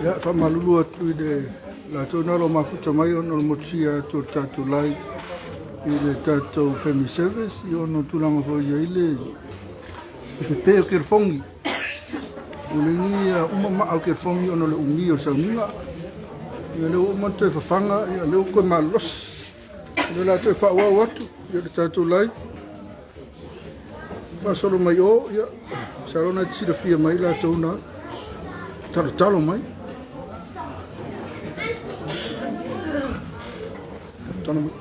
Ia, faamalulu atu i le latou na o lo o mafuta mai ona o le motusia atu o le tatou lai i le tatou family service, ia ona o tulaga foi i ai le pepe o kelefogi. Ua leai ni uma maa o kelefogi ona o le umi o le sauniga. Ia lea ua uma ona toe fafaga, ia lea ua toe malolosi. O lea o le a toe faaauau atu ia le tatou lai faasolo mai o, ia, masalo na te silafia mai latou na talotalo mai. Talo mai.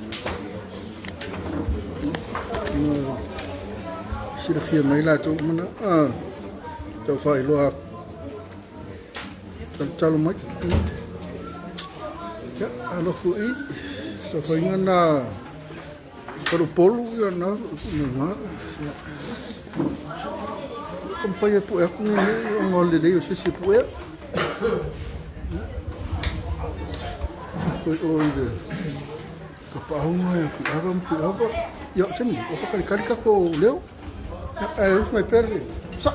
Na silafia mai latou uma na. Ah, tau faailoa atu. Talotalo mai. Ia, alofu i saofaiga na Palupolu ia na na ia. Ka mafai e pue atu nei mea ona o le lelei o se isi e puea. Koe o i le kapaʻauga e Fuiava ma Fuiava. Ia, tani, o whakalikali kako leo. Ia, e usu mai pea le sa.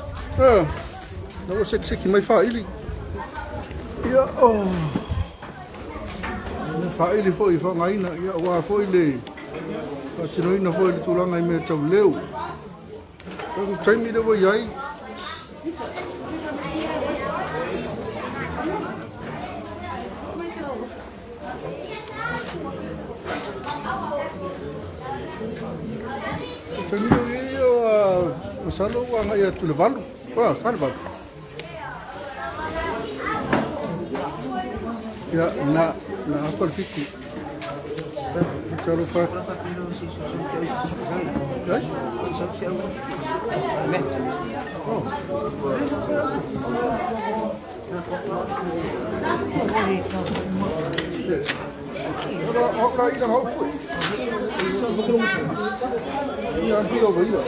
Na ua sekiseki mai whaili. Ia, oh. Mea faaili foi i faaaogaina, ia, aua foi le faatinoina foi le tulaga i mea tau leo. O le taimi lea ua i ai, o taimi lea ua i ai, ua masalo ua agai atu i le 8. Ah, ka le 8. Ia, na, na afa le 7. Talofa. Ai? Oh. Yes. Ora, o ka ina hau pui. Ia, hi over ia.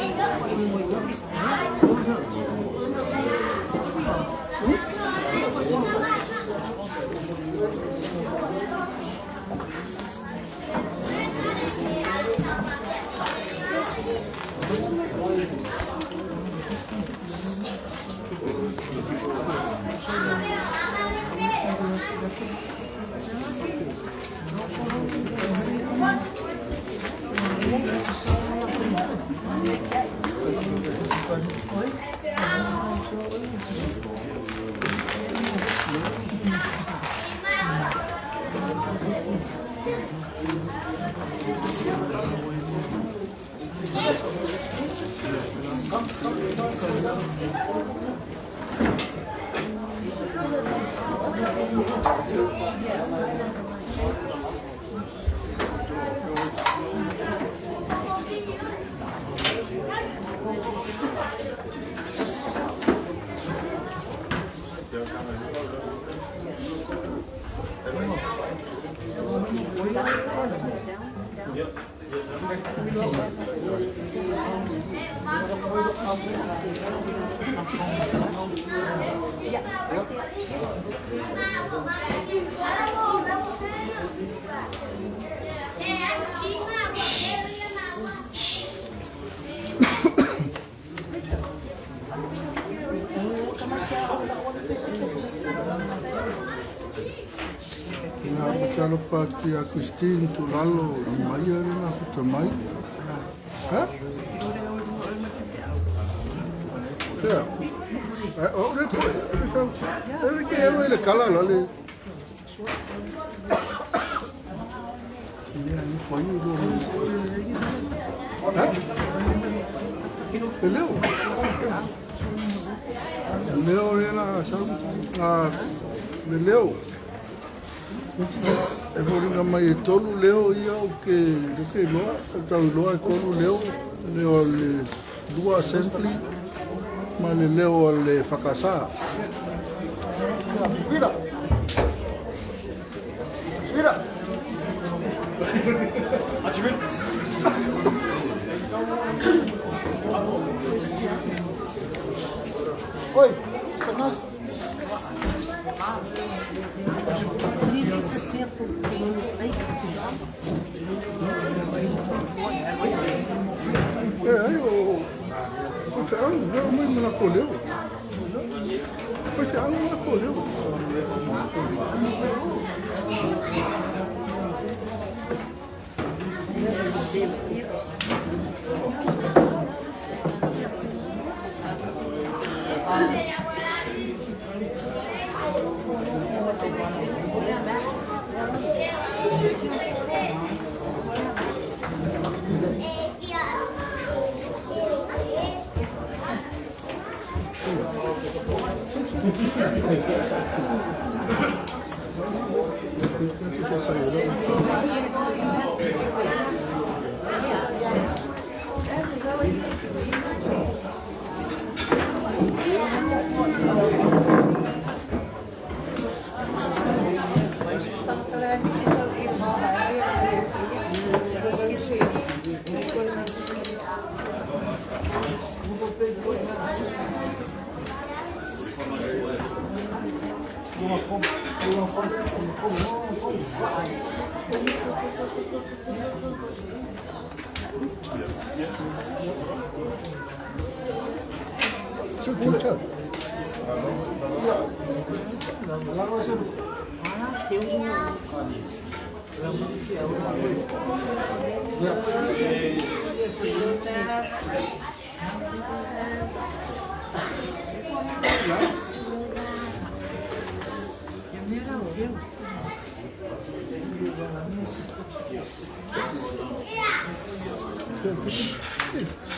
Ia, ma te alofa atu ia Christine Tulalo i mai ia le mafuta mai. Ha? Ia. Eh, o le ko, e le ke elo le kala la le. Ia, ni foi lo. Ha? E leo. Leo le la sa a le leo. E foliga mai e tolu leo ia o ke o ke loa, tau loa e tolu leo, leo o le lua assembly ma le leo o le whakasa. Pira! Pira! Oi, sana. E ai o faifeau, leo mai ma lako leo. Faifeau ma lako leo.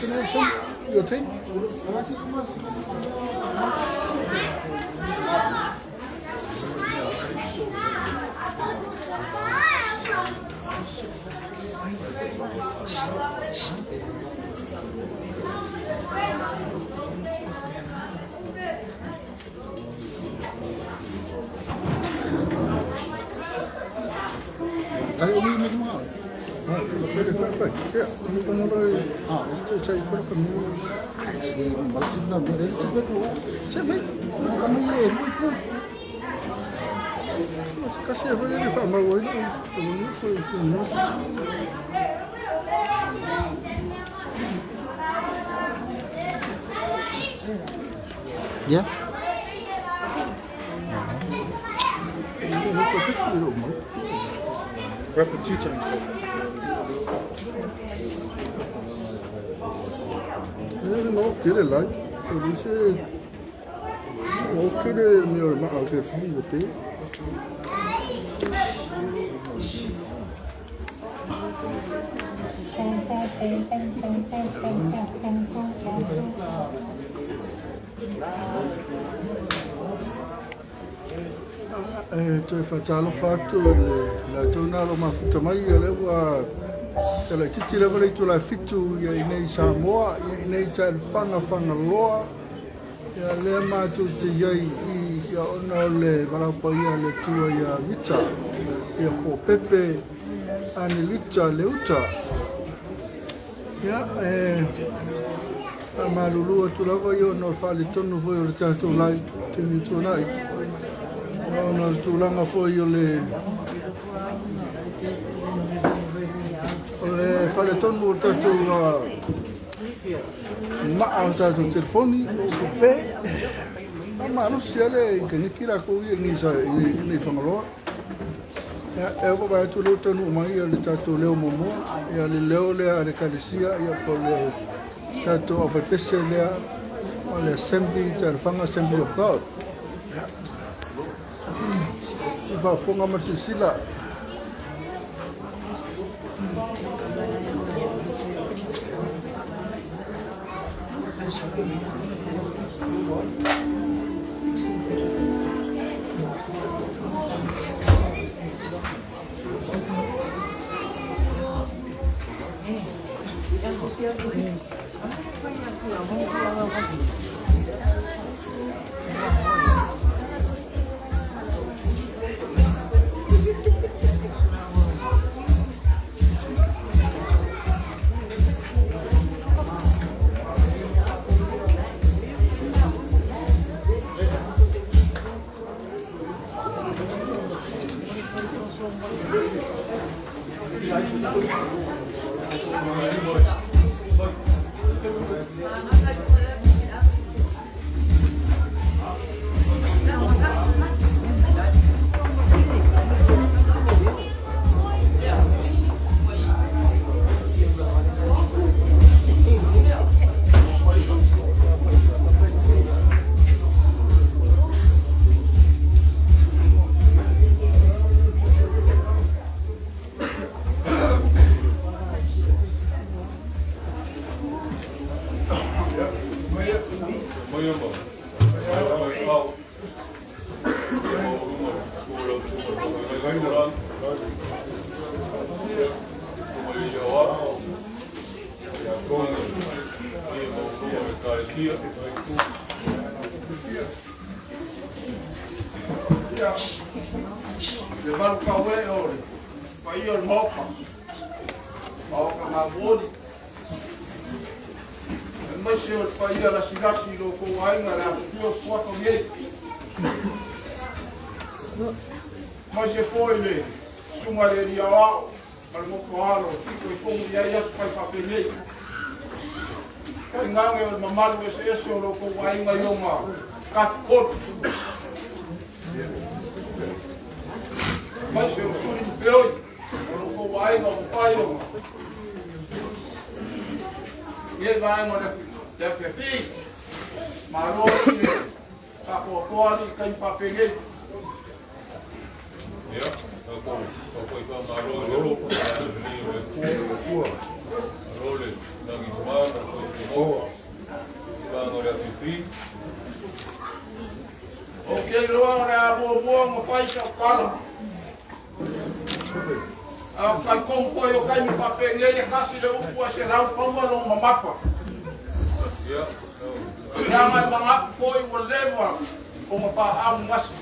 Can I have some? Your tea? Ai, o mi me mga. Ah, pere fa pa. Ya, mi kono ro. Ah, o te sai fora ka mi. Ai, se ma ti na me re ti ko. Se me. Ka mi e ru ko. Kasi e fora fa ma wo ni. Ni ko ni. Ya. Ni ko kasi ro mo. Wrap it two times. Ne no kere lai. O ni se o kere mi o ma o ke fi o te. E toe whakatalofa atu i le latou na alo mafuta mai ia lea ua talaititi lava le itula e 7 ia inei Samoa ia inei Taelefaga Fagaloa ia lea matou te iai i ia ona o le valaau paia a le Atua ia Mita ia po o Pepe Anelita Leuta. Ia, e faamalulu atu lava ia ona o le faaletonu foi o le tatou live taimi tuanai, ona o le tulaga foi o le faaletonu o le tatou maa o tatou telefoni o pepe. Malosi lava le initaneti latou ia i inei i Fagaloa. Ia, e vaai atu lea ua taunuu mai le tatou leo muamua, ia le leo lea a le Ekalesia, ia po o le tatou aufaipese lea o le Assembly, Taelefaga Assembly of God. Ia, i faafofoga ma le silasila. Le malu kauē o le paia o le Maota, Maota gamoli, aemaise o le paia lasilasi i lo outou aiga le afifio suafa nei. Aemaise foi le susuga i le alii aoao ma le motualo fito i fogu i ai aso fai faapenei. Tainane o le mamalu eseese o lo outou aiga i ona tafatolu. Aemaise o suli ma feoi o lo outou aiga o mafai ona nei vaega o le afiafi. Malo i le faapoapoa alii i taimi faapenei. Ia, tatou foi faamalo i le alofa ma le agalelei o le Atua. Malo le lagima ma le soifua i vaega o le afiafi. Ou te iloa o le a muamua ona fai sau tala. A o talitonu foi o taimi faapenei e tasi le upu ae 100 paua lona mamafa. Ia, Leaga e manatu foi ua leva ona faaamugasi.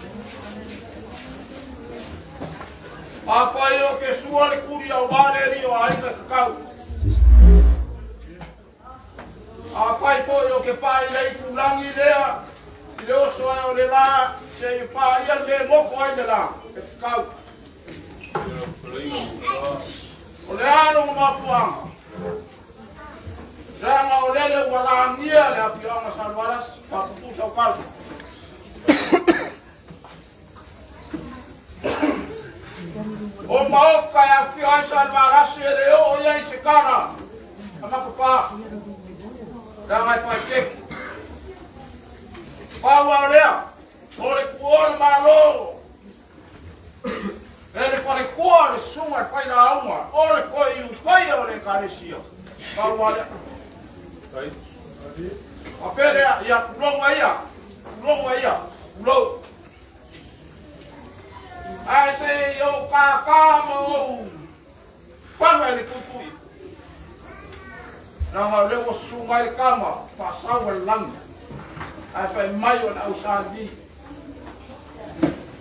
Afai o te sua le tuli aua le alii o aiga e tatau. Afai foi o ke pae i le itulagi lea i le oso ai o le la seia paia le mea e moko ai le la e tatau. Ia, palaiga mo O le a lona mafuaaga? Leaga o lele ua lagia le afioaga Salevalasi faapuupuu sau tala. O maota e afifio ai Salevalasi e le oo i ai se tala a Makapa. Leaga e faaeteete. Pau lava o lea, o le tuua o le Malo e le faletua le susuga i le failauga o le toe iufaia o le Ekalesia. Pau lava lea. Ai. Faapea lea, ia tulou ia, tulou ia, tulou. Ae se i ou kākā ma ou paga i le tuitui. Leaga o lea ua susu mai le tama faasau e le lagi. Ae fai mai o le ausalili.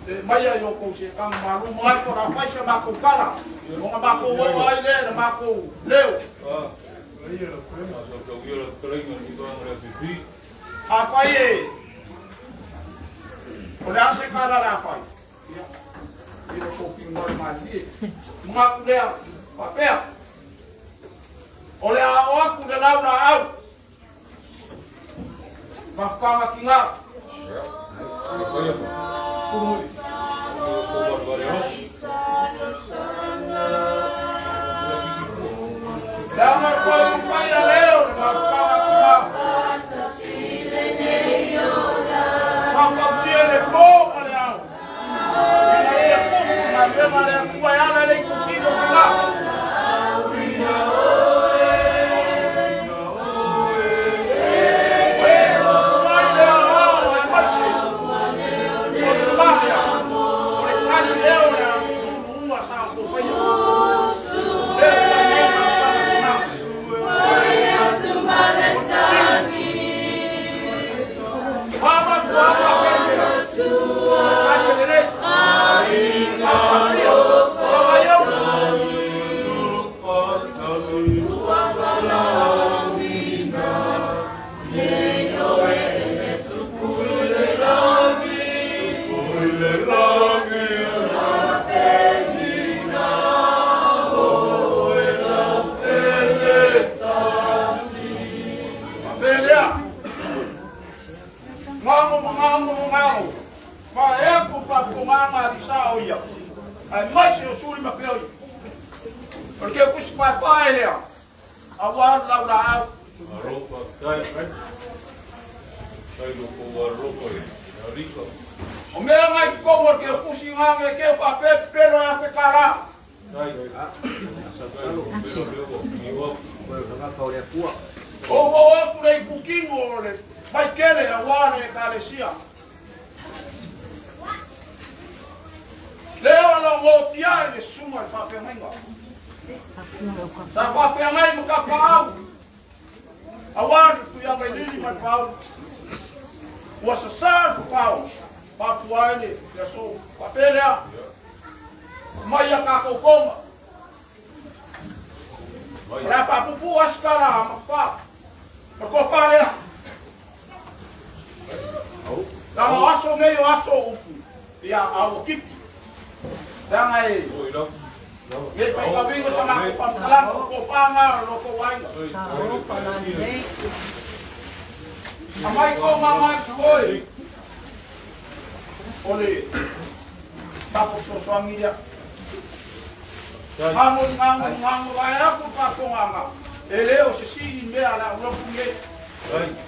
E mai ai outou setaga malu manatu o le a fai sa matou tala. Ona matou oo ai lea i le matou leo. Ah, Afai e o le a se kala le afai. Ia, i lo kopi mo le malie. Mga lea, papea. O le a o aku le lau la au. Mafukanga ki ngā. Langa koe upai a leo le mafukanga ki ngā. Whakausia le pō ma le ao. Ina ia kupu ngā mea le atua e ala le kukino ki ngā. O mea ngai kongo ke kusi ngange ke fa pepelo e afekara. O o aku le kukingo le maikele a wane kalesia. Leo lo ngotia le suma fa penga. Sa fa penga mo ka pau. Awan tu yang ngai lili mai pau. Ua sa pau. Papua ele, ia so papelea. Mai a ka kokoma. La fa pupu askara ma pa. Ma ko falea. La o aso nei o aso upu. Ia au kipi. Tanga e. Nge fai ka vingo sa ma ko pa ko panga lo ko wainga. Amai ko mama koi. Ole tapo so soangiria. Hango ngango ngango vai aku pa ko nganga. Ele o se si mea la ulo kunge.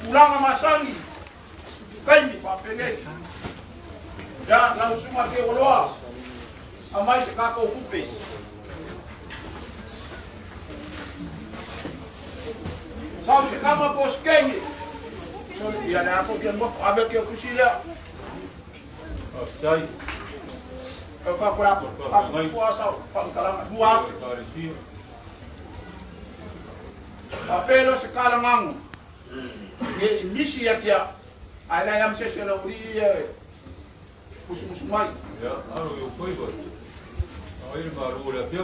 Ulanga masangi. Kaimi pa penge. Ya la usuma ke oloa. Amai se kako kupe. Sau se kama poskengi. So ia le ako ke mo abe ke kusilia. Tai. Ka kura pa sa pa kalanga dua. Apelo se kala ngangu. Nge misi ya kia. Ala yam se se lo uri musu musu mai. Ya, aro yo koi ba. Ai ma ro la pia.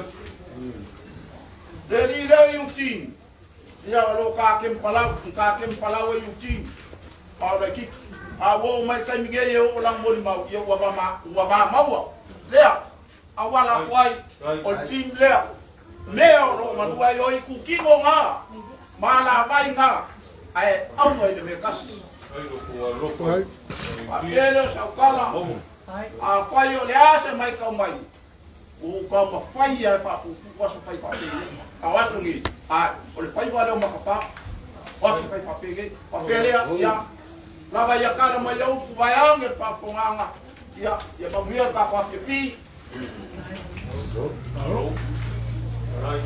Le li le yutin. Ya lo ka kem palau yutin. A le ki. A wo mai kai mige ye o lang moli mau ye wa ba maua. Lea. A wala kwai o team lea. Mea o lo manua yo i kukingo ngā. Mala vai ngā. Ai au mai le mekasi. A pele o saukala. A whai o le ase mai kau mai. O kau ma whai a wha aso whai wha pele. A waso ngi. A o le whai wale o makapa. Aso whai wha pele. A pele a ia. Lava ia kala mai au pu vai ange pa ponganga. Ia ia mamuia ka kwa fifi. Aro. Rai.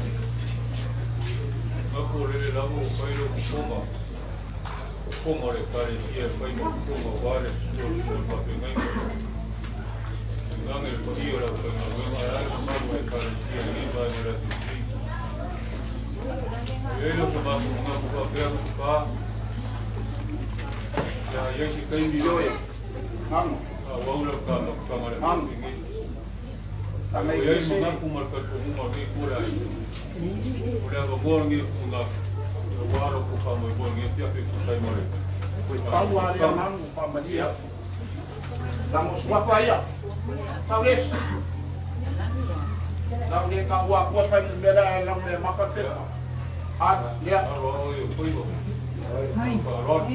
Ngako lele lamo kai lo konga. Konga le kare ia kai mo konga wale so so pa pengai. Ngange ko ia la kai ma la ma ma kare ia ni ba ni la fi. E lo ma ko nga ko pa pa. Ya ia si kai mi Yo e. Ngango. A waula ka ma ka ma le. Tanga Ia i i se. mga kumarkat ko mga ni kura. Ula ba mo ngi kunga. Aua lo ko faamoemoe i lenei afiafi e tusa ai ma le Pau a lea manu faamalie atu. Lago suafa ia. Saulesi. Lau le taua atua le fuainumera ae lau mea maka le pepa. A lea. Alo ao e o faiva. Faaaloalo.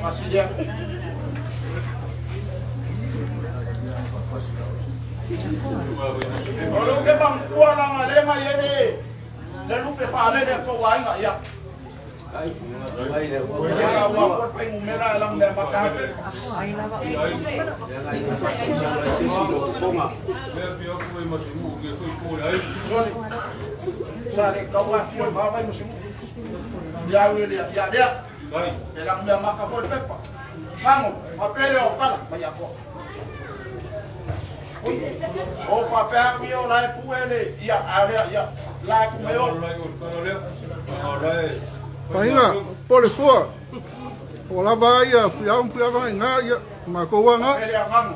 Tasi lea. O le ke mangua langa lenga ye le le lupe faalele a tou aiga ia. Le taua atua le fuainumera ae lau mea maka le pepa. Sole. Sa le taua atua le vava i musimu. Ia au lea ia lea. E lau mea maka foi le pepa. Mago, faapea lea o tala mai ia koa. Ui, o faapea au ia o la e pue le, ia, a lea, ia, la e kume o. Faiga, po le fua. Ua lava ai ia Fuiava ma Fuiava i gā, ia, matou lava gā. Faapea lea Mago,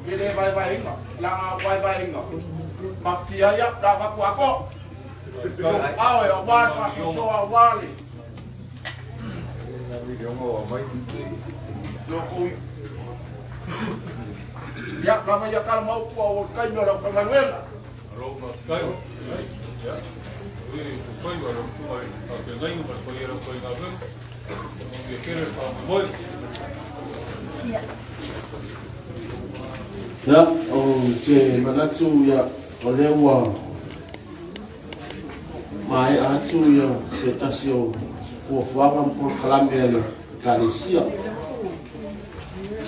i le vaevaeina, laga o vaevaeina, mafutia ia, la avatu atoa. Aoe, aua le faasoasoa, aua le. Lo kou Ia, lava ia tala ma upu a o le taimi o le aufaigaluega. Ia, ou te manatu ia, o lea ua maea atu ia se tasi o fuafuaga ma polokalame a le Ekalesia.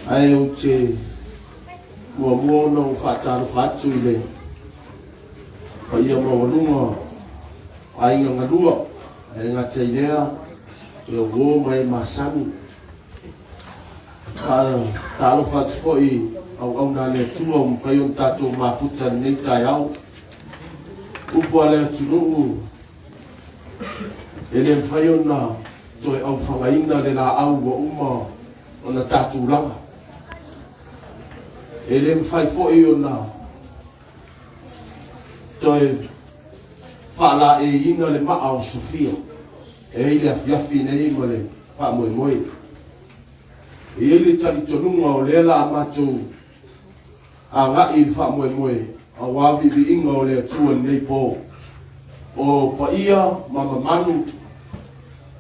Ae ou te muamua ona ou faatalofa atu i le paia maualuga o aiga galua, e le gata i lea, ia uo ma e masani. Faatalofa atu foi i auauna a le Atua ua mafai ona tatou mafuta i lenei taeao. Upu a le atunuu, e le mafai ona toe aufagaina le laau ua uma ona tatou laga. E le mafai foi ona toe faalaeiina le maa o Sofia e ai le afiafi nei ma le faamoemoe. E i ai le talitonuga o lea la a matou agai i le faamoemoe aua viiviiga o le Atua i lenei po. O paia ma mamalu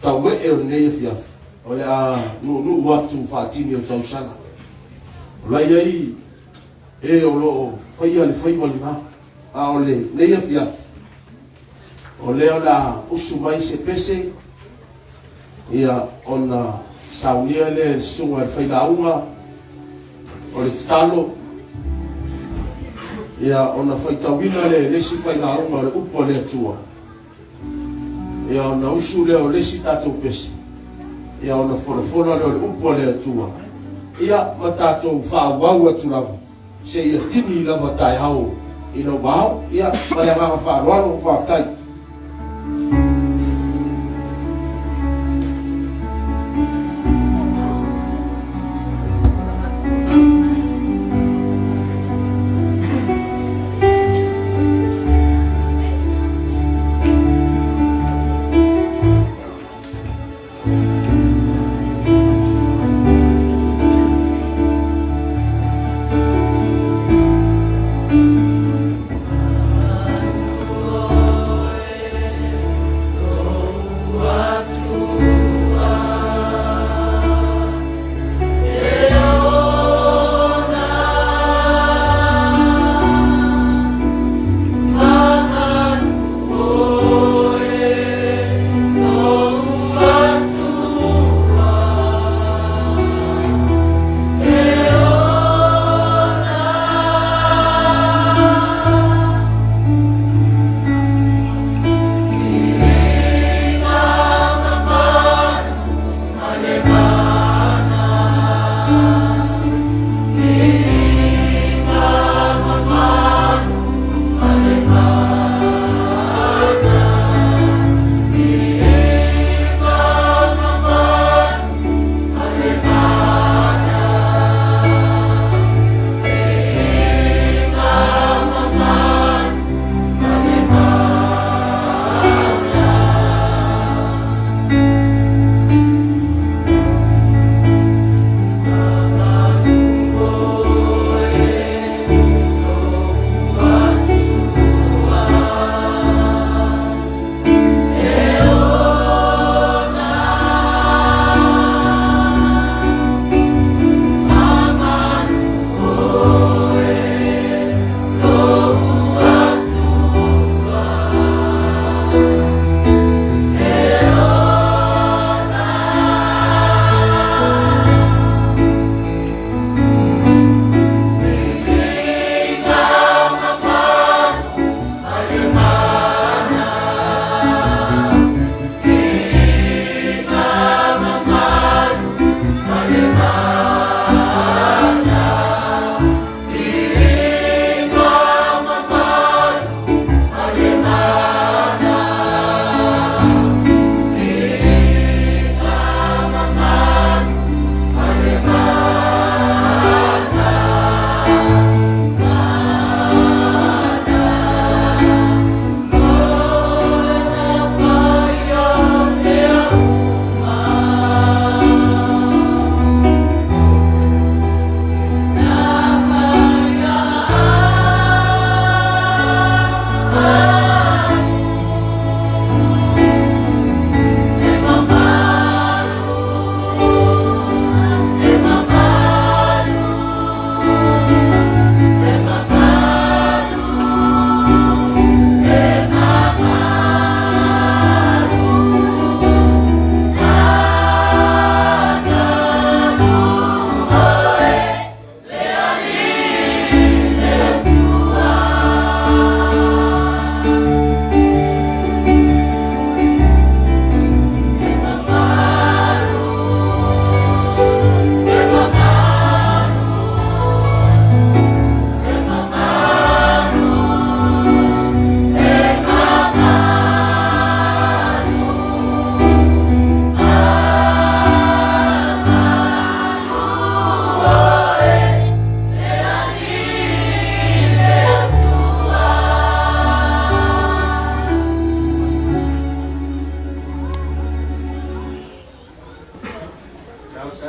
tauee o lenei afiafi, o le a nuunuu atu faatini o tausaga. O la i ai e o lo o faia le faiva lena, a o lenei afiafi, o lea o le a usu mai se pese, ia ona saunia lea e le susuga i le failauga o le tatalo, ia ona faitauina lea e le isi failauga o le upu a le Atua, ia ona usu lea o le isi tatou pese, ia ona folafola lea o le upu a le Atua, ia ma tatou faaauau atu lava seia tini lava taeao ina ua ao. Ia, ma le agaga faaaloalo, faafetai.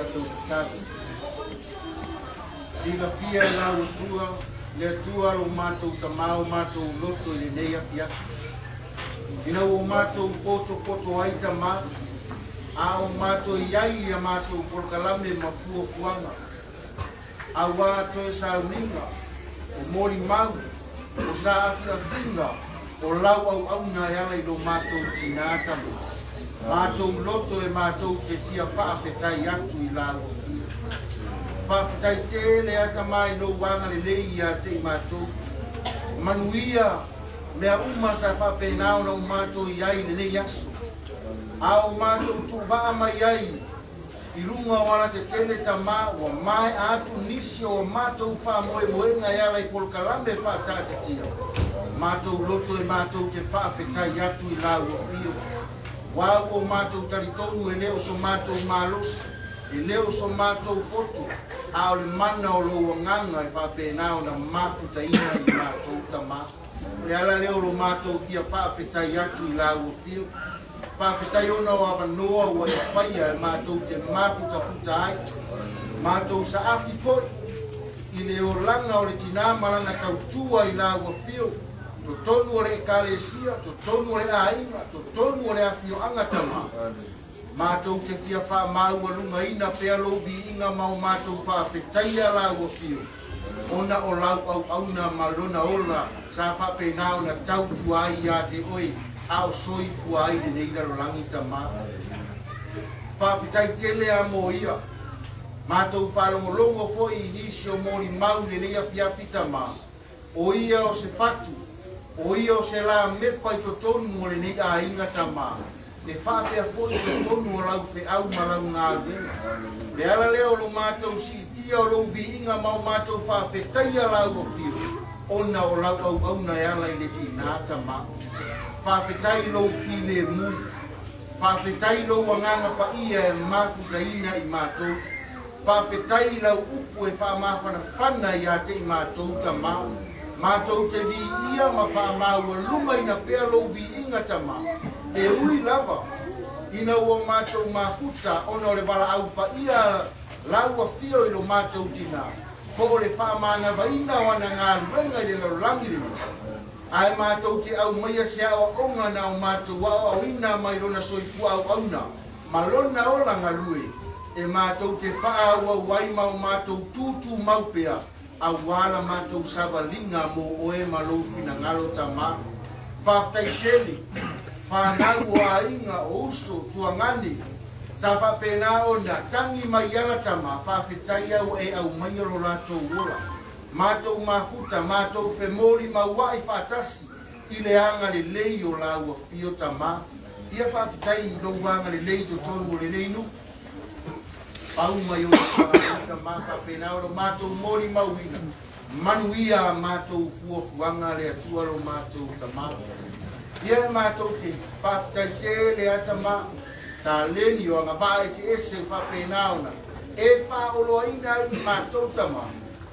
Tatou tatalo. Silafia e lau Atua, le Atua lo matou Tamā o matou loto i lenei afiafi. Ina ua matou potopoto ai Tamā, a o matou i ai i a matou polokalame ma fuafuaga, auā toe sauniga, o molimau, o saafiafiga, o lau auauna e ala i lo matou tinā Tamā. Matou loto e matou te fia faafetai atu i lau afio. Faafetai tele a Tamā i lou agalelei ia te i matou. Manuia mea uma sa faapena ona o matou i ai i lenei aso, a o matou tuuvaa mai ai i luga o alatetele Tamā, ua maea atu nisi o a matou faamoemoega e ala i polokalame faataatitia. Matou loto e matou te faafetai atu i lau afio. Ua ua o matou talitonu e le o so matou malosi, e le o so matou poto, a o le mana o lou agaga e faapena ona mafutaina i matou Tamā. O le ala lea o lo matou fia faafetai atu i lau afio. Faafetai ona o avanoa ua e faia e matou te mafutafuta ai, matou saafi foi i le olaga o le tinā ma lana tautua i lau afio, totonu o le Ekalesia, totonu o le aiga, totonu o le afioaga Tamā. Matou te fia faamaualugaina pea lou viiga ma o matou faafetaia lau afio, ona o lau auauna ma lona ola sa faapena ona tautua ai ia te oe a o soifua ai lenei lalolagi Tamā. Faafetai tele a mo ia. Matou faalogologo foi i nisi o molimau i lenei afiafi Tamā, o ia o se fatu, o ia o se la mepa i totonu o lenei aiga Tamā, e faapea foi i totonu o lau feau ma lau galuega. O le ala lea o lo matou siitia o lou viiga ma o matou faafetaia lau afio, ona o lau auauna e ala i le tinā Tamā. Faafetai i lou filemu. Faafetai i lou agaga paia e mafutaina i matou. Faafetai i lau upu e faamafanafana ia te i matou Tamā. Matou te viia ma faamaualugaina pea lou viiga Tamā. E ui lava ina ua matou mafuta ona o le valaau paia lau afio i lo matou tinā, po o le faamanavaina o ana galuega i le lalolagi lenei, ae matou te aumaia se aoaoga na o matou aoaoina mai lona soifua auauna ma lona ola galue, e matou te faaauau ai ma o matou tūtūmau pea, auā la matou savaliga mo oe ma lou finagalo Tamā. Faafetai tele, whanau o aiga, o uso, tuagane, sa faapena ona tagi mai ala Tamā, faafetai au e aumaia lo latou ola. Matou mafuta, matou femolimaua'i faatasi, i le agalelei o lau afio Tamā. Ia faafetai i lou agalelei i totonu o lenei nuu. Pau mai o le whaanau Tamā faapena o lo matou molimauina. Manuia a matou fuafuaga le Atua lo matou Tamā. Ia e matou te faafetai tele a Tamā. Taleni o agavaa eseese o faapena ona e faaoloaina ai i matou Tamā.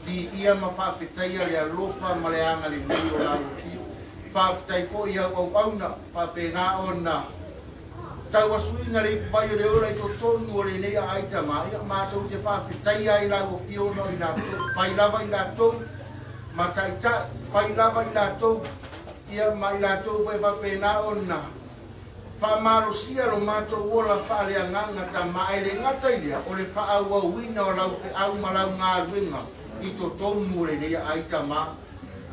Viia ma faafetaia le alofa ma le agalelei o lau afio. Faafetai foi i au auauna, faapena ona tauasuina le ipuvai o le ola i totonu o lenei aai Tamā. Ia, matou te faafetaia ai lau afio ona o i latou, fai lava i latou ma taitai, fai lava i latou, ia ma i latou foi faapena ona Faamalosia lo matou ola faaleagaga Tamā, e le gata i lea, o le faaauauina o lau feau ma lau galuega i totonu o lenei aai Tamā.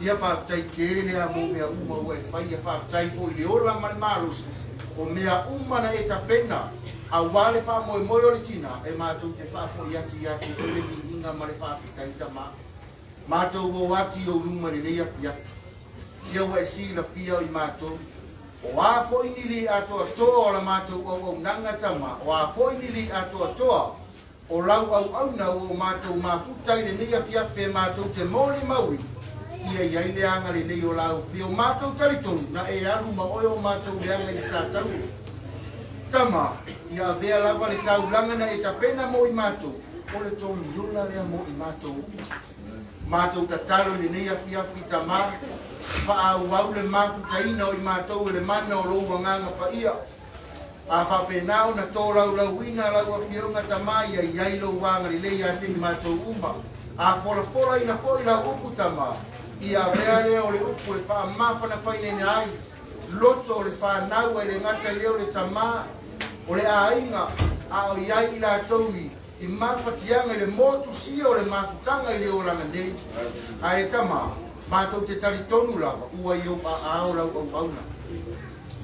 Ia faafetai tele a mo mea uma ua e faia, faafetai foi i le ola ma le malosi o mea uma na e tapena auā le faamoemoe o le tinā e matou te faafoi atu ia te oe le viiga ma le faafetai Tamā. Matou o atu i ou luma i lenei afiafi. Ia ua e silafia o i matou, o a foi ni lī atoatoa o la matou auaunaga Tamā, o a foi ni lī atoatoa o lau auauna ua o matou mafuta i lenei afiafi e matou te molimauina, ia i ai le agalelei o lau afio matou talitonu na e alu ma oe o matou leaga i le sa taua. Tamā, ia avea lava le taulaga na e tapena mo i matou, o le togiola lea mo i matou uma. Matou tatalo i lenei afiafi Tamā, faaauau le mafutaina o i matou e le mana o lou agaga paia. A faapena ona tolaulauina lau Afioga tamā ia i ai lou agalelei ia te i matou uma. A folafolaina foi lau upu tamā, ia avea lea o le upu e faamafanafainaina ai loto o le fanau ai le gata i lea o le tamā o le aiga a o i ai i latou i mafatiaga i le motusia o le mafutaga i le olaga nei. Ae tamā, matou te talitonu lava ua i ou aao lau auauna.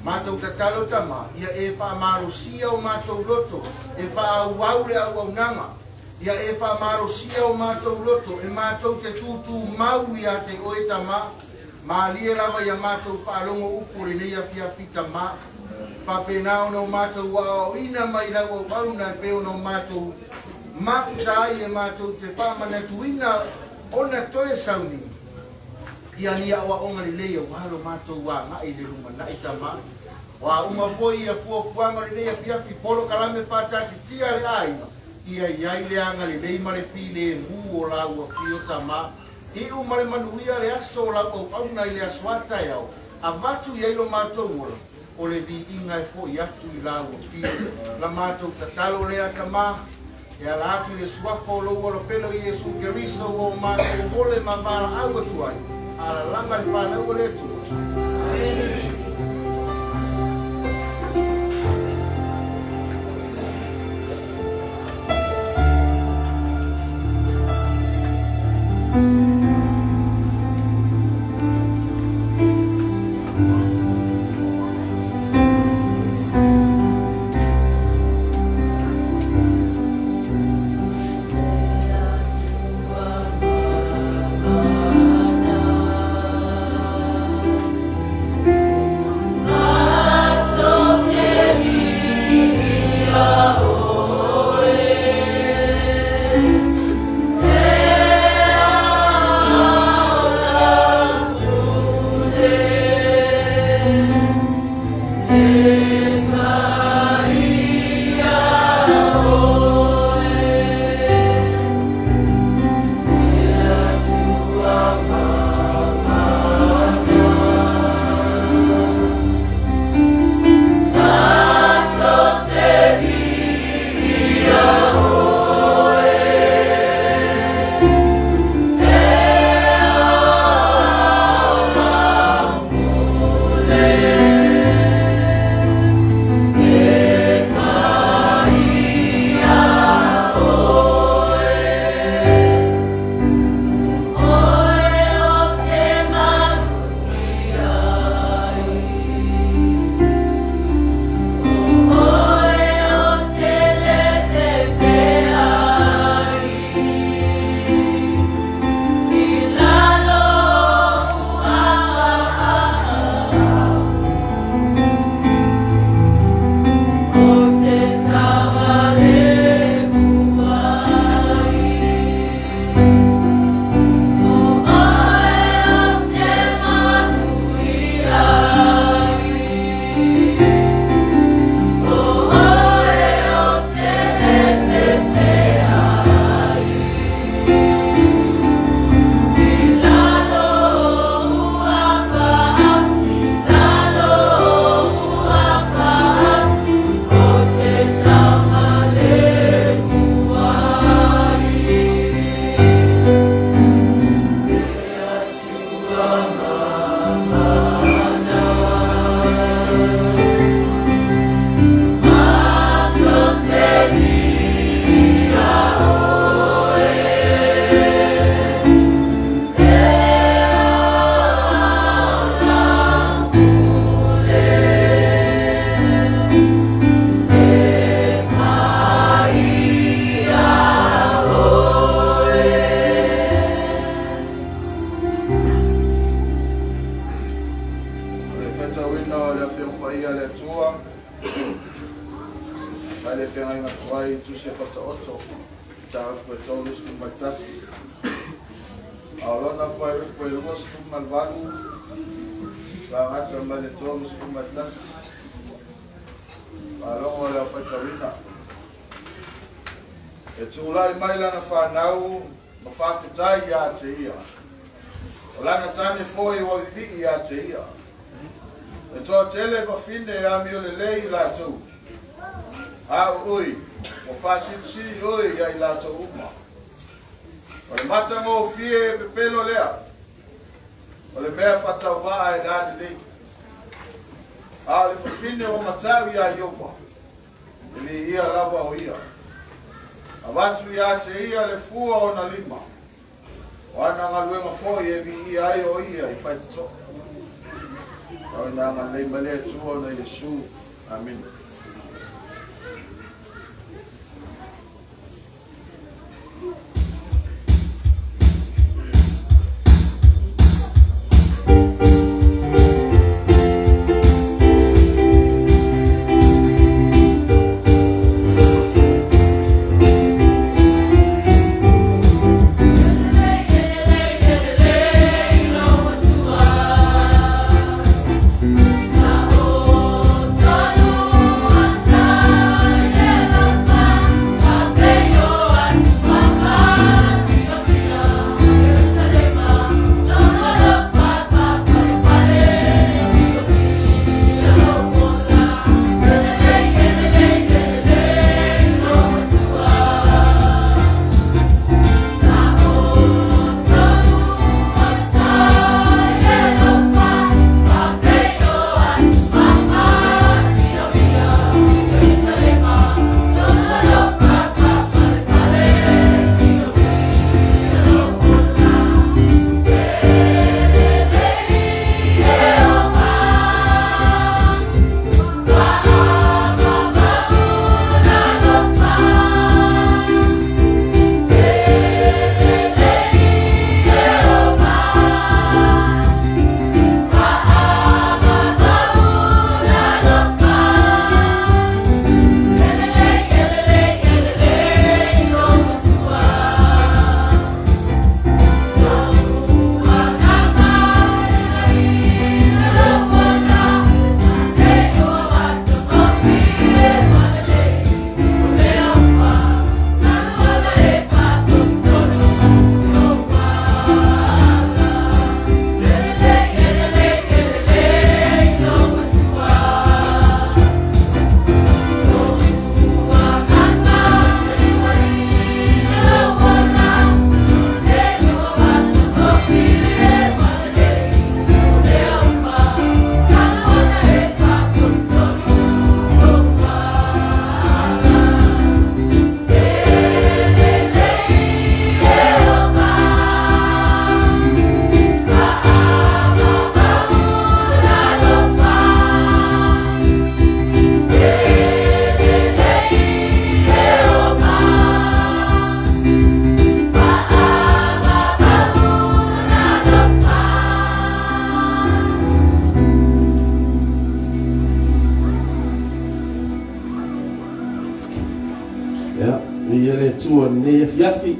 Matou tatalo tamā, ia e faamalosia o matou loto e faaauau le auaunaga. Ia e faamalosia o matou loto e matou te tutumau ia te oe tamā. Malie lava ia matou faalogo upu o lenei afiafi tamā. Faapena ona o matou aoaoina mai lau auauna e pei ona o matou mafuta ai e matou te faamanatuina ona toe sauni ia ni aoaoga lelei auā lo matou agai i le lumanai tamā. O a uma foi ia fuafuaga o lenei afiafi polokalame faatatitia a le aiga, ia i ai le agalelei ma le filemu o lau afio tamā. Iu ma le manuia le aso o lau auauna i le aso a taeao, avatu i ai lo matou ola, o le viiga e fo'i atu i lau afio. La matou tatalo lea tamā, e ala atu i le suafa o lou Alopelo Iesu Keriso ua o matou momole ma valaau atu ai, alalaga le fanau a le Atua. Amene. O le faitauina o le Afioga Paia a le Atua mai le feagaiga tuai i Tusi e Faataoto, mataupu e 31. A o lona fuaiupu e 28, lagata mai le 31. Faalogo le au faitauina. E tulai mai lana fanau ma faafetai ia te ia. O lana tane foi ua vivii ia te ia. E toatele fafine e amio lelei i latou. Au oe, ua faasilisili oe ia i latou uma. O le matagofie e pepelo lea, o le mea faatauvaa e lalelei. A o le fafine ua matau iā Ieova, e viia lava o ia. Avatu ia te ia le fua o ona lima, o ana galuega foi e viia ai o ia i faitotoa. Tau ina agalelei mai le Atua ona Iesu. Amene. Ia, viia le Atua i lenei afiafi.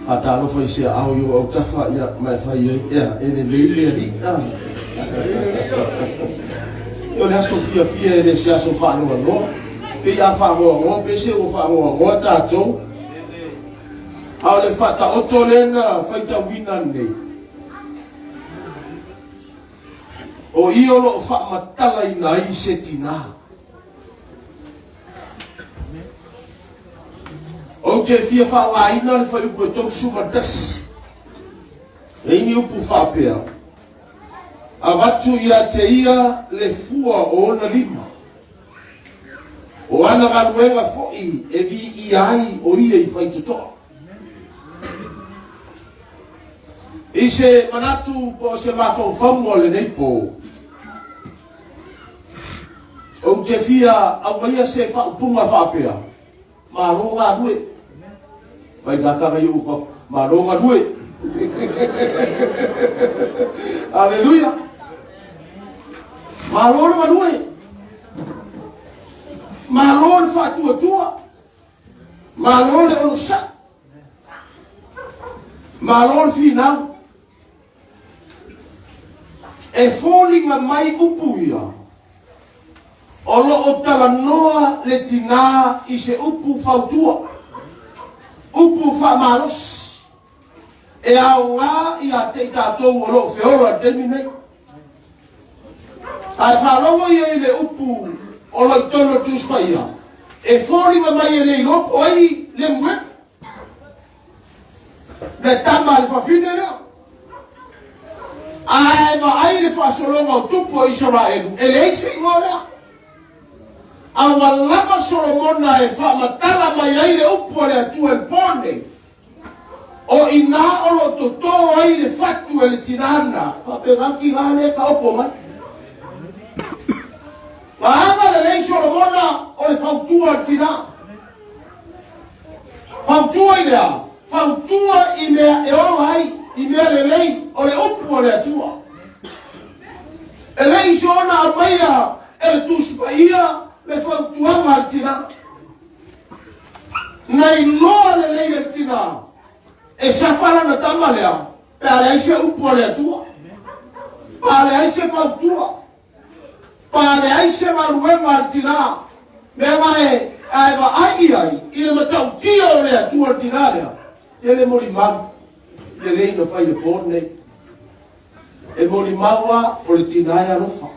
Faatalofa i se aao i ou autafa, ia, ma e fai ai, ia, e lelei le Alii. A. O le aso fiafia e le se aso faanoanoa. Pei a faanoanoa, pe se ua faanoanoa tatou. A o le faataoto lea na faitauina nei, o ia o lo o faamatalaina ai se tinā. Ou te fia faaaogaina le fuaiupu e 31. E i ai ni upu faapea, Avatu ia te ia le fua o ona lima, o ana galuega foi e viia ai o ia i faitotoa. I se manatu po o se mafaufauga o lenei po, Ou te fia aumaia se faaupuga faapea, Malo galue. Mai lakaga i ou fafo, malo galue. Aleluia. Malo le galue. Malo le faatuatua. Malo le onosai. Malo le finau. E foliga mai upu ia, o lo o talanoa le tinā i se upu fautua, upu faamalosi, e aoga ia te i tatou o lo o feola i le taimi nei. Ae faalogo ia i le upu O lo o i totonu o le Tusi Paia, e foliga mai e le iloa po o ai Lemuele. Le tama a le fafine lea. Ae vaai le faasologa o tupu o Isaraelu, e leai se igoa lea. A ua lava Solomona e faamatala mai ai le upu a le Atua i le po lenei, o i ina o lo o totō ai le fatu e le tinā lena, faapena le tinā lea e taopo mai. Na aga lelei Solomona o le fautua a le tinā. Fautua i le a? Fautua i mea e ola ai, i mea lelei, o le upu a le Atua. E le i soona aumaia e le Tusi Paia le fautuaga a le tinā. Na iloa lelei e le tinā e safa lana tama lea pe a leai se upu a le Atua, pe a leai se fautua, pe a leai se galuega a le tinā. Mea na e ae vaai i ai i le matautia o le Atua le tinā lea, tele molimau lelei na fai i le po lenei. E molimau lava o le tinā e alofa,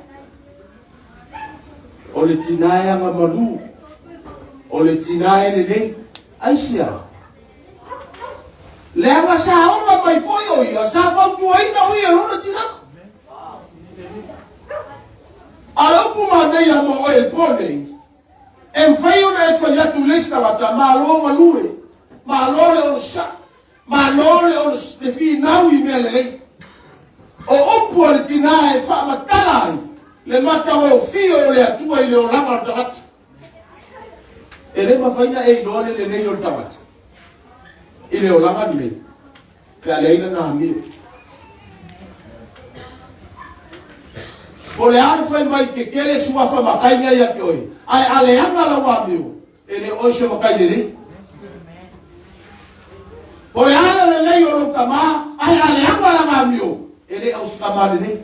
o le tinā e agamalu, o le tinā e lelei. Aisea? Leaga sa ola mai foi o ia, sa fautuaina o ia e lona tinā. A o le upu manaia mo oe i le po nei, e mafai ona e fai atu i le isi tagata, malo galue, malo le onosai, Malo le o le finau i mea lelei. O upu a le tinā e faamatala ai le matagofie o le Atua i le olaga o le tagata. E le mafai ona e iloa le lelei o le tagata i le olaga lenei pe a leai lana amio. Po o le a le fai mai tetele suafa matai nei ia te oe, ae a leaga lau amio, E le o se matai lelei. O le ala lelei o lou tama, ae a leaga lana amio, e le o se tama lelei.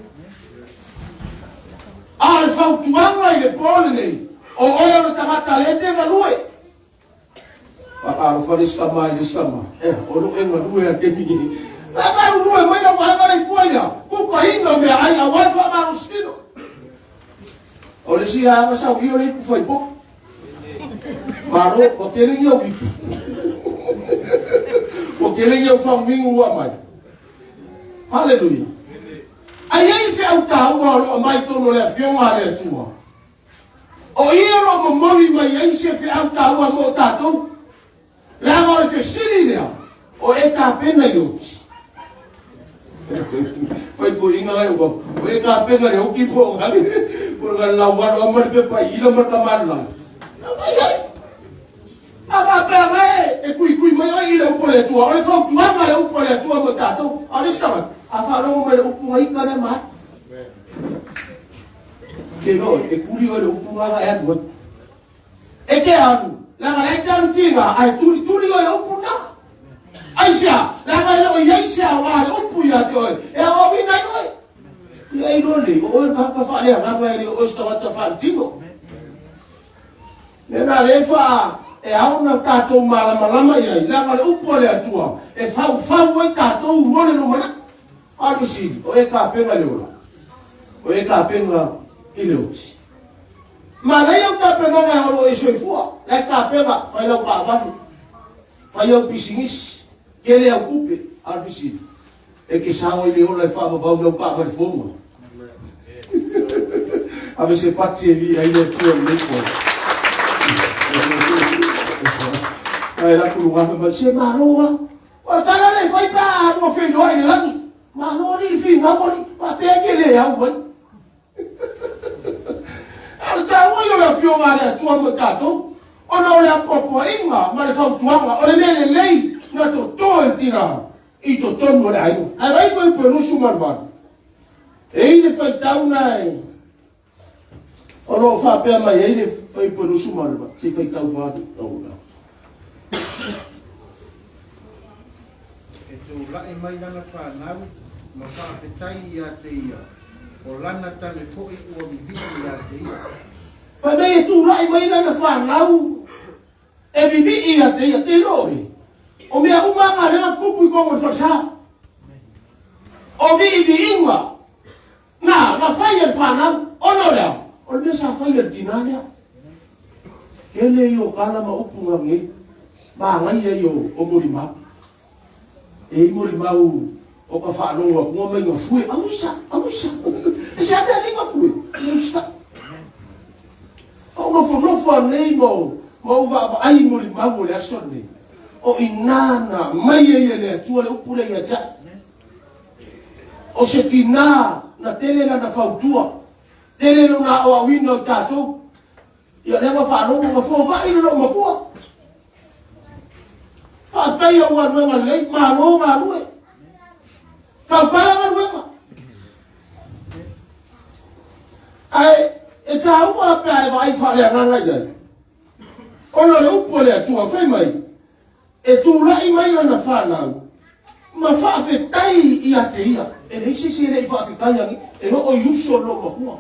A o le fautuaga i le po lenei, o oe o le tagata le te galue. Faatalofa le isi tama i le isi tama, eh, o lou e galue a le taimi nei. La galulue mai lau vaega lea i tua i lea, kukaina o meaai aua e faamalositino. O le isi aga sau i o le ipu faipo. Malo, ua tele ia au ipu. Ua tele ia au fagumigu ua aumai. Haleluia. Ai ai le feau taua o lo o aumai i totonu o le Afioga a le Atua. O ia o lo o momoli mai ai se feau taua mo tatou. Leaga o le fesili lea, o e tapena i le oti? Faikoiina ai o o e tapena i le oti po o gale, po o gale lau alo ama le pepa i ila ma le tamalala. Na fai ai. A faapea mai e kuikui mai oe i le upu a le Atua, o le fautuaga le upu a le Atua mo tatou. A o le isi tagata, a faalogo mai le upu na ita lea ma Ke no, e kuli oe le upu nganga e alu atu. E te alu, leaga la e te alu tiga, ae tulituli oe i le upu lena. Aisea? Leaga e le o i ai se aoga le upu ia te oe, e aoaoina ai oe. Ia e iloa lelei, o oe le tagata faaleagaga e le o oe se tagata faaletino. Mea na lea e faa, e ao ona tatou malamalama i ai, leaga o le upu a le Atua, e faufau ai tatou mo le lumanai. A o le fesili, o e tapena i le ola? O e tapena i le oti? Manaia au tapenaga e olo e soifua, la e tapena, fai lau taavale, fai au pisinisi, tele au tupe, a o le fesili, e te sao ai le ola e faavavau i lau taavale fou? Ave se pati e viia ai le Atua i lenei po. Ae la kuluga fai mai, se malo a. O le tala lea e fai pe a lua feiloai i le lagi. Malo alii le finau alii, faapea e te le au mai. A o le taua ia o le Afioga a le Atua mo i tatou, ona o le apoapoaiga ma le fautuaga, o le mea lelei na toto e le tina i totonu o le aiga. Ae vaai foi i 28, e i le faitau na e o lo o faapea mai ai le Fuaiupu 28, se i faitau faa lau. E tulai mai lana fanau ma faafetai ia te ia, o lana tane foi ua vivii ia te ia. Fai mai e tulai mai lana fanau e vivii ia te ia, te iloa oe, o mea uma a nga lea na tupu i tonu o le falesa. O viiviiga na, na fai e le fanau, ona o le a? O le mea sa fai e le tina lea. Tele ia o tala ma upu gagei, manaia ia o molimau. E i molimau o ka faalogo atuga mai gafue, auisa, auisa. E se a mea nei gafue? E usitai. Ou nofonofo anei ma ou vaavaai i molimau o le aso lenei, o i ina na aumai ai e le Atua le upu lea ia te au. O se tinā na tele lana fautua, tele lona aoaoina o tatou. Ia lea ua faalogo ua fomai le loomatua. Faafetai i au galuega lelei, malo galue. Tautala galuega. Ae e taua pe a e vaai faaleagaga i ai. Ona o le upu a le Atua fai mai, e tulai mai lana fanau ma faafetai ia te ia. E leai se isi e le i faafetai agi, e oo i uso o le loomatua.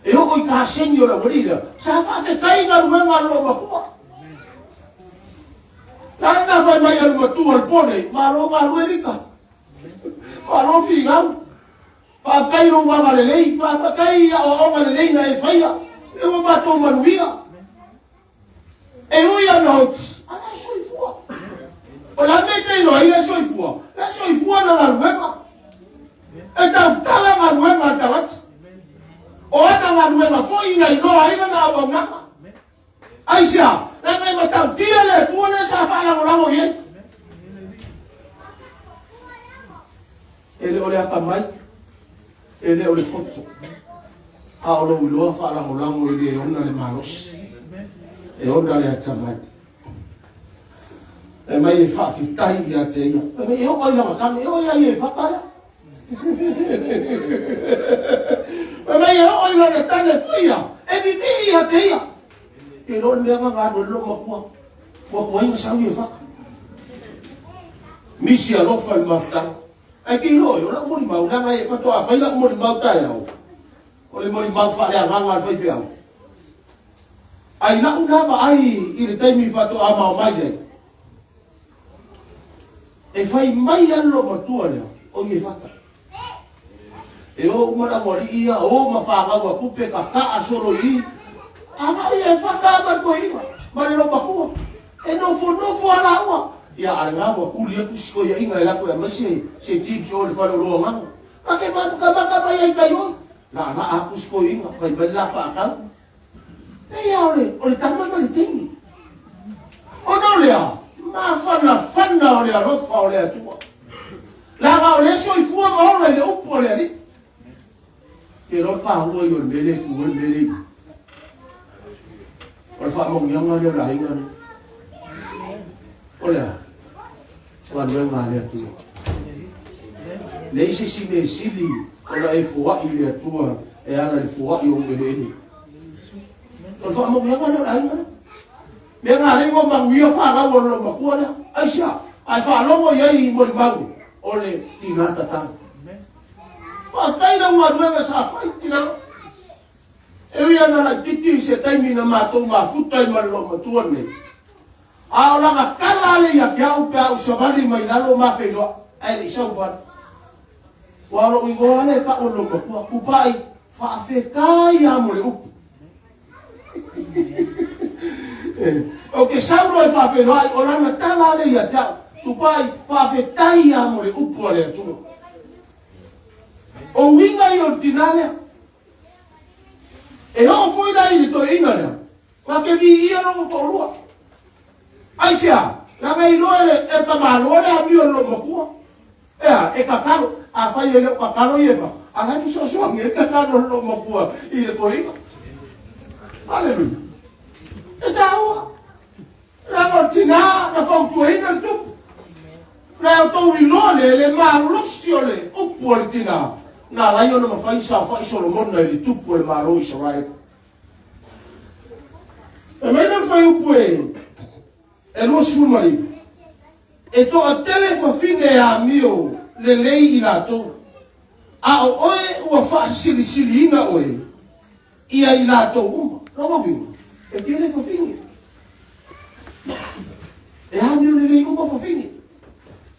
E oo i kaseni o le aualii lea, sa faafetai galuega a le loomatua. La na fai mai a le matua le po nei, malo galue Lika. Malo finau. Faafetai i lou agalelei, faafetai i aoaoga lelei na e faia, lea ua matou manuia. E ui ana oti, a la e soifua. O le a le mea e te iloa ai la e soifua? La e soifua na galuega. E tautala galuega a tagata. O ana galuega foi na iloa ai lana auaunaga. Aisea? Leaga e matautia le Atua lea sa faalagolago i ai. E le o le atamai, e le o le poto, a o lou iloa faalagolago i le ona le malosi, e ona le atamai. E mai e faafetai ia te ia. E mai e oo i lana tane, e oo ia ia i fata lea. E mai e oo i lana tane foi ia, e vivii ia te ia. Ke iloa le mea nga galue le loo matua. Ua tuai na sau ia i fata. Misi alofa i le mafutaga. Ae ke iloa e, o lau molimau, leaga e faatoa fai lau molimau taeao, o le molimau faaleagaga a le faifeau. Ai lau na vaai i le taimi faatoa mao mai ai, e fai mai lava le loomatua lea, o Iefata. E o uma le aualii ia, o ma fanau a tupe, kakaa solo i i. A na o Iefata ma le toeaina, ma le loomatua. E nofonofo lava laua. Ia, a lena ua tuli atu si toeaina e latou e aumai se, se chips o le faleoloa gaga. Ka ke kamaka mai ai kai oi. Laalaa atu si toeaina, fai mai le la faatau. Pei lava o le, o le tama ma le teine. Ona o lea, mafanafana o le alofa o le Atua. Leaga o lea soifua ma ola i le upu a le Alii. Ke loa le pahua i o le mea lea e tu ai le mea lea i. O le faamanuiaga lea o le aiga lea. O le a? Galuega a le Atua. Leai se isi mea e sili ona e foai i le Atua e ala i le foai o ou eleele. O le faamanuiaga lea o le aiga lea. Mea na alai ua manuia fanau o le loomatua lea. Aisea? Ae faalogo i ai i molimau o le tina tatalo. Faafetai lau galuega sa fai tina. E ui ana laititi i se taimi na matou mafuta ai ma le loomatua lenei. A o lana tala lea ia te au pe a ou savali mai lalo ma feiloai, ae le i sau fale. Ua o lou igoa lea e pau o le loomatua, Tupai, faafetai lava mo le upu. Ou te sau loa e faafeiloai, o lana tala lea ia te au, Tupai, faafetai lava mo le upu a le Atua. O uiga ia o le tinā lea. E oo foi la i le toeaina lea, na te viia lona toalua. Aisea? Leaga e iloa e le, e le tamaloa le amio a le loomatua. Ea, e tatalo. Afai e le o tatalo ia e fa, a la e fesoasoani ai le tatalo a le loomatua i le toeaina. Haleluia. E taua. Leaga o le tinā na fautuaina le tupu. Na e outou iloa lea le malosi o le upu a le tinā, na ala ai ona mafai saofai Solomona i le tupu o le Malo o Isaraelu. Fai mai le fuaiupu e 29, E toatele fafine e amio lelei i latou, a o oe ua faasilisiliina oe ia i latou uma. Lona uiga, e tele fafine. E amio lelei uma fafine.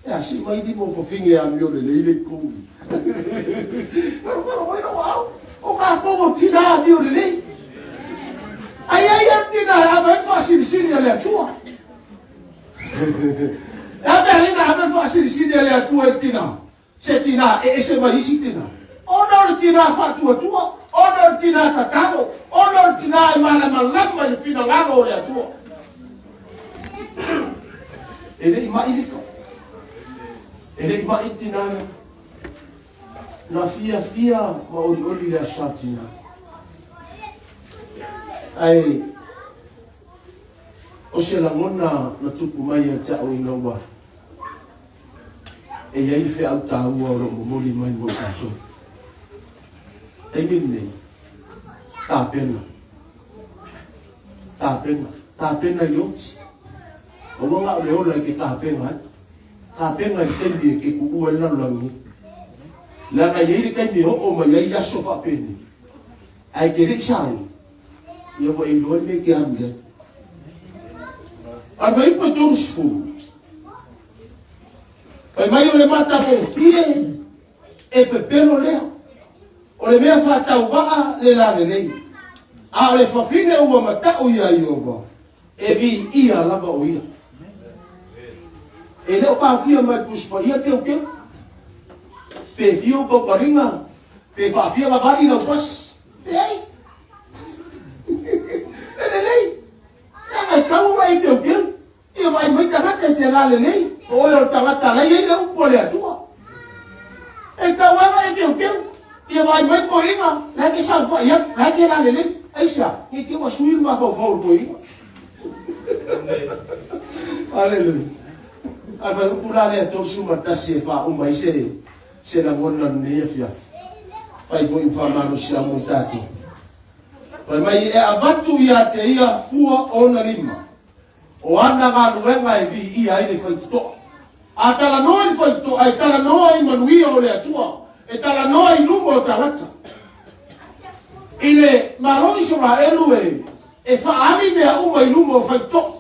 E a si mai lima o fafine e amio lelei le kou. Karo mai lou au. O kākou o tina amio lelei. Ai ai a tina e ava e E a mea alina ave le faasilisili a le Atua i le tinā, se tinā e ese mai isi tinā. Ona o le tinā faatuatua, ona o le tinā tatalo, ona o le tinā e malamalama i le finagalo o le Atua. E le i mai lika. E le i mai le tinā lea. Na fiafia ma olioli le aso a tinā. Ae o se lagona na tupu mai ia te au ina ua e i ai le feau taua o lo o momoli mai mo i tatou. Taimi lenei, tapena, tapena, tapena i le oti. Aua na o le ola e te tapena ai. Tapena i le taimi e te tuua ai le lalolagi nei. Leaga e i ai le taimi e oo mai ai aso faapenei, ae te le i sauni, ia ua e iloa le mea e te alu i ai. A le fuaiupu e 30, fai mai o le matagofie e pepelo lea, o le mea faatauvaa le lalelei, a o le fafine ua matau iā Ieova, e viia lava o ia. E le o paofia mai le Tusi Paia teuteu, pe fia ou taupaliga, pe faafia vavali lau pasi, leai. E lelei, leaga e tau ona e teuteu, ia vaai mai tagata e te lalelei, o oe o le tagata la e i ai le upu a le Atua. E tau lava e teuteu, ia vaai mai toeaiina, la e te saofai atu, la e te lalelei. Aisea? Ne i te i ua sui le mafaufau o le toeaina. Aleluia. A fai upu la lea 31 e faauma ai se se lagona lenei afiafi. Fai foi ma faamalosiau mo i tatou. Fai mai e avatu ia te ia fua ona lima. O ana galuega e viia ai le faitotoa. A talanoa i le faitotoa, e talanoa i manuia o le Atua, e talanoa i luma o tagata. I le Malo Isaraelu e, e faaali mea uma i luma o faitotoa.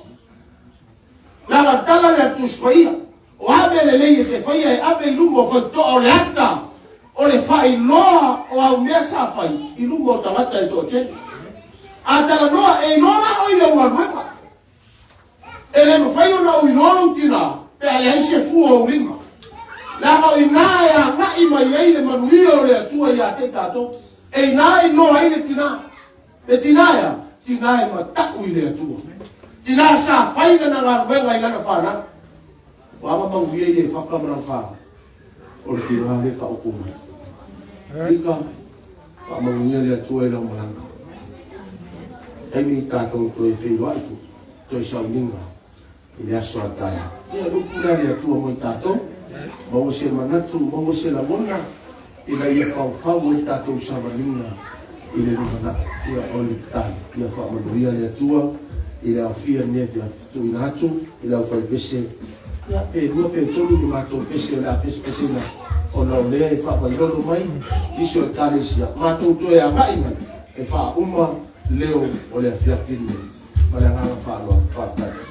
Leaga le tala lea a le Tusi Paia, o a mea lelei e te faia e ave i luma o faitotoa o le ata o le faailoa o au mea sa fai i luma o tagata e toatele. A talanoa, e iloa la oe i lau galuega. E le mafai ona ou iloa lou tinā pe a leai se fua o ou lima. Leaga o i ina e agai mai ai le manuia o le Atua ia te i tatou. E i ina e iloa ai le tinā. Le tinā e a? Tinā e mata'u i le Atua. Tinā sa fai lana galuega i lana fanau. Ua aga manuia ia e whaka ma lana fanau. O le tinā lea ka opo mai. Ika, faamanuia le Atua i lau malaga. Taimi tatou toe feiloai foi, toe sauniga i le aso a taeao. Ia, le upu lea a le Atua mo i tatou, maua se manatu, maua se lagona, ina ia faufau ai tatou savaliga i le lumanai. Ia, o le tatalo, ia faamanuia le Atua i le aofia i lenei afiafi. Tuuina atu i le aufaipese, ia, pe lua pe tolu ni matou pese o le a pesepeseina ai, ona o lea e faavailolo mai nisi o Ekalesia, matou toe agai mai e faauma leo o le afiafi lenei. Ma le agaga faaaloalo. Faafetai.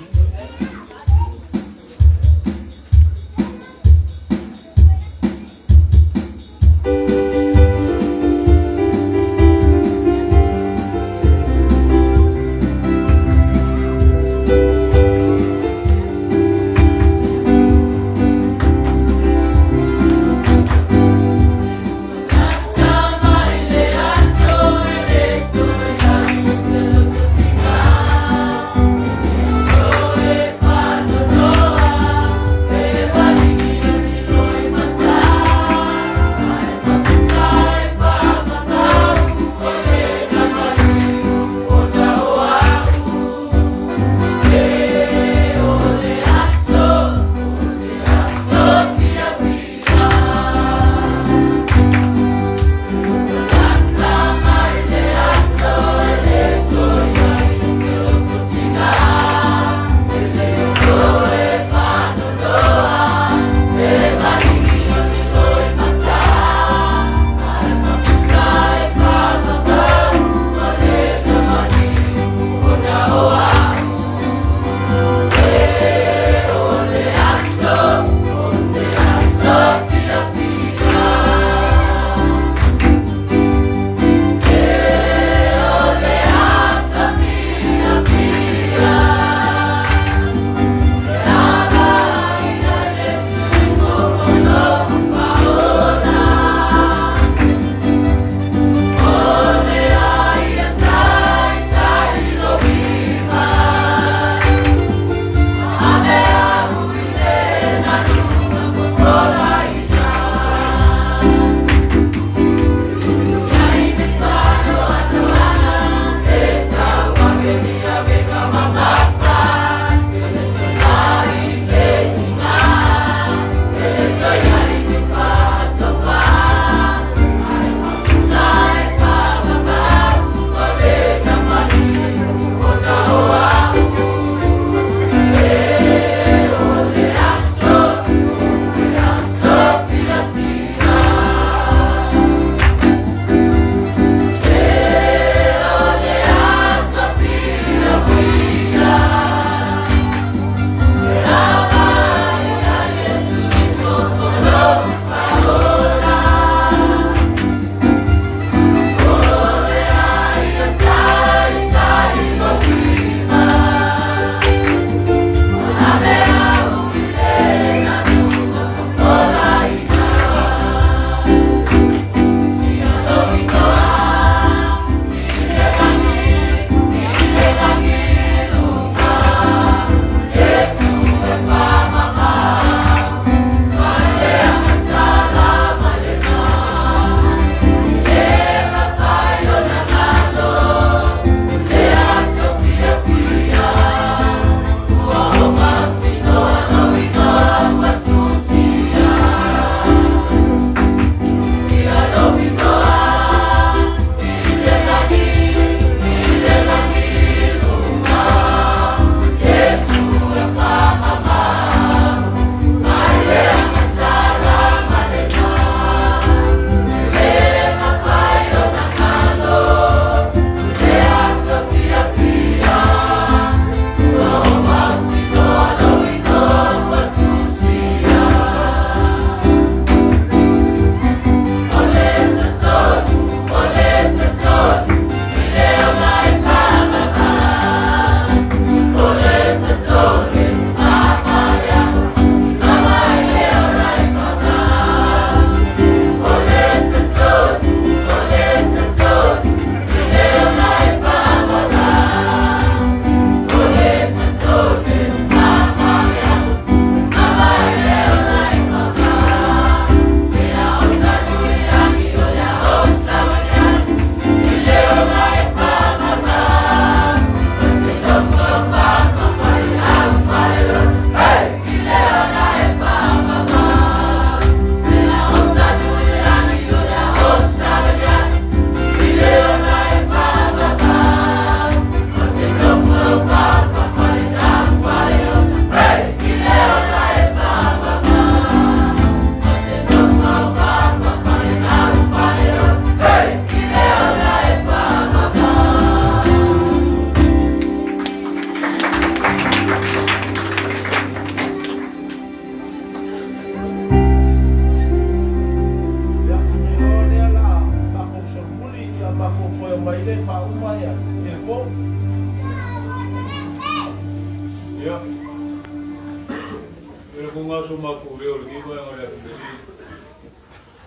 luga so matou leo i lenei vaega o le aso lenei,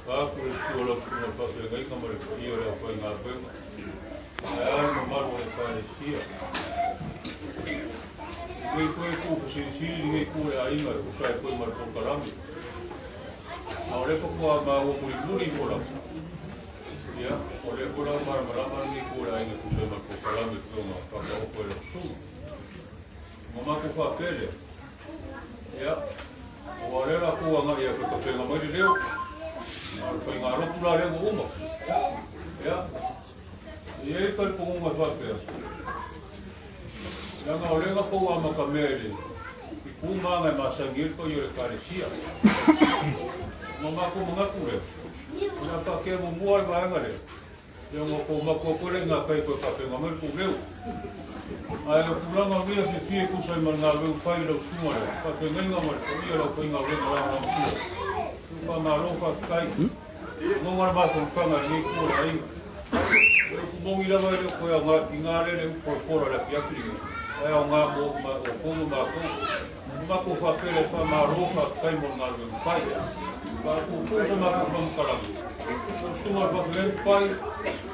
vaeatu le susu o lau susuga i le faafeagaiga ma le paia o le aufaigaluega, ae a le mamalu o le Ekalesia. I lenei foi itu fesilisili lenei itu o le aiga e tusa ai foi ma le polokalame. A o lea faatoa maua mulimuli ifo lava, ia, o lea foi la ua malamalama lenei itu o le aiga e tusa ai ma le polokalame e pei ona faataoto e lau susuga. Ma matou faapea lea, ia, aua o lea la tou agai e tapena mai le leo, a o le faigalotu la lea ua uma. Ia, e i ai le talitonuga e faapea, leaga o lea na tou amatamea i le i tu ma aga e masani ai le paia o le Ekalesia. Ona matou manatu lea, o le a taatia muamua le vaega lea, Ia ua tou matua koe lea i ngā kai koe whakapenga mai kou reo. Ae o tulaga o nei afiafia e tusa ai ma le galuega fai i lau susuga lea, faafeagaiga ma le paia o le aufaigaluega lagolago tua. Ua faamalo faafetai. Lagona le mafaufauga i lenei itu o le aiga. O le upu moni lava e le o toe aoga i tiga lea le upu polapola i le afiafi lenei, ae aoga mo outou ma matou. Ua matou faapea lea, faamalo faafetai mo le galuega fai. Faapuupuu sa matou faamatalaga, lau susuga i le faafeagaiga fai,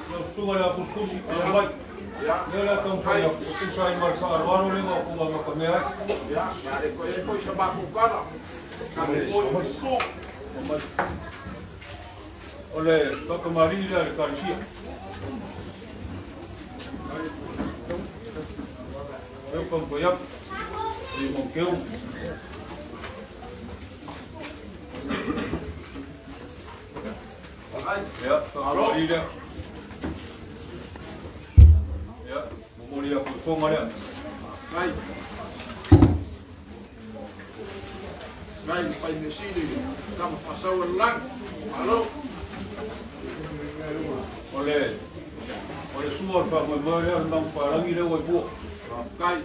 lau susuga i le apusitusi, aumai. Lea o le a taumafai atu e tusa ai ma le faaaloalo lea na outou amatamea ai. Ia, a le toe i ai foi sa matou tala, tatou o i puupuu. O le faatamalii lea a le Ekalesia. Lea ua taumafai atu, i Maukeu. Ia, faatamalii lea. Ia, momoli atu i Foga lea. Nai. Nai le fai mesili, tama faasau o le lagi. Malo. O le o le sua o le faamoemoe lea o le manupapalagi lea ua i tua. Faafetai.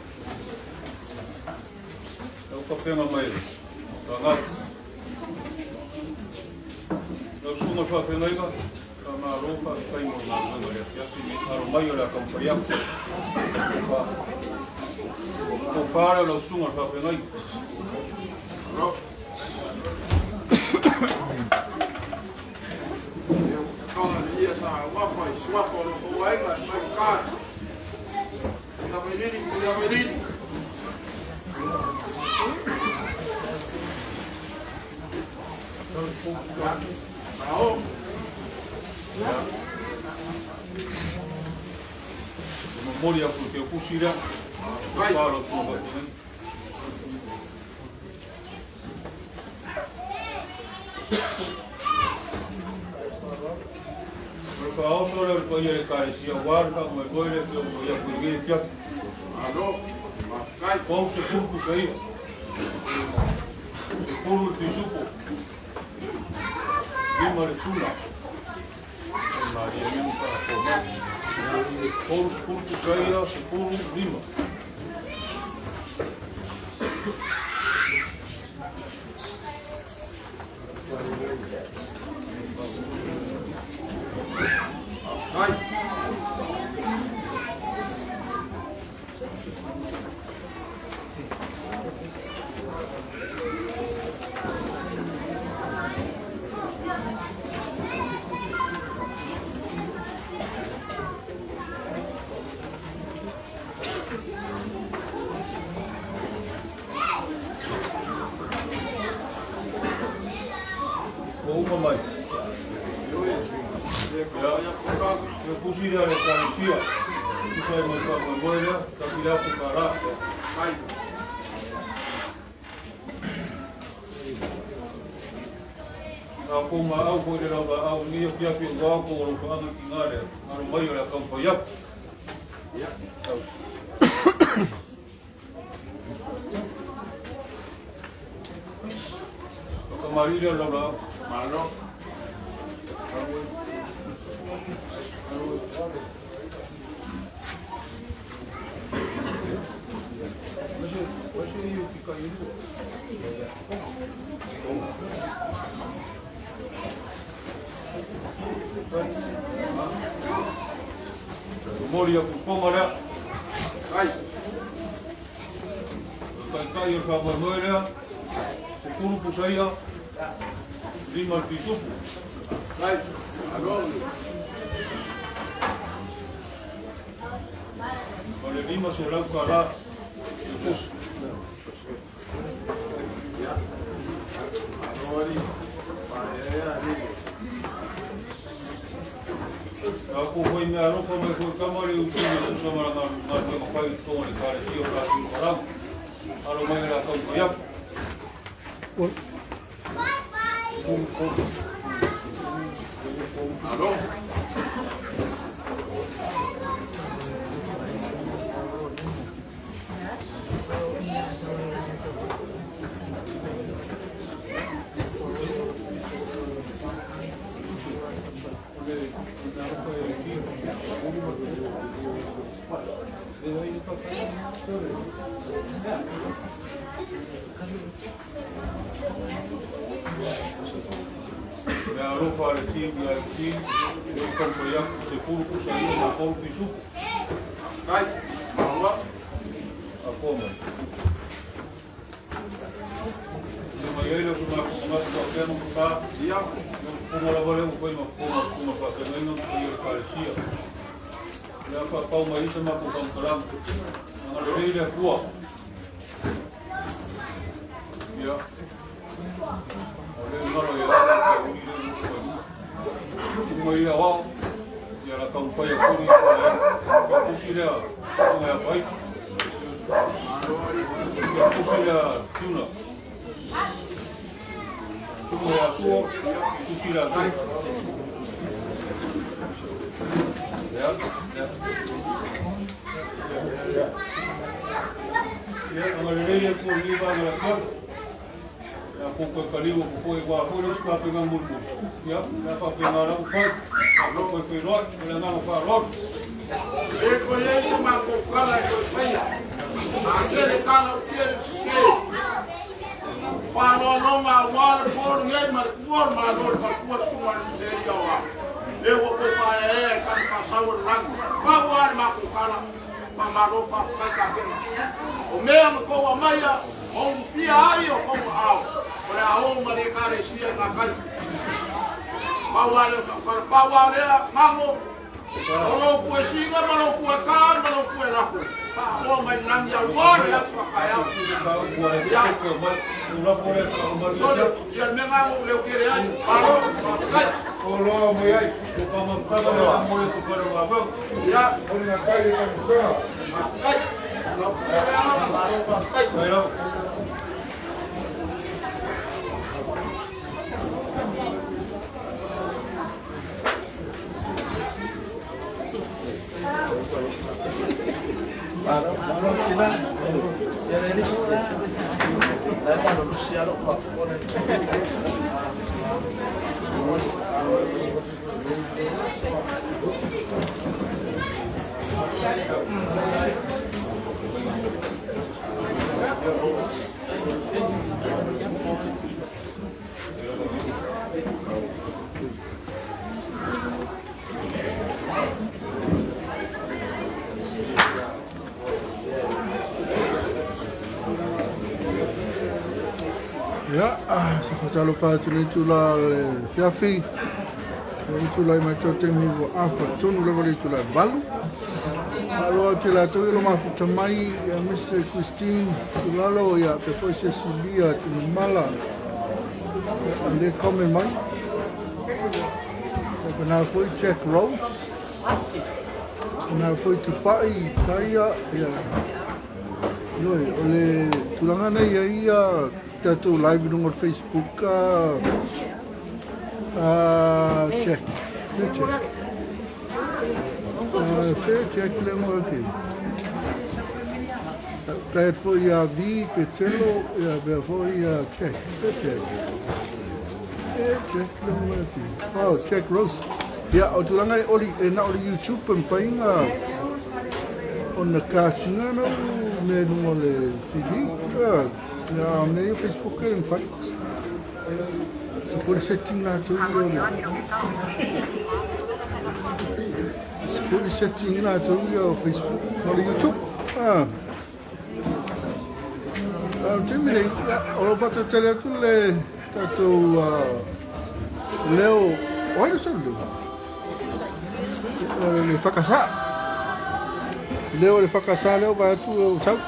Lau tapena mai fanau. Lau susuga i le faafeagaiga, faamalo faafetai mo le galuega i le afiafi nei. Alo mai o le a taumafai atu. Tofa. Tofa lea o lau susuga i le faafeagaiga. Malo. Ia, ua toga le ia sa uafa i suafa o lo outou aiga e mai uta. Tuiavailili, Tuiavailili. Malo. E momoli atu i le teutusi lea. Vai. Tofa lau susuga i le faafeagaiga. O le faaoso lea o le paia o le Ekalesia aua le faamoemoe lea e pei ona fai atu i lenei afiafi. Malo. Faafetai. 30 pusaia, 10 le pisupo, 5 le tuna. E malie mea ma faafoa mai. 30 pusaia, 10, 5. Faafetai. Ua uma mai. Ia, ia pusi lea le Ekalesia. Tusa ai ma le faamoemoe lea, $1,000. Faafetai. Sa outou maau foi le lauvaau i lenei afiafi aua outou alofaaga i tiga lea, alo mai o le a taumafai atu. Ia. Faatamalii lea o le laulaau. Malo. Momoli atu i Foga lea. Faafetai. O le taitai o le faamoemoe lea, Sepuluh pusa ia, lima le pisupu. Ma le 500 tala le pusi. A ko foi mea alofa mai foi kama le utu le tusa ma la galuega fai i totonu o le Ekalesia o tatou i Palau. Alo mai o le a taumafai atu. Mea alofa a le team ia le team, e o taumafai atu, sepuluh pusa ia ma tolu pisupu. Apoa mai. Ia mai ai lea o se matou manatu faapea ma matā, ia o le lava lea ua fai ma ma faafeagaiga ma paia o le Ekalesia. O le a faapau mai ai se matou faamatalaga. Agalelei le Atua. Ia, o lea e galo ia le tauli lea ua fai luma. Uma ia aoao, ia la taumafai atu ni o le ia pusi lea tunga ia pai. Ia pusi lea tuna. Tunga ia sua, pusi lea sua. Ia, ia. Ia, agalelei le Atua i lenei vaega o le afiafi. Ia kou kai kaliu o popoe ua foi le isi faapena mulimuli. Ia, le a faapena la ua fai. Ia koe feiloai, ma le agaga faaaloalo. E koe ai se matou kala e toe faia. A tele kala o tia le sese. Faanoanoga aua le po lenei ma le tua o le Malo le faletua le susuga i le Miseria o Ao. E ua toe faaeaea i tana faasau o le lagi. Fau lava le matou kala. Faamalo faafetai Kapena. O mea na tou aumaia ma ulufia ai o tou aao, o le a o ma le Ekalesia i gakai. Pau lava lea o sau tala, pau lava lea, Gago, o lou puesiga ma lou pueka ma lou puelafo, faaoa mai le lagi aua le aso a taeao. Ia, sole, ia le mea Gago ua leotele ai, malo, faafetai. Ia, faafetai. Lau pule le agaga, malo faafetai. Ia, se faatalofa atu le itula o le afiafi. O le itula i matou taimi ua afa tonu lava le itula e 8. Malo atu i latou i lo mafuta mai ia Mr. Christine Tulalo ia pe foi Cecilia Tunumala. Ia le comment mai. Ia pena foi Jack Rose. Pena foi Tupai Taia ia. Ioe, o le tulaga nei ia ia tatou live i luga o le Facebook Jack. Fair Jack. Fair Jack le ngoa ke. Glad foi ia Vi Petelo ia mea foi ia Jack. Fair Jack. Fair Jack le ngoa ke. Oh, Jack Rose. Ia, o tulaga e oli e na o le YouTube e mafai ona ona kasina nau mea i luga o le TV. Ia, a mea ia Facebook e mafai. Se foi le setting latou ia o le Se foi le setting latou ia o Facebook o le YouTube. Ah. O taimi nei, o lo o faatatele atu le tatou leo, o ai le sau leo? O le whakasa. Leo le whakasa leo vai atu o sau.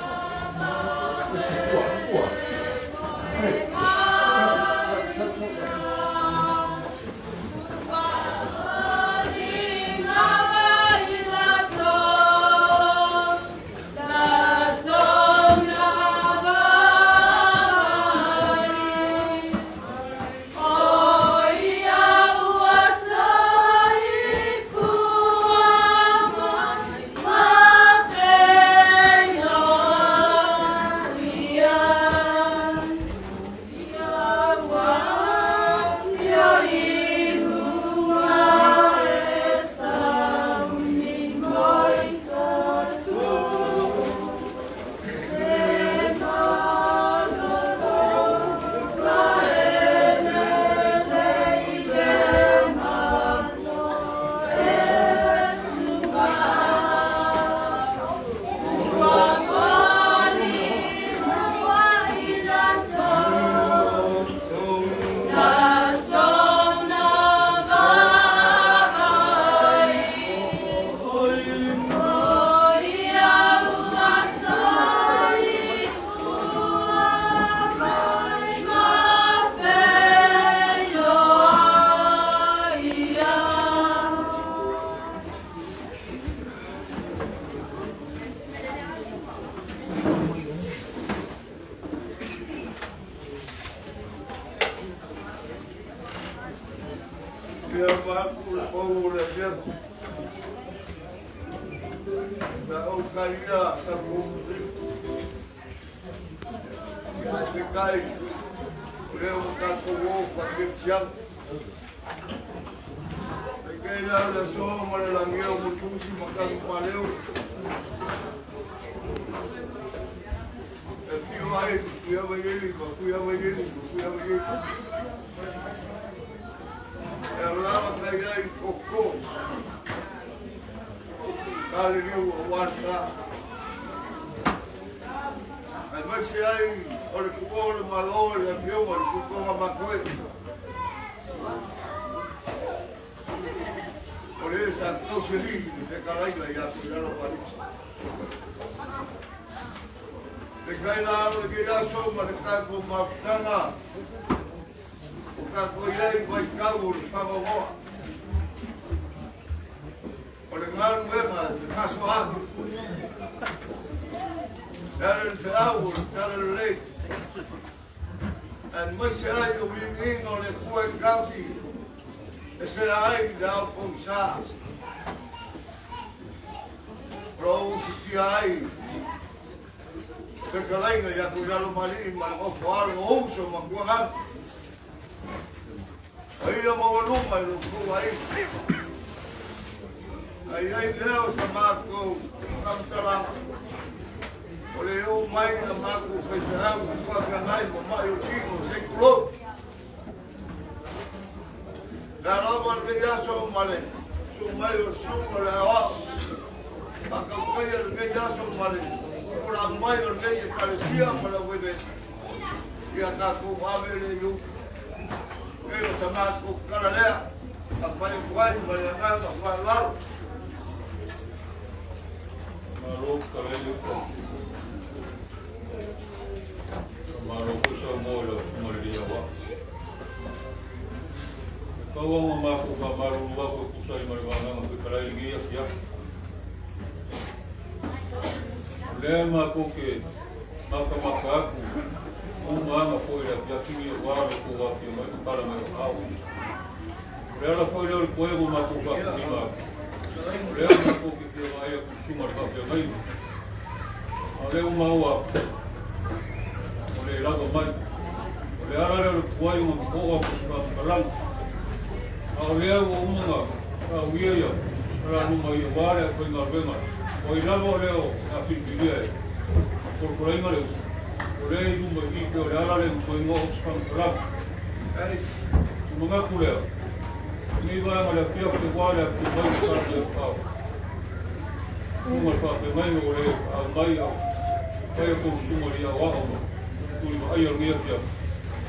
Tuli vaaia o lenei afiafi,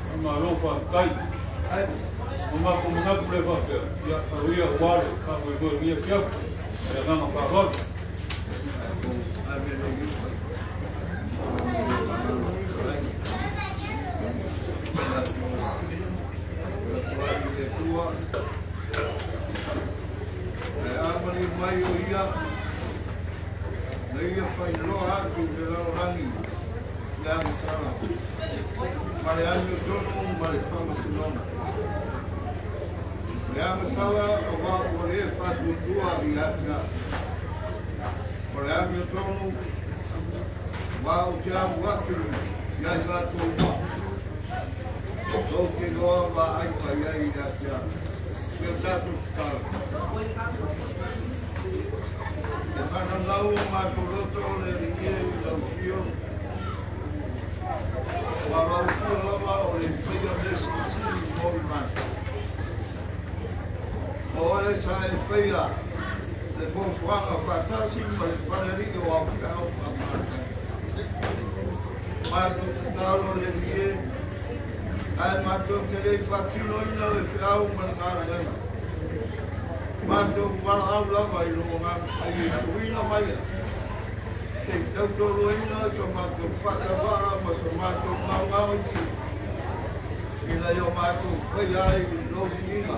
faamalo faafetai. O matou manatu lea faapea, ia auia auā le faamoemoe o lenei afiafi. Ma le agaga faaaloalo. E amali mai o ia na ia whailoa atu le lalolagi le agasala ma le amiotonu ma le faamasinoga. Le agasala auā ua lē faatuatua ia te au. O le amiotonu uā ou te alu atu ia i latou maa tou te iloa vaai mai ai ia te au. Ia tatou tatalo. E fananau o matou loto le alii e i lau afio ma lau afio lava o le faia mea silisili mo le matou. O oe sa e faia le fuafuaga faatasi ma le falealii o ao feau ma matou. Matou tatalo le alii e, ae matou te lei faatinoina le feau ma le galuega. Matou valaau lava i lou agaga paia e tuuina maia te i tautoaluaina so matou faatauaa ma so matou gaogao i ina ia o matou faia ai lou viiga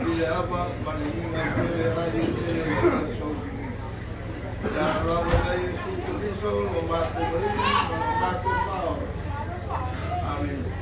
i le ava ma le iga tele ai e tele i sou viiga. Ia lava ia Iesu Keriso lo matou Alii ma lo matou Paola. Amene.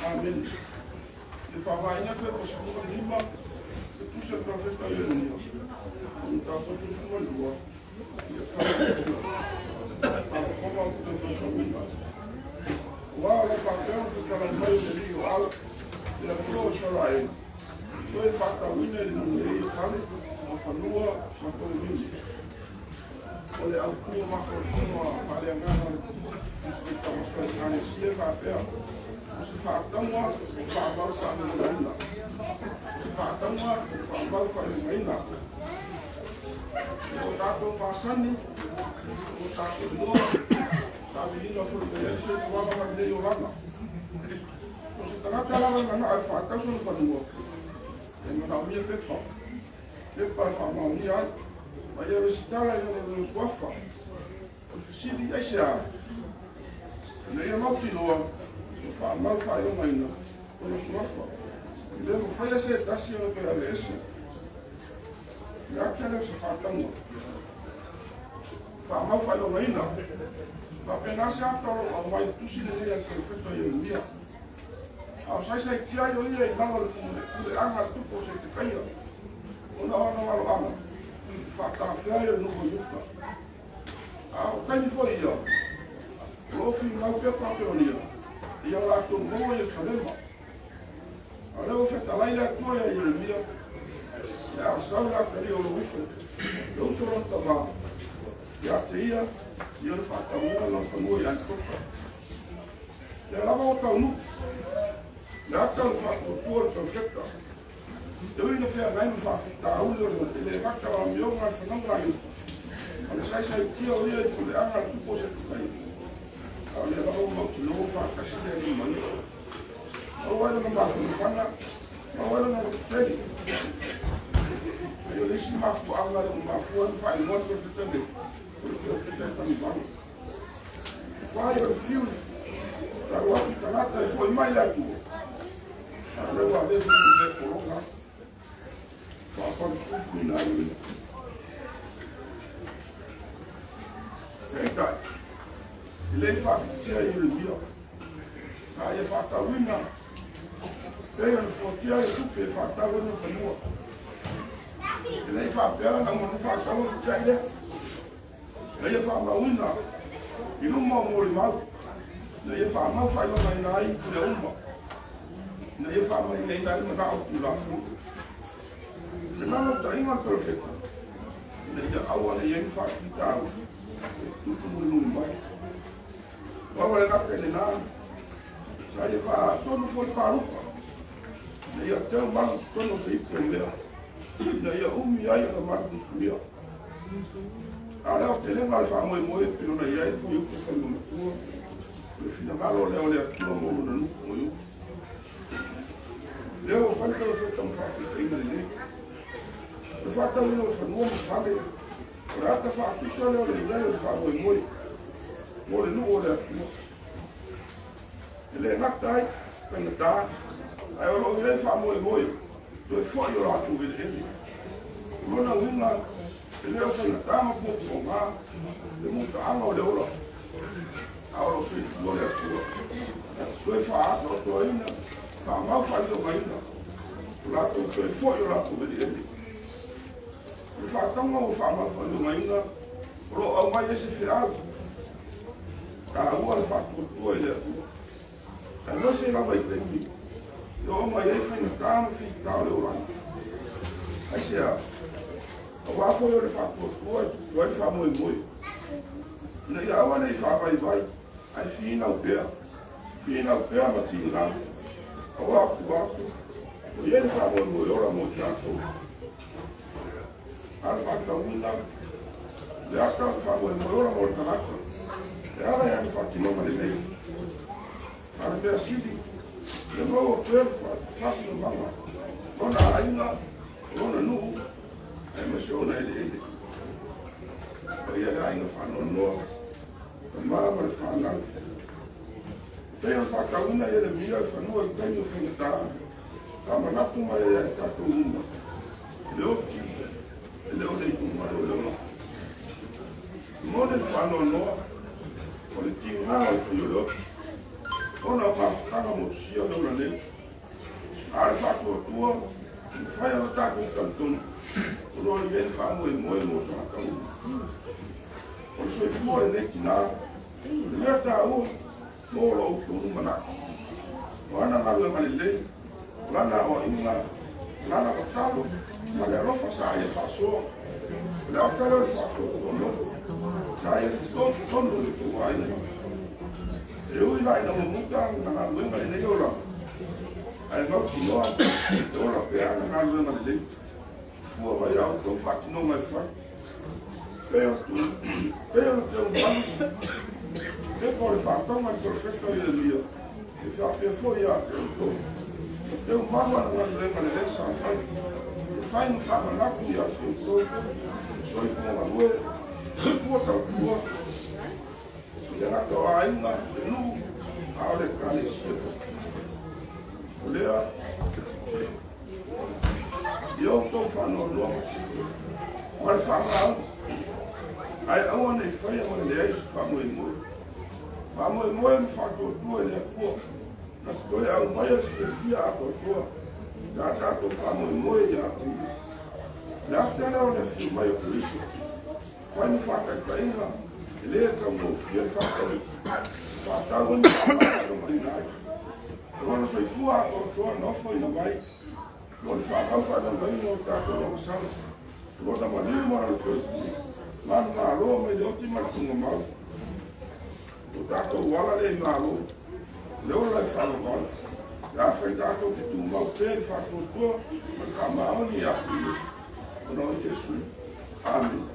Amen. Le whawhaina whe o suma lima, e tusa profeta Ieremia. O ngā suma lua, ia whawhaina. A whawha o te whawhaina. Wa o la whakeo whakara mai le rio au, i la kuro o Israel. Toe whakawina i le e whale, ma whanua, ma tō mini. O le au kua mawhawhinoa, whale angana le tamasoi kane sia whapea. O se whātaunga o whāmau whaanungaina. O se whātaunga o whāmau whaanungaina. O tātou māsani, o tātou noa, tāwihina furu me se tuanga ma nei o lana. O se tangata lava ngana ai whātau sona whanua. E mana o mia pepa. Pepa e whāmau ai. Ma ia resitala i lona lona suafa. O fisili ai se a. Na ia mautinoa, o whaamau whaiongaina, o na suafa. I le mawhaia se tasi o na toe ale ese. Le ake leo se whaatanga. Whaamau whaiongaina, whapena se ata o au mai tusi le lea te wheto i Ieremia. A o saisai tia i o ia i lalo le pule anga tupo se te kaia. O na ona walo anga. Whaatawhea i o nuho yuka. A o kaini fo ia. Lofi ngau pepa peonia. Ia o lātou maua Yerusalema. A leo whetalai le atua ia Ieremia. Ia a sau le atari o lo uso. Le uso lona tamā. Ia te ia, ia le whaatamua lona whanua i Anitoka. Ia lava o taunuku. Le ata o le whaatuatua le taufeta. Te ui na whea ngai ma whaafitauli o le le gata o amioga le whananga a iuta. A le saisai tia o ia i pule anga le tupo se te. A le lava o mautinoa whaakasi le ani mai. Au ai lana mafuafana, au ai lana lototele. Ai o le isi mafuaanga le mafua ni whaingoa le profeta le, o le profeta e tangivanga. Whai o le fiu, tau atu i tangata e foi mai le atua. A leo a le hui le koronga, whaaparukuku ina ai. Peitai, i lei whaawhitia i Ieremia, ka ia whaatauina, pei ona fuatia e tupe e whaatau ana whanua. I lei whaapea na manu whaatau ana tia i lea. Na ia whaamauina, i luma o mōri mau, na ia whaamau whailonga ina ai i le uma. Na ia whaamau ina ai mana o tūlafu. Le mana o tainga le profeta, na ia aua na ia ni whaakita au, e tutu muri muri mai. Wawa le gata le nā, sa ia whaatonu fo le pārupa. Na ia teo malu tono se ipu e mea, na ia umi ai ana malu mia. A leo te lenga le whaamoe moe, piro na ia e fo iuku kai mamatua, le finangalo leo le atua mo lona nuku mo iuku. Leo o whale tau wheta mwhaatita ina le. Le whaatau ina o whanua mo whale, o le ata whaatusa leo le inai o le whaamoe moe, mo le nuku o le atua. E le ngata ai, kainata, ai o loo iai whaamoe moe, toe fo i o lātou vele ele. O lona uinga, e leo whainata ma pupu o ngā, le mutaanga o le ora, a o loo soifua le atua. Toe whaata o toa ina, whaamau whailonga ina, o lātou toe fo i o lātou vele ele. O le whaatanga o whaamau whailonga ina, o loo au mai ese whiau, ka ua le whaatuatua i le atua. Ka noise lava i taimi, i o mai ai whainata ma whitao le oranga. Ai se a, a wā foi o le whaatuatua i tutu ai whaamoe moe. Ina ia aua nei whaavaivai, ai whiinau pea, whiinau pea ma tīngā. A wā atu atu, o ia le whaamoe moe ora mo tātou. A le whaatauina, le ata le whaamoe moe ora mo le tangata. E ala ia ni whaatinonga le nei. A le mea sili, le mau o pea whaatasi no manga. Ona aina, ona nuhu, e ma se ona ele ele. O ia le ainga whaanonoa, ka maa ma le whanau. Pei o le faatauina Ieremia i fanua i taimi o faigata, faamanatu mai ai ia i tatou uma, le oti e le o le itumalo o le ola. E moni le faanoanoa o le tiga o le paia o le oti, ona o mafutaga motusia o le ola nei. A o le faatuatua, e mafai ona tatou talitonu o lo o i ai le faamoemoe mo tagata uma. O le soifua o lenei tina, o le mea taua mo lo outou lumanai. O ana galuega lelei, o lana aoaiga, o lana tatalo ma le alofa sa ia faasoa. O le ata lea o le faatuatua loto, sa ia fitoitonu i lo outou aiga. E ui la ina mamuta lana galuega i lenei olaga, ae mautinoa e ola pea ana galuega lelei, fua mai ia outou faatinoga e fai. Pei ona teumalu pepa o le faatauga i le perofeta o Ieremia, e faapea foi ia te outou. E teumalu ana galuega lelei sa fai, e fai ma faamanatu ia te outou, soifua galue, soifua tautua, i le gata o aiga, le nuu, a o le ekalesia foi. O lea, ia outou faanoanoa ma le faamaoni, ae aua ne i faia ma le leai se faamoemoe. Faamoemoe ma faatuatua i le Atua, na te toe aumaia le fiafia atoatoa pe a tatou faamoemoe ia te Ia. O le ata lea o le afio mai o Keriso, fai ma faataitaiga e le taugofie le faatauina, faatau ai ma faamagalomaina ai. O lona soifua atoatoa na ofoina mai mo le faamau faaleogaina o tatou agasala, o lona maliu ma lona toe manumalo mai le oti ma le tugamau. O tatou ala lea i malo, le ola e faavavau, pe afai tatou te tumau pea i le faatuatua ma le faamaoni ia te Ia, ona o Iesu. Amene.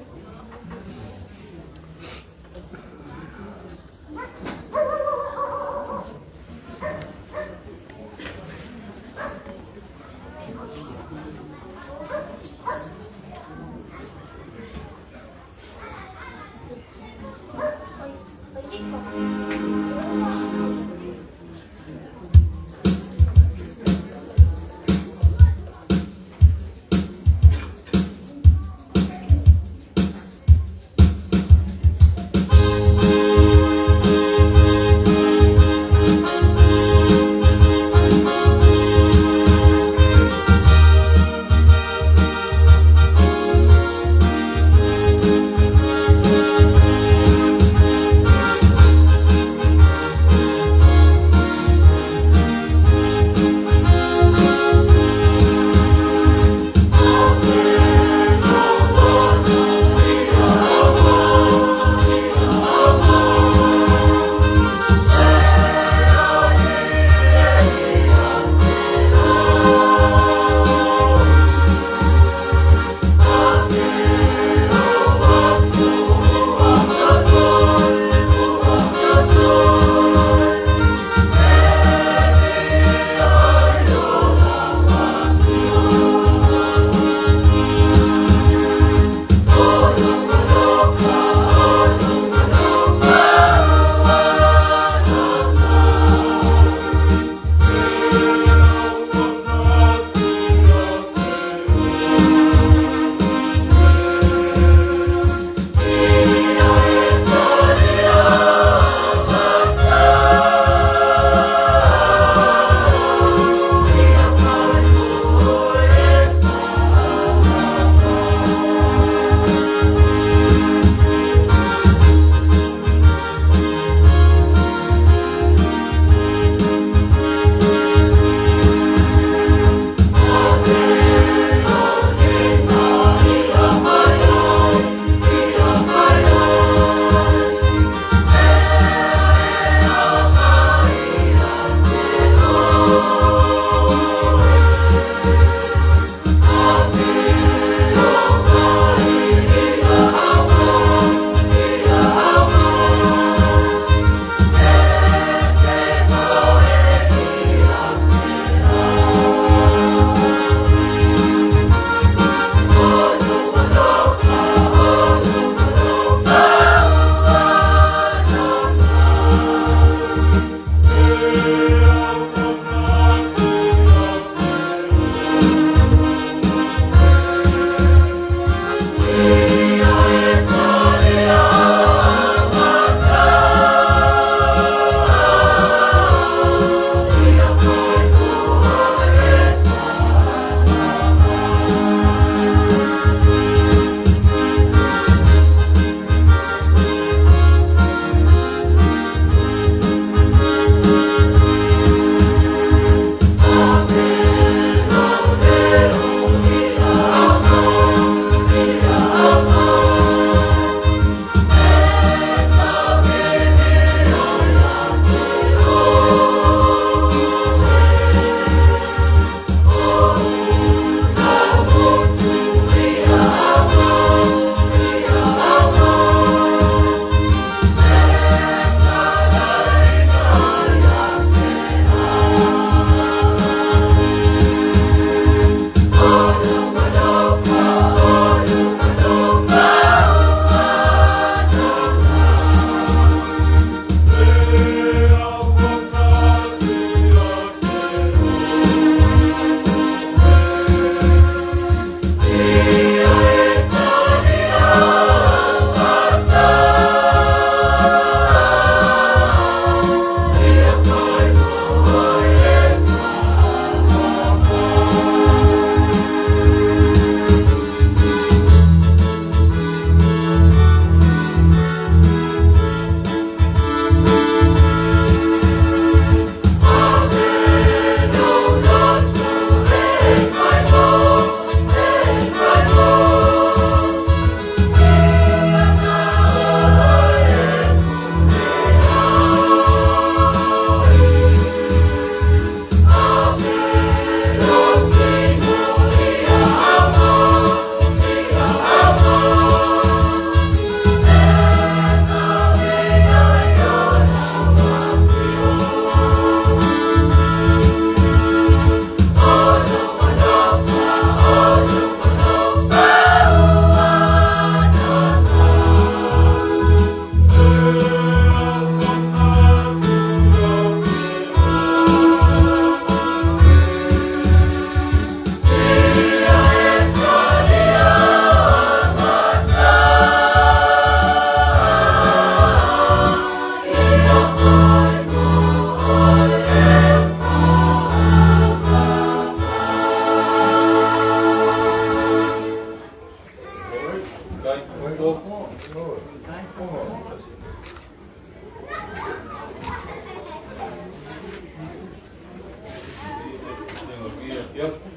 afiafi.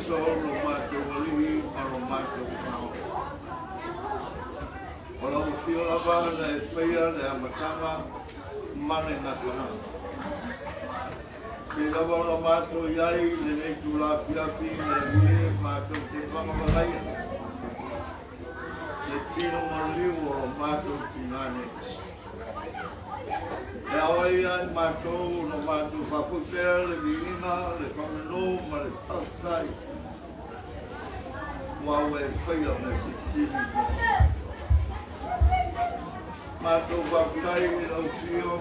Keriso lo mātou alihi ma lo mātou pao. O lau fio lava na e whaia le amatanga ma le ngatanga. Te lava o la mātou iai le nei tu la fiafi le ue mātou te whangawalaia. Le tino maliu o lo mātou tinane. E awai ai mātou no mātou whakupea le viina, le whameno ma le whasai. Wau e whaia me sisiri. Mātou whakutai i lau fio,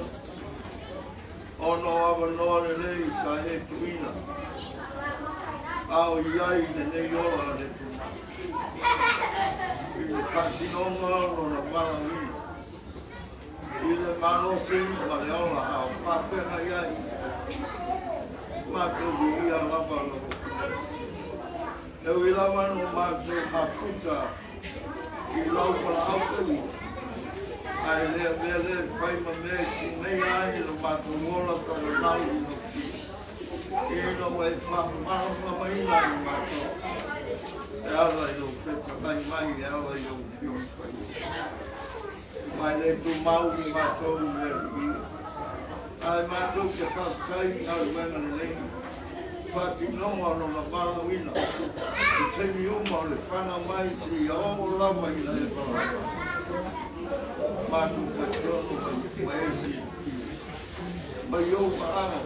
ono awa noa le lei sa e tuina. Ao iai le nei ola le tuna. I le whatinonga o na wala wina. I le malosi ma le ola ao whapenga iai. Mātou vi ia lava lo. E ui lava no mātou mafuta i lau pala aupeli. Ai lea mea le whai ma mea ti nei ai lo mātou ola ka le mau i no ki. I no e whakamahama mai i mātou. E ala i o peta mai mai e ala i o whio whai. Mai le tu mau i mātou le i. Ai mātou ke whakakai ngā ruenga le lei. Whatinonga no na malawina. I teimi uma o le whana mai si i o lama i la e whalawa. Mātou patrono mai mai e mai o maanga.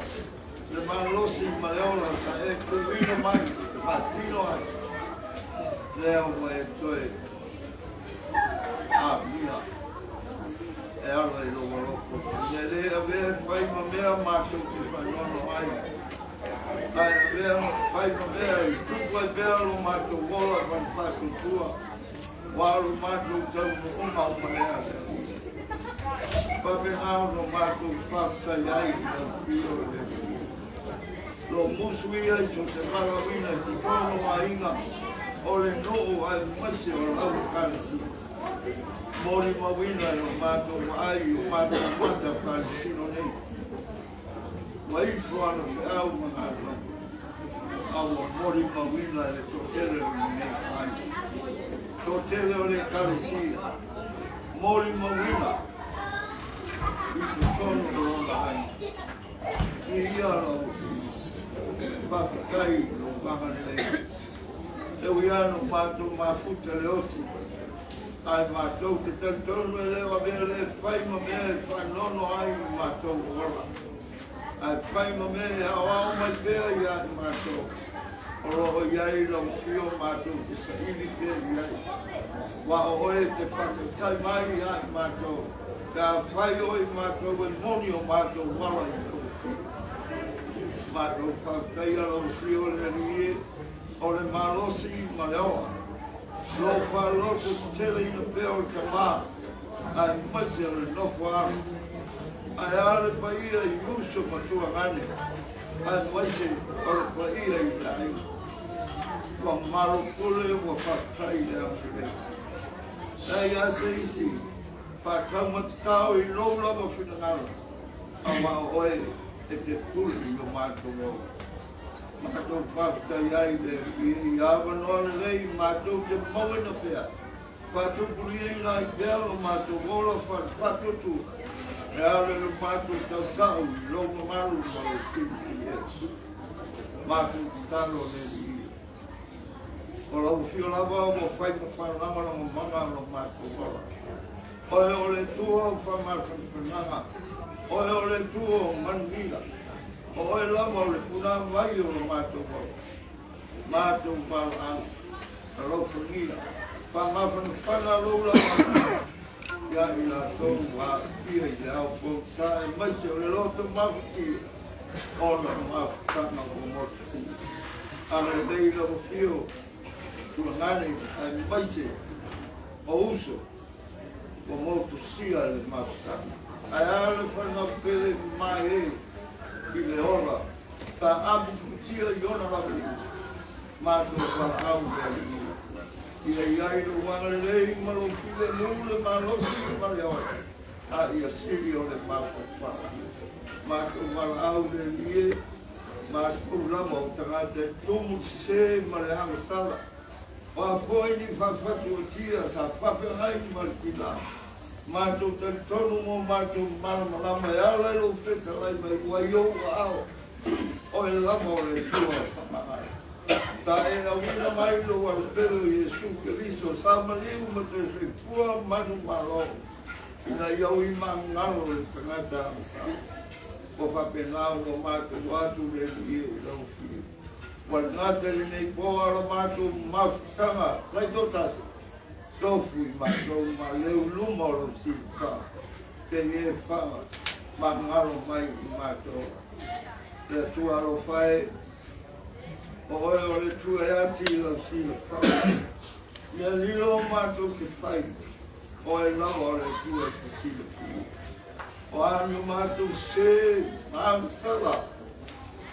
Le malosi ma le ola sa e tuwina mai patino ai. Leo mai e toe a mia. E ala i lo waloko. Ne le avea whai ma mea mātou ki whanono ai. Ai avea whai ma mea i tupu ai pea lo mātou ola whan whatutua. Wā lo mātou tau mo unga o malea le. Pape ngau no mātou whātai ai i lau pio le. Lo musu ia i so te marawina i te tono ainga o le noo ai maise o lau kalisi. Mori mawina i o mātou ai o mātou mata kalisino nei. Waifo ana te au mga lau. Aua mori mawina e le tōtele o nei ai. Tōtele o le kalisi. Mori mawina i te tono o lona ai. I ia lau whakakai o whanganelei. Te uiano mātou mafuta le oti. Ai mātou te tantonu e leo avea le whai ma mea e whanono ai i mātou ola. Ai whai ma mea e ao ao mai pea i ai mātou. O roho iai lau whio mātou te saili pea i ai. Wa o oe te whakakai mai i ai mātou. Ka whai oi mātou e moni o mātou wala i tō. Mātou whakakai a lau whio le rie o le malosi ma le oa. Lo whaloto tele ina pea o ka mā, ai maise o le nofo alu. Ai ale paia i uso matua ngane, ai maise o le paia i le ai. Ua malo pule ua whakatai le amere. Nei a se isi, whakaumatatao i lou lava whinangalo, a wā oe e te pule i o mātou oa. Mātou whakatai ai le i awanoa le lei, mātou te mauena pea. Whātupuri e ngai pea o mātou ola whatutu. E ale le mātou tautau i lou mamalu ma le tini e. Mātou talo le i. O lau whio lava o mo whai ma whananga no manga no mātou ola. Oe o le tua o whamarwhananga. Oe o le tua o manuia. O e lava o le puna vai o le mātou wau. Mātou wau au. A rofangia. Whangawhanawhana rau lava. Ia i la tō wā ia i le au pōta e maise o le loto mawhiti. Ona mawhitanga o motu. Ara lei lava whio. Tuangane ai maise o uso. O motu sia le mawhitanga. Ai ale whanga pele mai e. I le ola, ta abu kutia i ona wawili, mātou wha au le i. I le iai lo wanga lei ma lo file mule ma lo si ma le ola, a ia siri o le mātou wha. Mātou wha au le i e, Matou lava o tagata e tumu sesē ma le agasala. O a foi ni faafatuatia sa faafeagai ma le tinā, matou talitonu ma o matou malamalama e ala i lou fetalai mai ua i ou aao, Oe lava o le Atua faamagalo. Sa e auina mai lou Alopele o Iesu Keriso sa maliu ma toe soifua manumalo ina ia ui magalo le tagata agasala. Ua faapena ona matou atu le Alii e i lau Afio. Ua le gata i lenei po a o la matou mafutaga taitoatasi, tofu i matou ma leu i luma o lau silafaa, se i e faga magalo mai i matou. Le Atua alofa e, o oe o le Atua e ati i lau silafaa. Ia lilo matou te fai, oe lava o le Atua e te silafia. O a ni o matou sē ma agasala,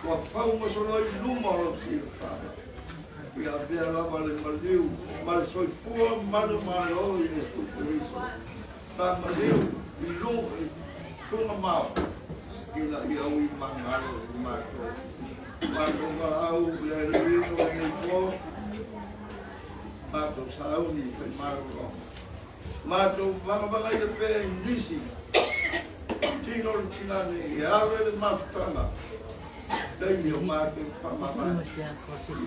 ua fau ma soloi i luma o lau silafaa. Ia avea lava le maliu ma le soifua manumalo i Iesu Keriso, sa maliu i luga i tugamao, ina ia ui magalo i matou. Matou valaau le Alii o lenei po, matou sauni i faimalologa. Matou vagavagaia pea i nisi tino o le tina nei e alo i le mafutaga taimi o matou faamavae.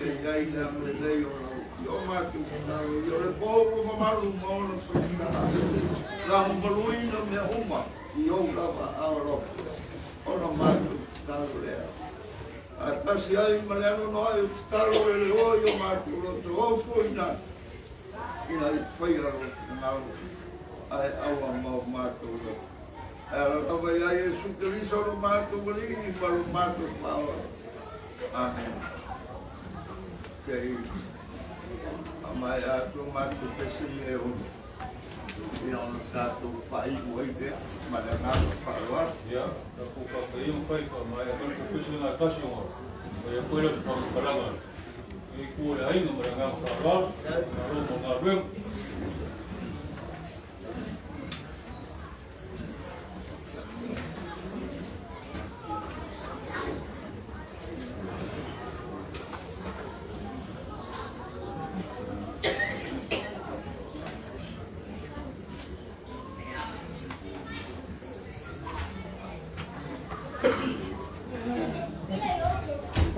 Ia i ai le agalelei o lau i o matou tatalo i o le po ua mamalu ma ona faigata lagomaluina mea uma i ou lava aao alofa ona matou tatalo lea. Faatasi ai ma le anoanoai o tatalo e leoa i o matou loto ofo ina ina ia faia lou finagalo ae aua ma o matou loto. Ae ala lava ia Iesu Keriso lo matou Alii ma lo matou Faaola. Amene. Se i faamaea atu matou fesili e ono ia ona tatou faaiu ai lea ma le agaga faaaloalo. Ia, tatou faafetai ma fai faamaea mai le profession lena e tasi ona fai atu ai lea o se faamatalaga i le itu o le aiga ma le agaga faaaloalo. Malo mo le galuega.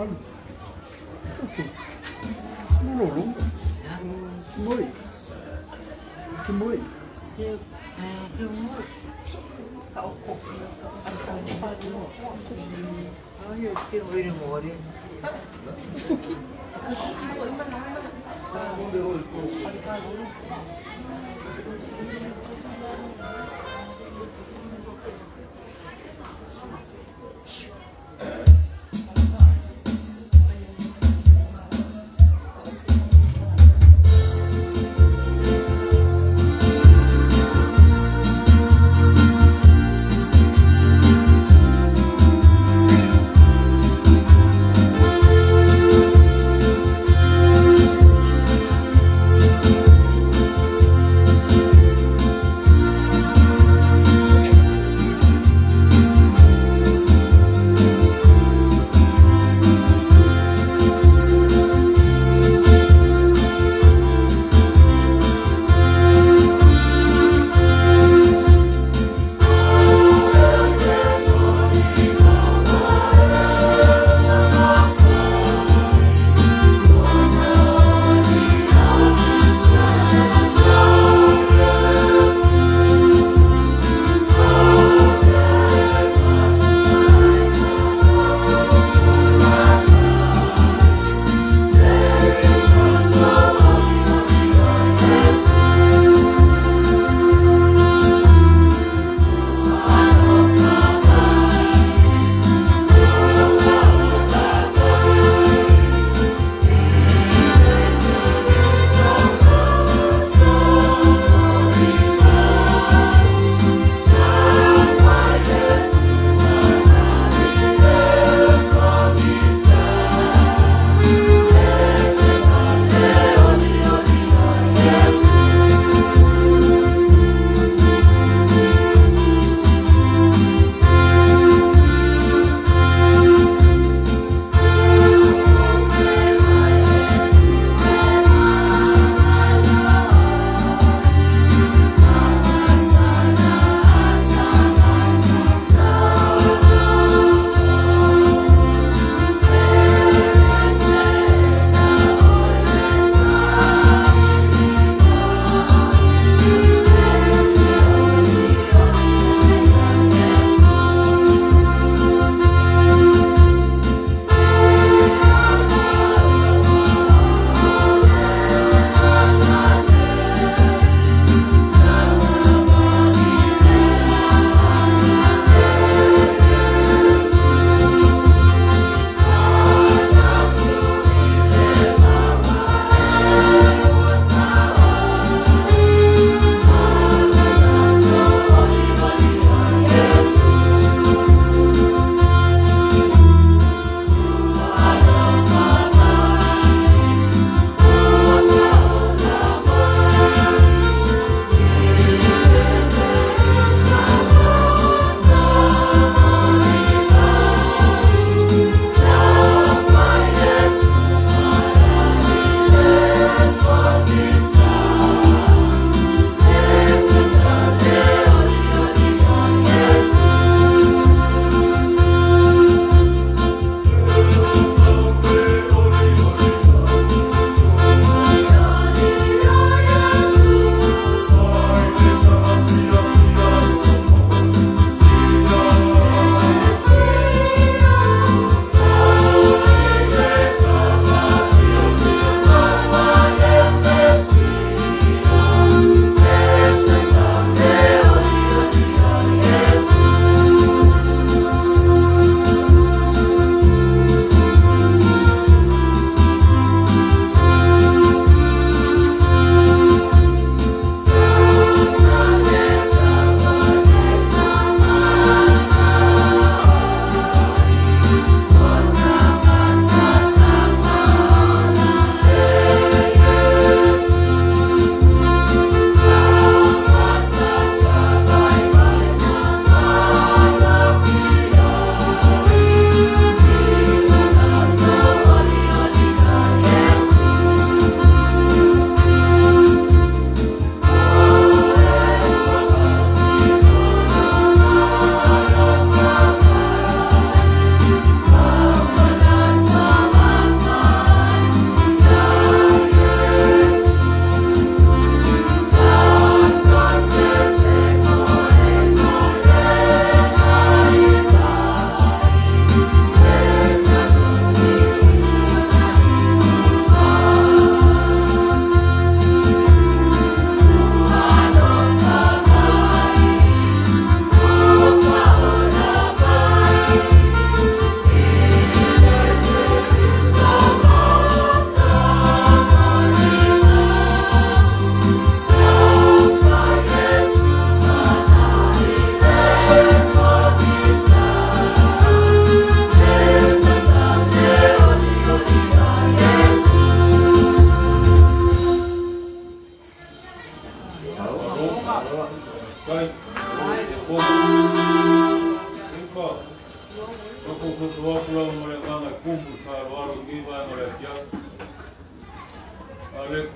Alu. Lolo. Moi. Moi.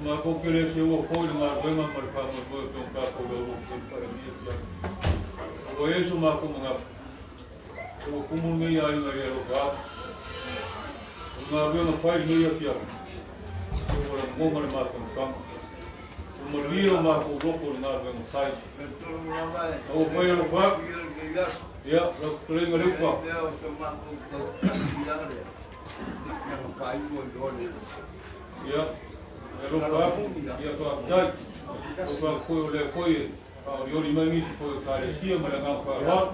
Matou te le seua foi i le galuega ma le faamoemoe o pei ona tatou laulua foi i le Palemia Tiago. Ua i ai so matou manatu, ua tumu lenei aiga i le alofa atu. O le galuega fai i lenei afiafi, ua lagona le mafanafana. Ua malie o matou loto i le galuega fai. A ua fai alofa atu, ia, lau fetalaiga Leuta. Ia, e alofa atu, ia faafetai. Alofa atu foi o lea foi e faaolioli mai nisi foi o Ekalesia ma le agaga faaaloalo.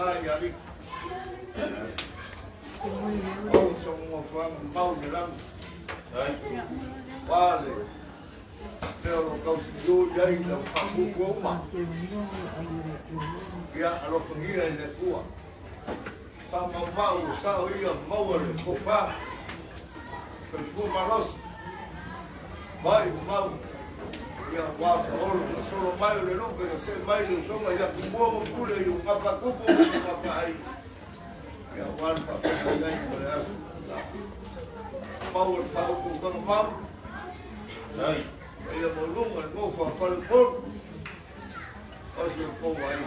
i alii. Maua so nofoaga mau i le lagi. Ua le mea o lo tausiliū i ai le faapupu uma. Ia alofagia e le Atua. Faamaumau o sao ia maua le tofa. Soifua malosi. Mai mau. Ia ua paolo na solo mai o le lupe na se mai le usoga ia tumua ma pule i o ngapatupu ma ngapaai. Ia ua le faafetai ai mo le aso. Maua le faautautaga mau. Ia maualuga le nofo a faletolu. O se kou ai.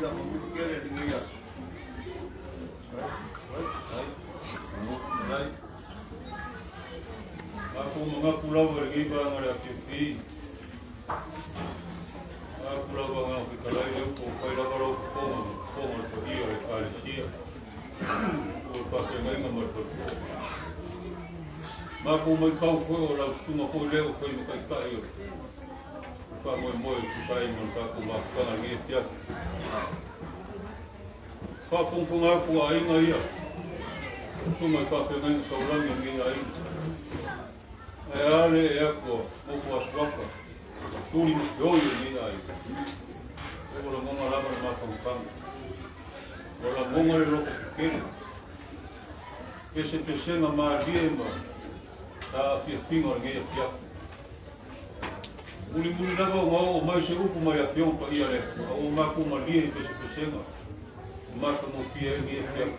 Ia manuia tele lenei aso. Matou manatu lava i lenei vaega le afiafi. Aku lava ngā fetalai leu po fai lava lau fofoga ma fofoga o le paia o le Ekalesia, o le faafeagaiga ma le falefono. Matou matau foi o lau susuga foi lea ua fai ma taitai o le faamoemoe e tusa ai ma le tatou mafutaga i lenei afiafi. Faafogafoga atu a aiga ia, susuga i faafeagaiga taulagi o lenei aiga. Ae a le ee atu a nofo asuafa, tuli ma feoi o lenei aiga. E ua lagona lava le mafanafana. Ua lagona le loto tetele. Pesepesega malie ma taafiafiga o lenei afiafi. Mulimuli lava ona oo mai se upu mai Afioga Paia a le Atua, a ua matou malie i pesepesega ua matagofie ai lenei afiafi.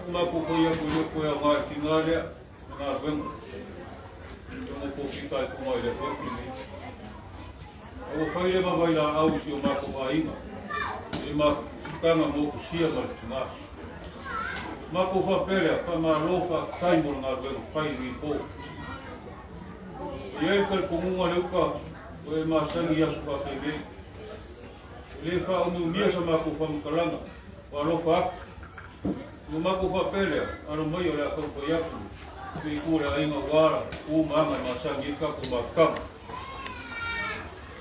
Ua matou fai atu e le o toe aoga i le tiga lea le galuega e ono tofita ai tuma i le afiafi lenei. A ua fai le vavailaau i si o matou aiga i le mafutaga motusia ma le tiga. Matou faapea lea, faamalo faafetai mo le galuega fai i lenei po. E i ai le talitonuga le uka ua e masani i aso faapenei. E le faaumiumia sa matou faamatalaga, ua alofa atu. Ua matou faapea lea, alo mai o le a taumafai atu le itu o le aiga ua ala tu ma aga e masani ai le tatou mafutaga.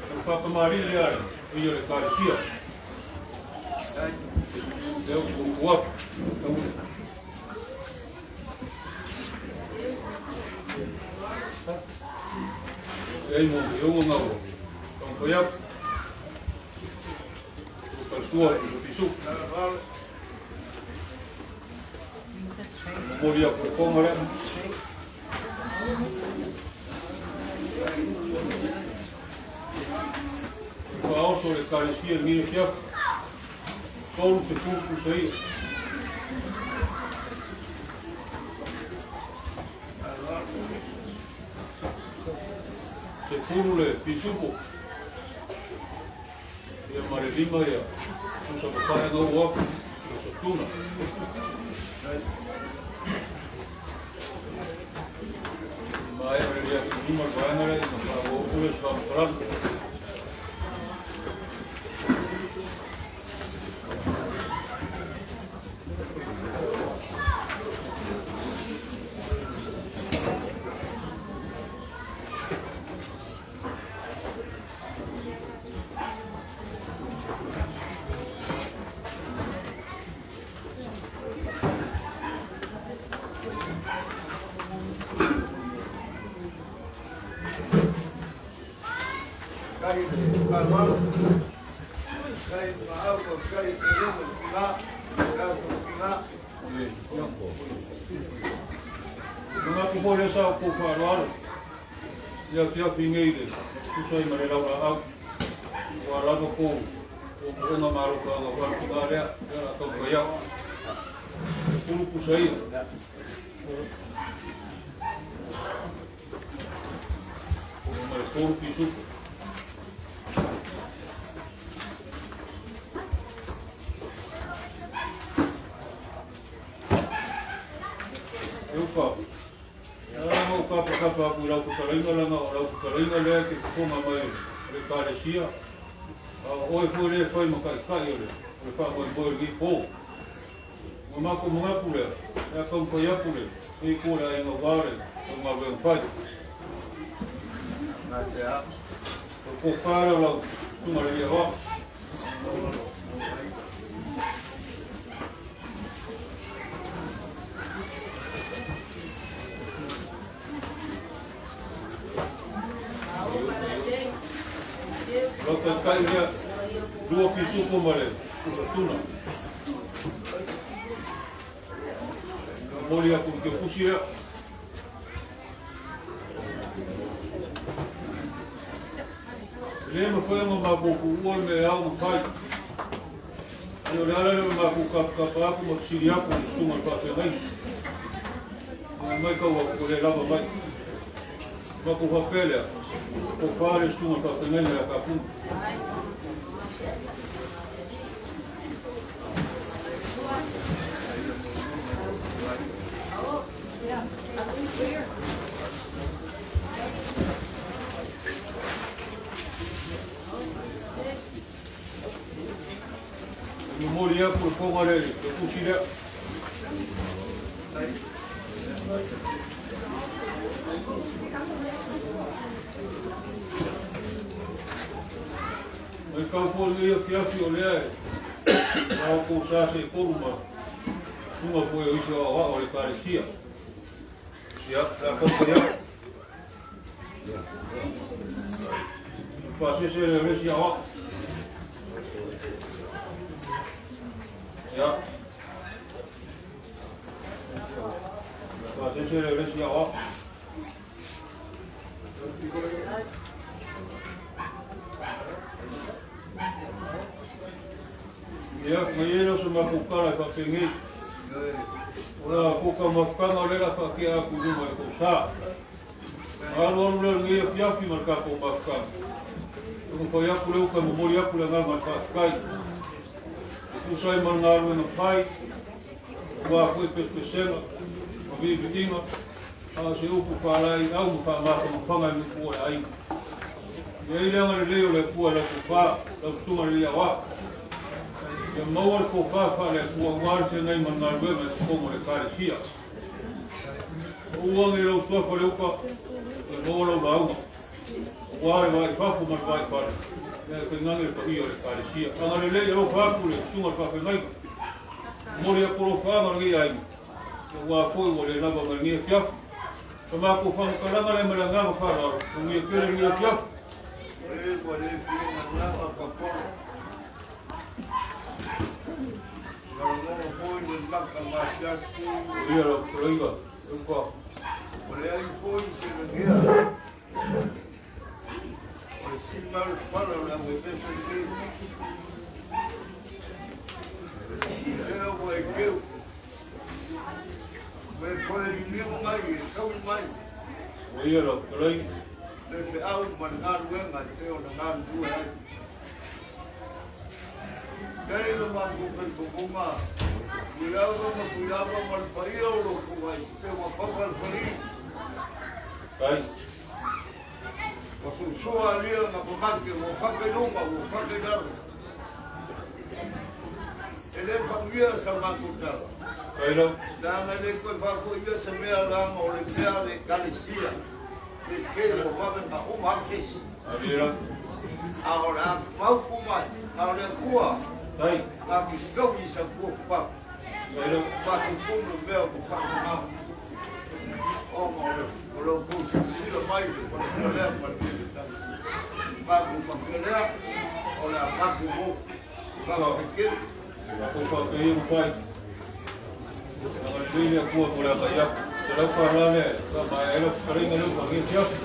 O le faatamalii lea a le paia o le Ekalesia. Lea ou te tuutuu atu. E ai mo e uga ngā ua. Taumafai atu. O Kalsua i Pisu. Momoli atu le konga lea. Faaoso le Ekalesia i lenei afiafi. 30 pusa ia. 10 le pisupo. Ia ma le 5 ia. Pusa papae ngau atu. Pusa tuna. Maea le lia lima le vaega lea ina faaauau atu le faamatalaga. Kai le faaaloalo, kai maau, kai le tina, tatou tina. Manatu foi lea sa outou faaaloalo i afiafi nei le tusa ai ma le laulaau ua lava kou moomooga ma alofaaga ua le tina lea lea o le a taumafai atu. 10 pusa ia. Ma le 3 pisupo. E uka, e ala ona ou kapakapa atu i lau fetalaiga leaga o lau fetalaiga lea e te fofoga mai o le Ekalesia, a o oe foi lea e fai ma taitai o le faamoemoe o lenei po. Ua matou manatu lea, e a taumafai atu le itu o le aiga ua le tau galuega fai. O le tofa lea o lau susuga le Iehoa. Taitai lea, lua pisupo ma le pusa tuna. Momoli atu i le teutusi lea. E lē mafai ona matou tuua le mea e ao ona fai. Ai o le ala lea o le matou tapatapa atu ma fesili atu i le susuga i le faafeagaiga. Ina matau atu ua le lava mai. Matou faapea lea, tofa le susuga i le faafeagaiga ia Kapuna. E momoli atu le foga lea i le tusi lea. Matau foi lenei afiafi o lea e matou sa se tolu ma susuga foi o isi aoao o le Ekalesia. Ia, o le a taumafai atu. Faasese le esi aoao. Ia. Faasese le esi aoao. Ia, na i ai lea o se matou tala e faapenei. O le a tou taumafataga o lea o le a faatea atu i luma i le tou sa. Ona alualu lea o lenei afiafi ma le tatou mafutaga. Taumafai atu le uta e momoli atu le agaga o le faafetai. E tusa ai ma le galuega fai, aua foi pesepesega ma viiviiga, a o se upu faalaeiau ma faamafanafana i nuku o le aiga. Ia i ai le agalelei o le Atua i lau tofa, lau susuga i le Aoao. Ia maua le tofa faale-Atua aua le feagai ma le galuega i totonu o le Ekalesia. Pau ane i lau suafa le uta, ia maua lau lauga, aua le va i fafo ma le va i fale, ae tainane le paia o le Ekalesia. Agalelei alofa atu le susuga i le faafeagaiga. Momoli atu alofaaga o lenei aiga, aua foi ua le lava ma lenei afiafi. Sa matou faamatalaga lea ma le agaga faaaloalo, manuia tele lenei afiafi. E ua le fia gagana papolo. Lagolago foi le maka masiasi. Ia lau fetalaiga, Leuka. Ua leai foi se lagea. O le sima o le pala o le auevese lenei. Lea ua e keu. Ua e toe liliu mai e taui mai. Ua ia lau fetalaiga. Le feau ma le galuega e pei ona galulue ai. Nei lo matou talitonuga, Tuilawa ma Tuilawa ma le paia o lo outou aiga, se ua papa le fali. Kai. Ua sosoa alia na mamake, ua faka i luga, ua faka i lalo. E le panuia sa matou tala. Kai lau. Leaga e le toe faafoia se mea leaga o le mea a le Ekalesia. Te kē ua vave na uma au kesi. Alia lau. A o le a maupu mai, na o le Atua. Kai. Na ki taui sa tua pau. Kai lau. Matou tumu le mea o whakamau. Ona o le o lo kou silasila mai le palapala lea ma le ekalesia. Matou faapea lea, o le a matou o, matou fekeu. Matou faapea ia mafai. Agalelei le Atua mo le agai atu. Se lau faalā lea e faamaea ai lau fetalaiga lea ua fagia siafu.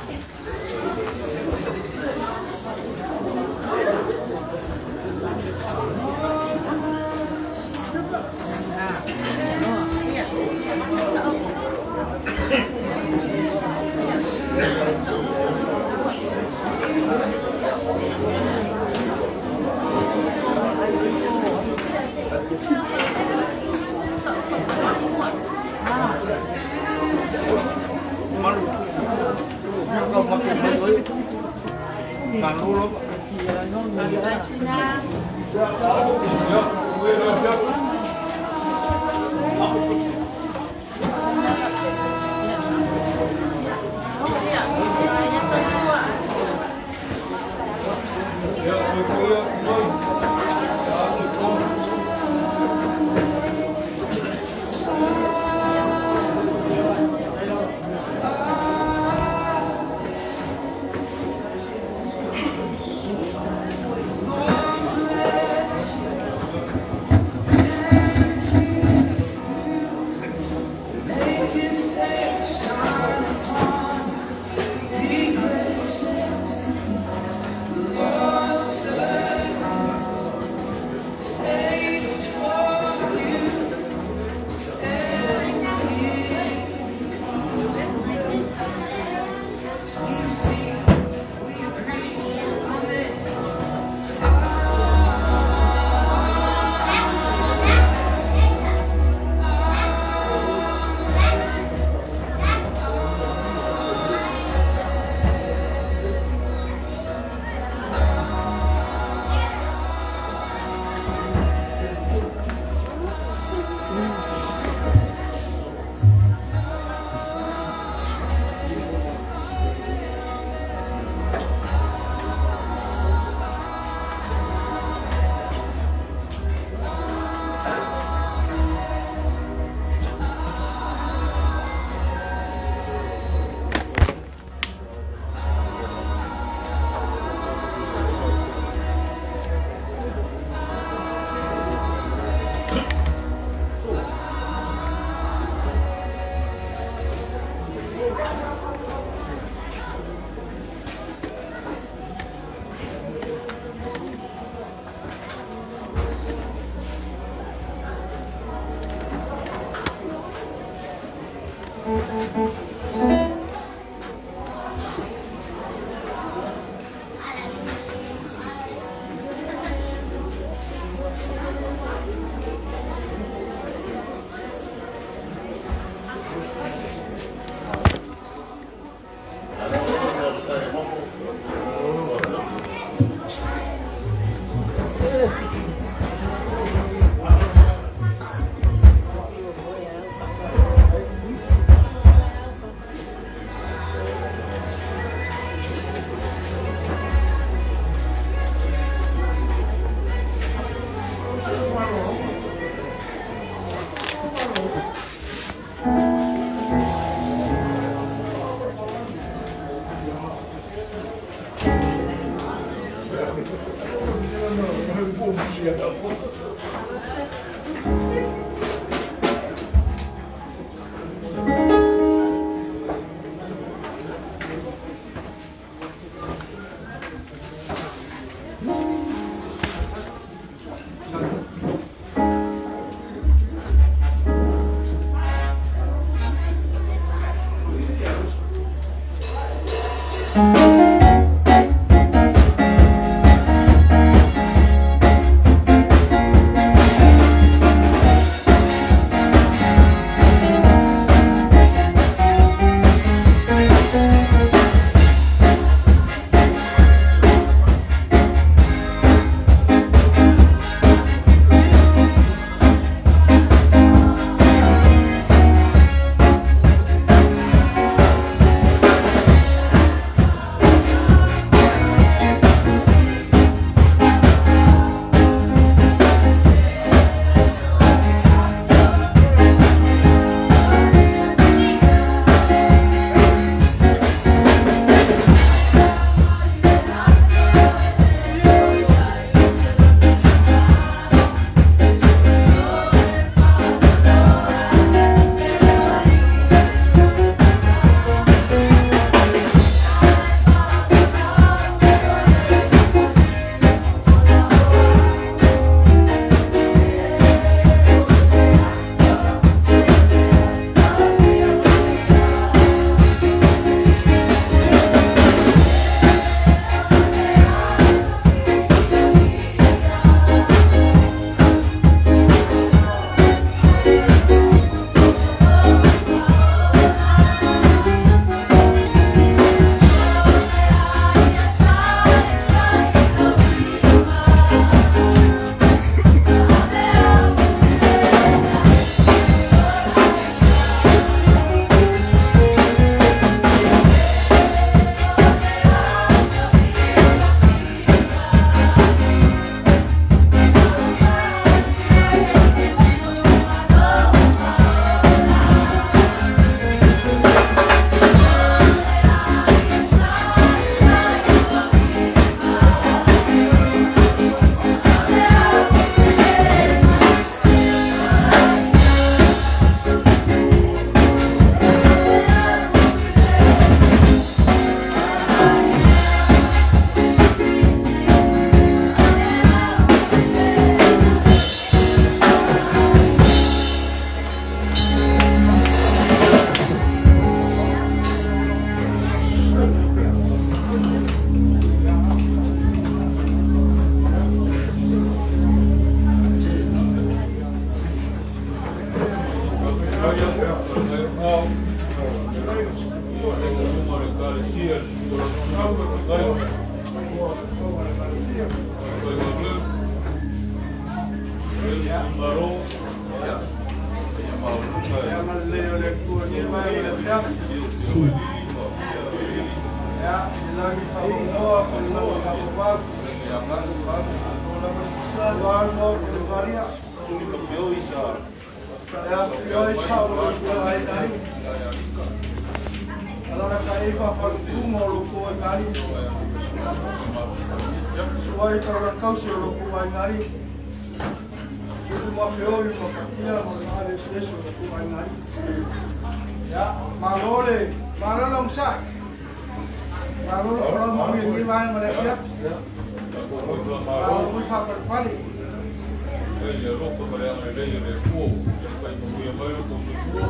Faafetai i le alofa ma le agalelei o le Atua ua taitai manuia mai lo outou soifua.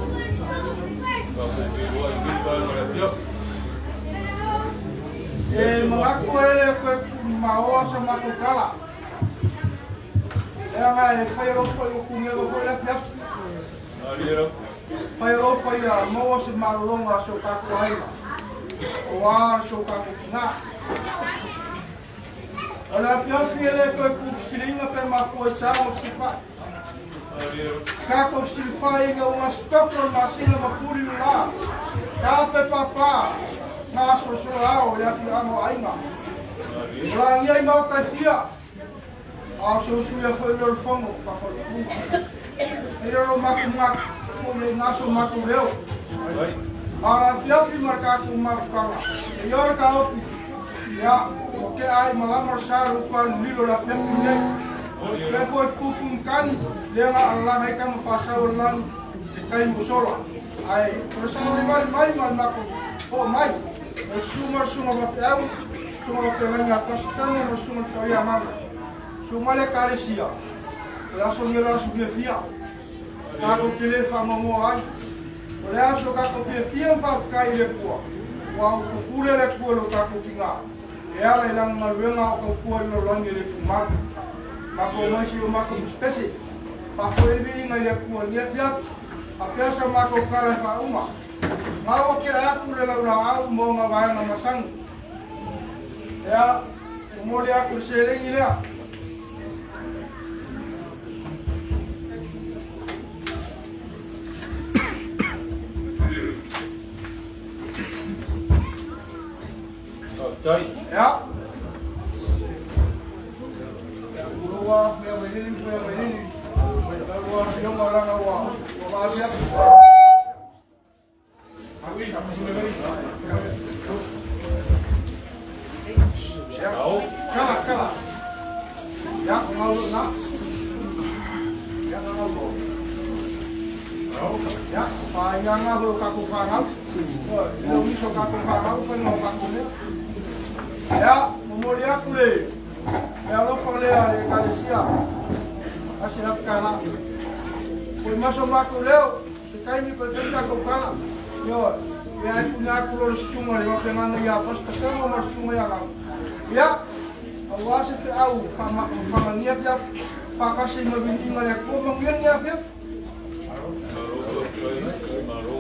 Tatou feiloai i lenei vaega o le afiafi. E manatu e le toe tumaoa sa matou tala. Leaga e fai alofa i ua foi le afiafi. Fai alofa ia maua se malologa a si o tatou aiga. Aua si o tatou tina. O le afiafi e le toe tuufesiliga pe mafua i sa ma fesipai. Tatou fesilafai ina ua gasetoto le masina ma fuli le la. Ta pe pāpā gasolosolo ao i le afioaga o aiga. O lagia i maota e fia, a o se usu ia foi lea o le fono faafalutuga. E le o lo matou manatu foi i gaso matou leo. A o le afiafi ma le tatou mafutaga, e ioe le taofi, ia, ua tea ai malama le sa le utu alulilo le afiafi lenei. Le foi pupu matagi, lea na alalaga ai tama faasau o le lagi, se taimi ua sola. Ae, o le savalivali mai ma le matou oo mai, o le susuga o le susuga faifeau, susuga faifeagaiga a Pasitama ma le susuga i le Feoai Agaga. Susuga le Ekalesia, o le aso lenei o le aso fiafia, tatou te le faanoanoa ai. O le aso tatou fiafia ma faafetai i le Atua, ua pupule le Atua i lo tatou tina, e ala i lana galuega o tautua i le lalolagi e le tumau. Matou omai si o matou pese, faafoe le viiga i le Atua i lenei afiafi, faapea sa matou tala e faauma. Gaua tea atu le laulaau ma ona vaega masani. Ea, momoli atu le seleni lea. Faafetai. Ia. Ua mea mai lili, mea mai lili. Ua fioga lana ua vaavea. Kala, kala. Ya, ngau na. Ya, ngau lo. Ya, pa inganga ho ka ko whangau. Le uiso ka ko whangau, whai ngau ka ko mea. Ya, momoli aku le. Le alofa lea le ekalesia. Asi na kala. Koe maso matou leo, te taimi koe whai tatou kala. Ioe, ia ai puna aku lo le susuga le wapenganga ia Pasta Sama ma le susuga ia Gau. Ia, aua se feau whamangia pia, whakase i mawiliinga le Atua manuia ni a pia. Malo faafetai, malo.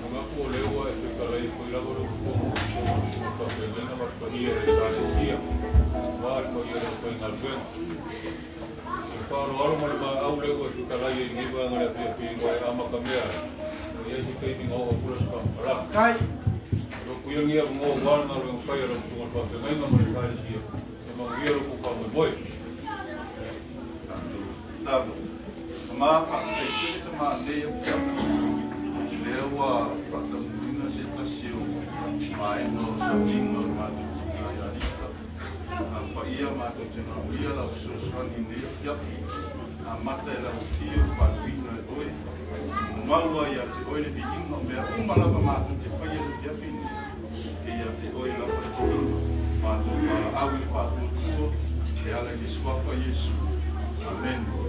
Manatu o lea ua e fetalai foi lava le usufono o le faafeagaiga ma le paia o le Ekalesia, aua le paia o le aufaigaluega. O le faaaloalo ma le maau lea ua e fetalai ai i lenei vaega o le afiafi ua e amatamea ai, ua i ai se taimi na oo atu la se faamatalaga. Kai. O lo kuia lenei avanoa aua le galuega fai a lau Susuga i le Faafeagaiga ma le Ekalesia, ia manuia lo outou faamoemoe. Tatou tatalo. Tama, faafetai tele tama nei afiafi, lea ua faataunuuina se tasi o vaega o sauniga o le matou tina ia Lita. Paia matou te manaomia lau fesoasoani i lenei afiafi, amata e lau afio le faatuina e oe. Maua ia te oe le viiga o mea uma lava matou te faia i le afiafi nei, e ia te oe lava le viiga. Matou valaau i le faatuatua e ala i le suafa Iesu. Amene.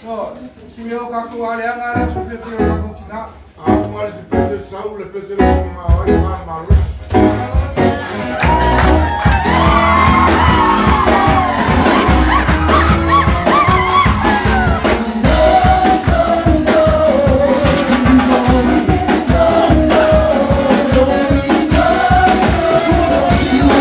No, si o kākou aleaga le aso fiafia o kākou tinā. A uma le se pese sau le pese le ma ai ma malo. You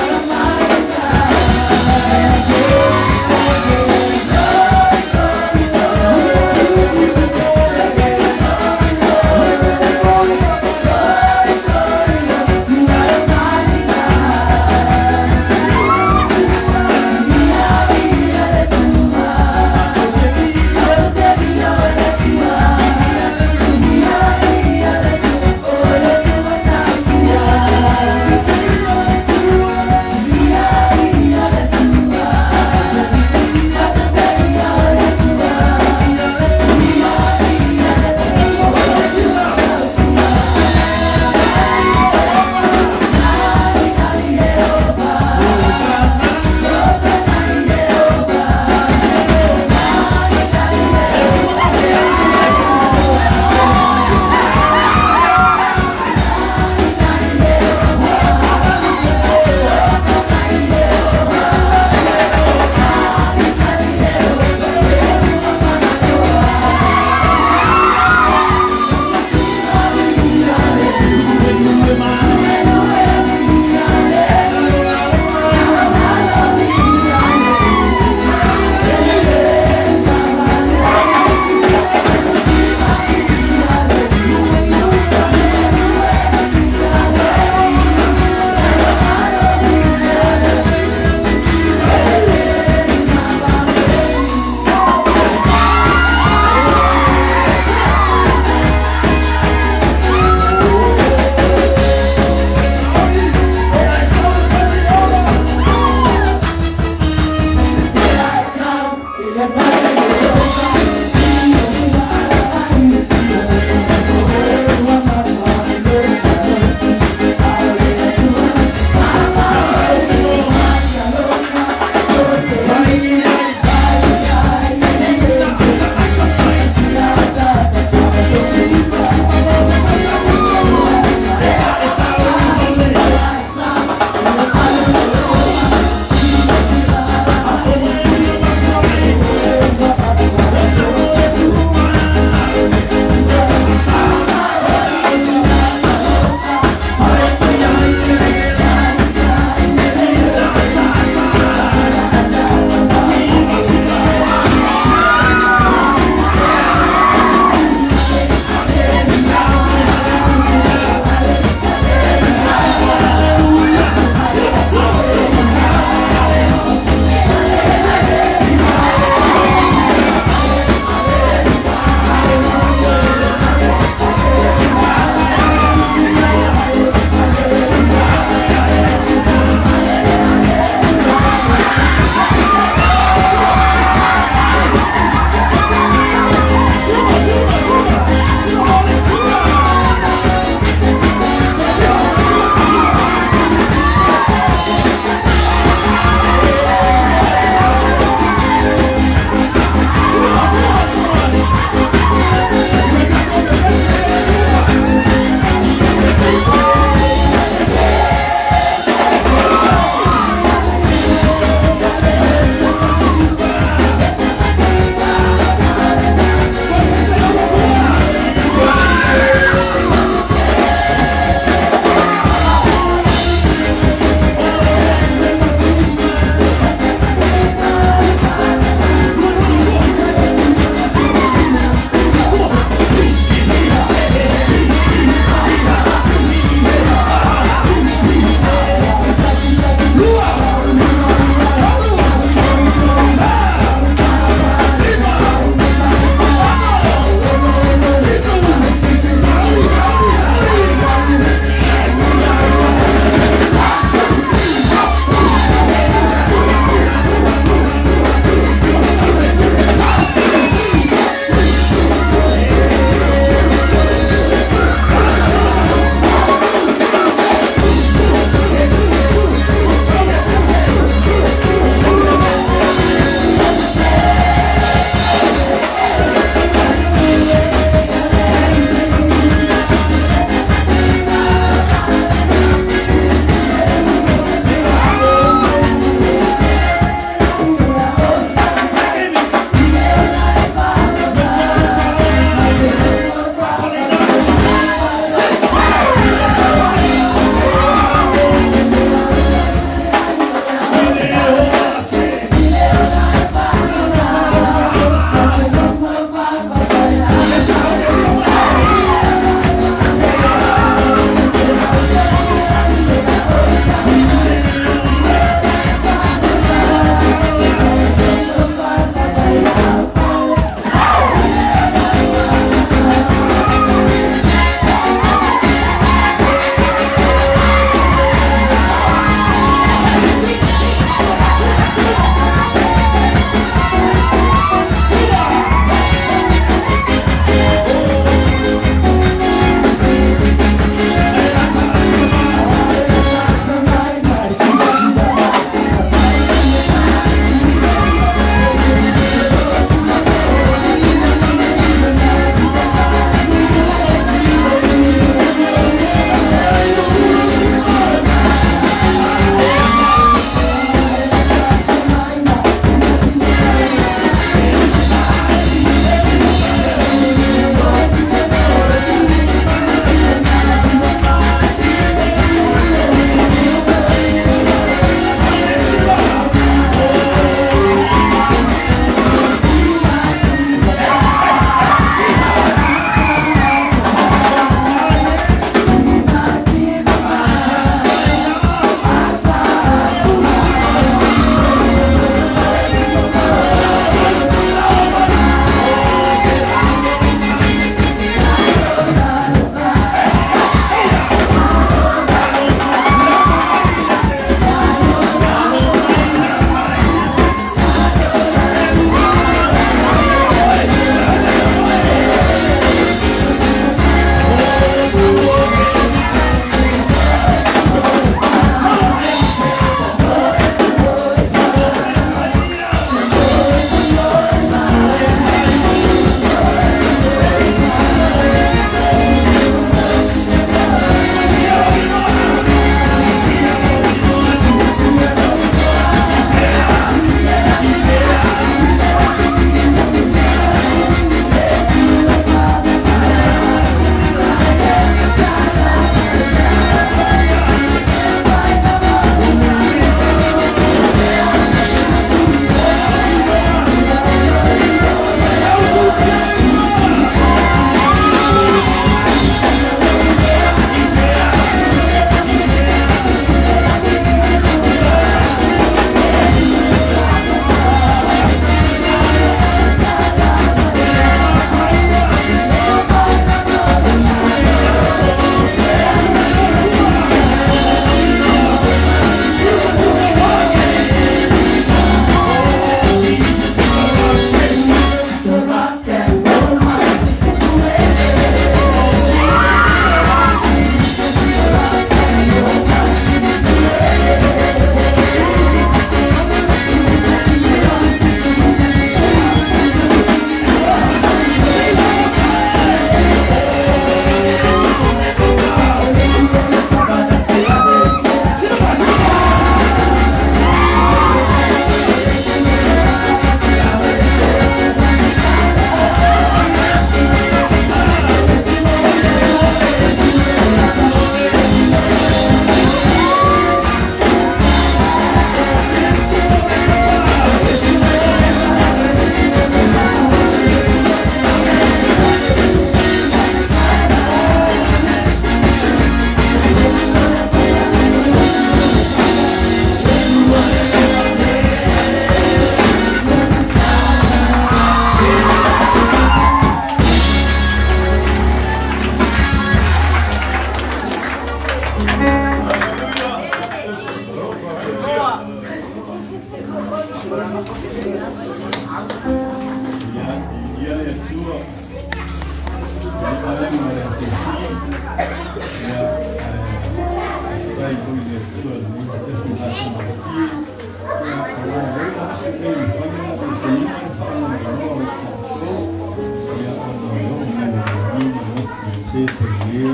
e pe e e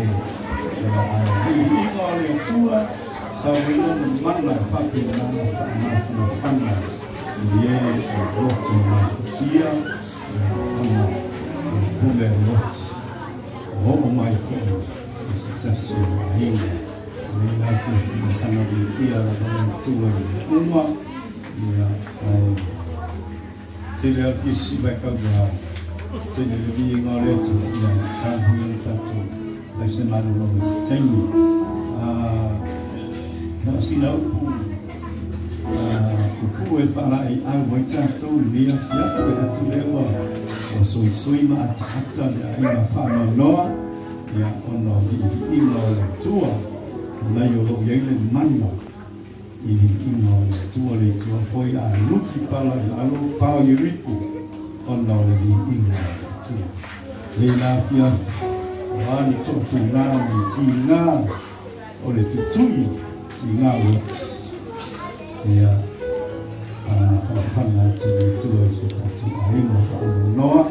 e. Ia ae viiviiga o le Atua, sauina le mana e faapena ona faamafanafana i e o loto mafatia, ia ona o le pule o oti. Ua oo mai foi i se tasi o aiga. Nei la fiafia saga viia lava le Atua i mea uma, ia ae tele lava le fia sisiva e kaua tele le viiga o le Atua, ia tau foi ona tatou fai se malologa i se taimi. Na o sina upu puupuu e faalaeiau ai tatou i lenei afiafi, pe atu lea ua soisoi ma ataata le aiga faanoanoa, ia ona o liʻiliʻiga o le Atua, nai o lo o i ai le mana i liʻiliʻiga o le Atua, le Atua foi a nuti pala i lalo pao Ieriko ona o le liʻiliʻiga o le Atua. Nei la afiafi, o a ni toʻatūgā ma ni tīgā o le tutui tīgā oti, ia whanawhana atu le Atua i so tatou aiga faanoanoa,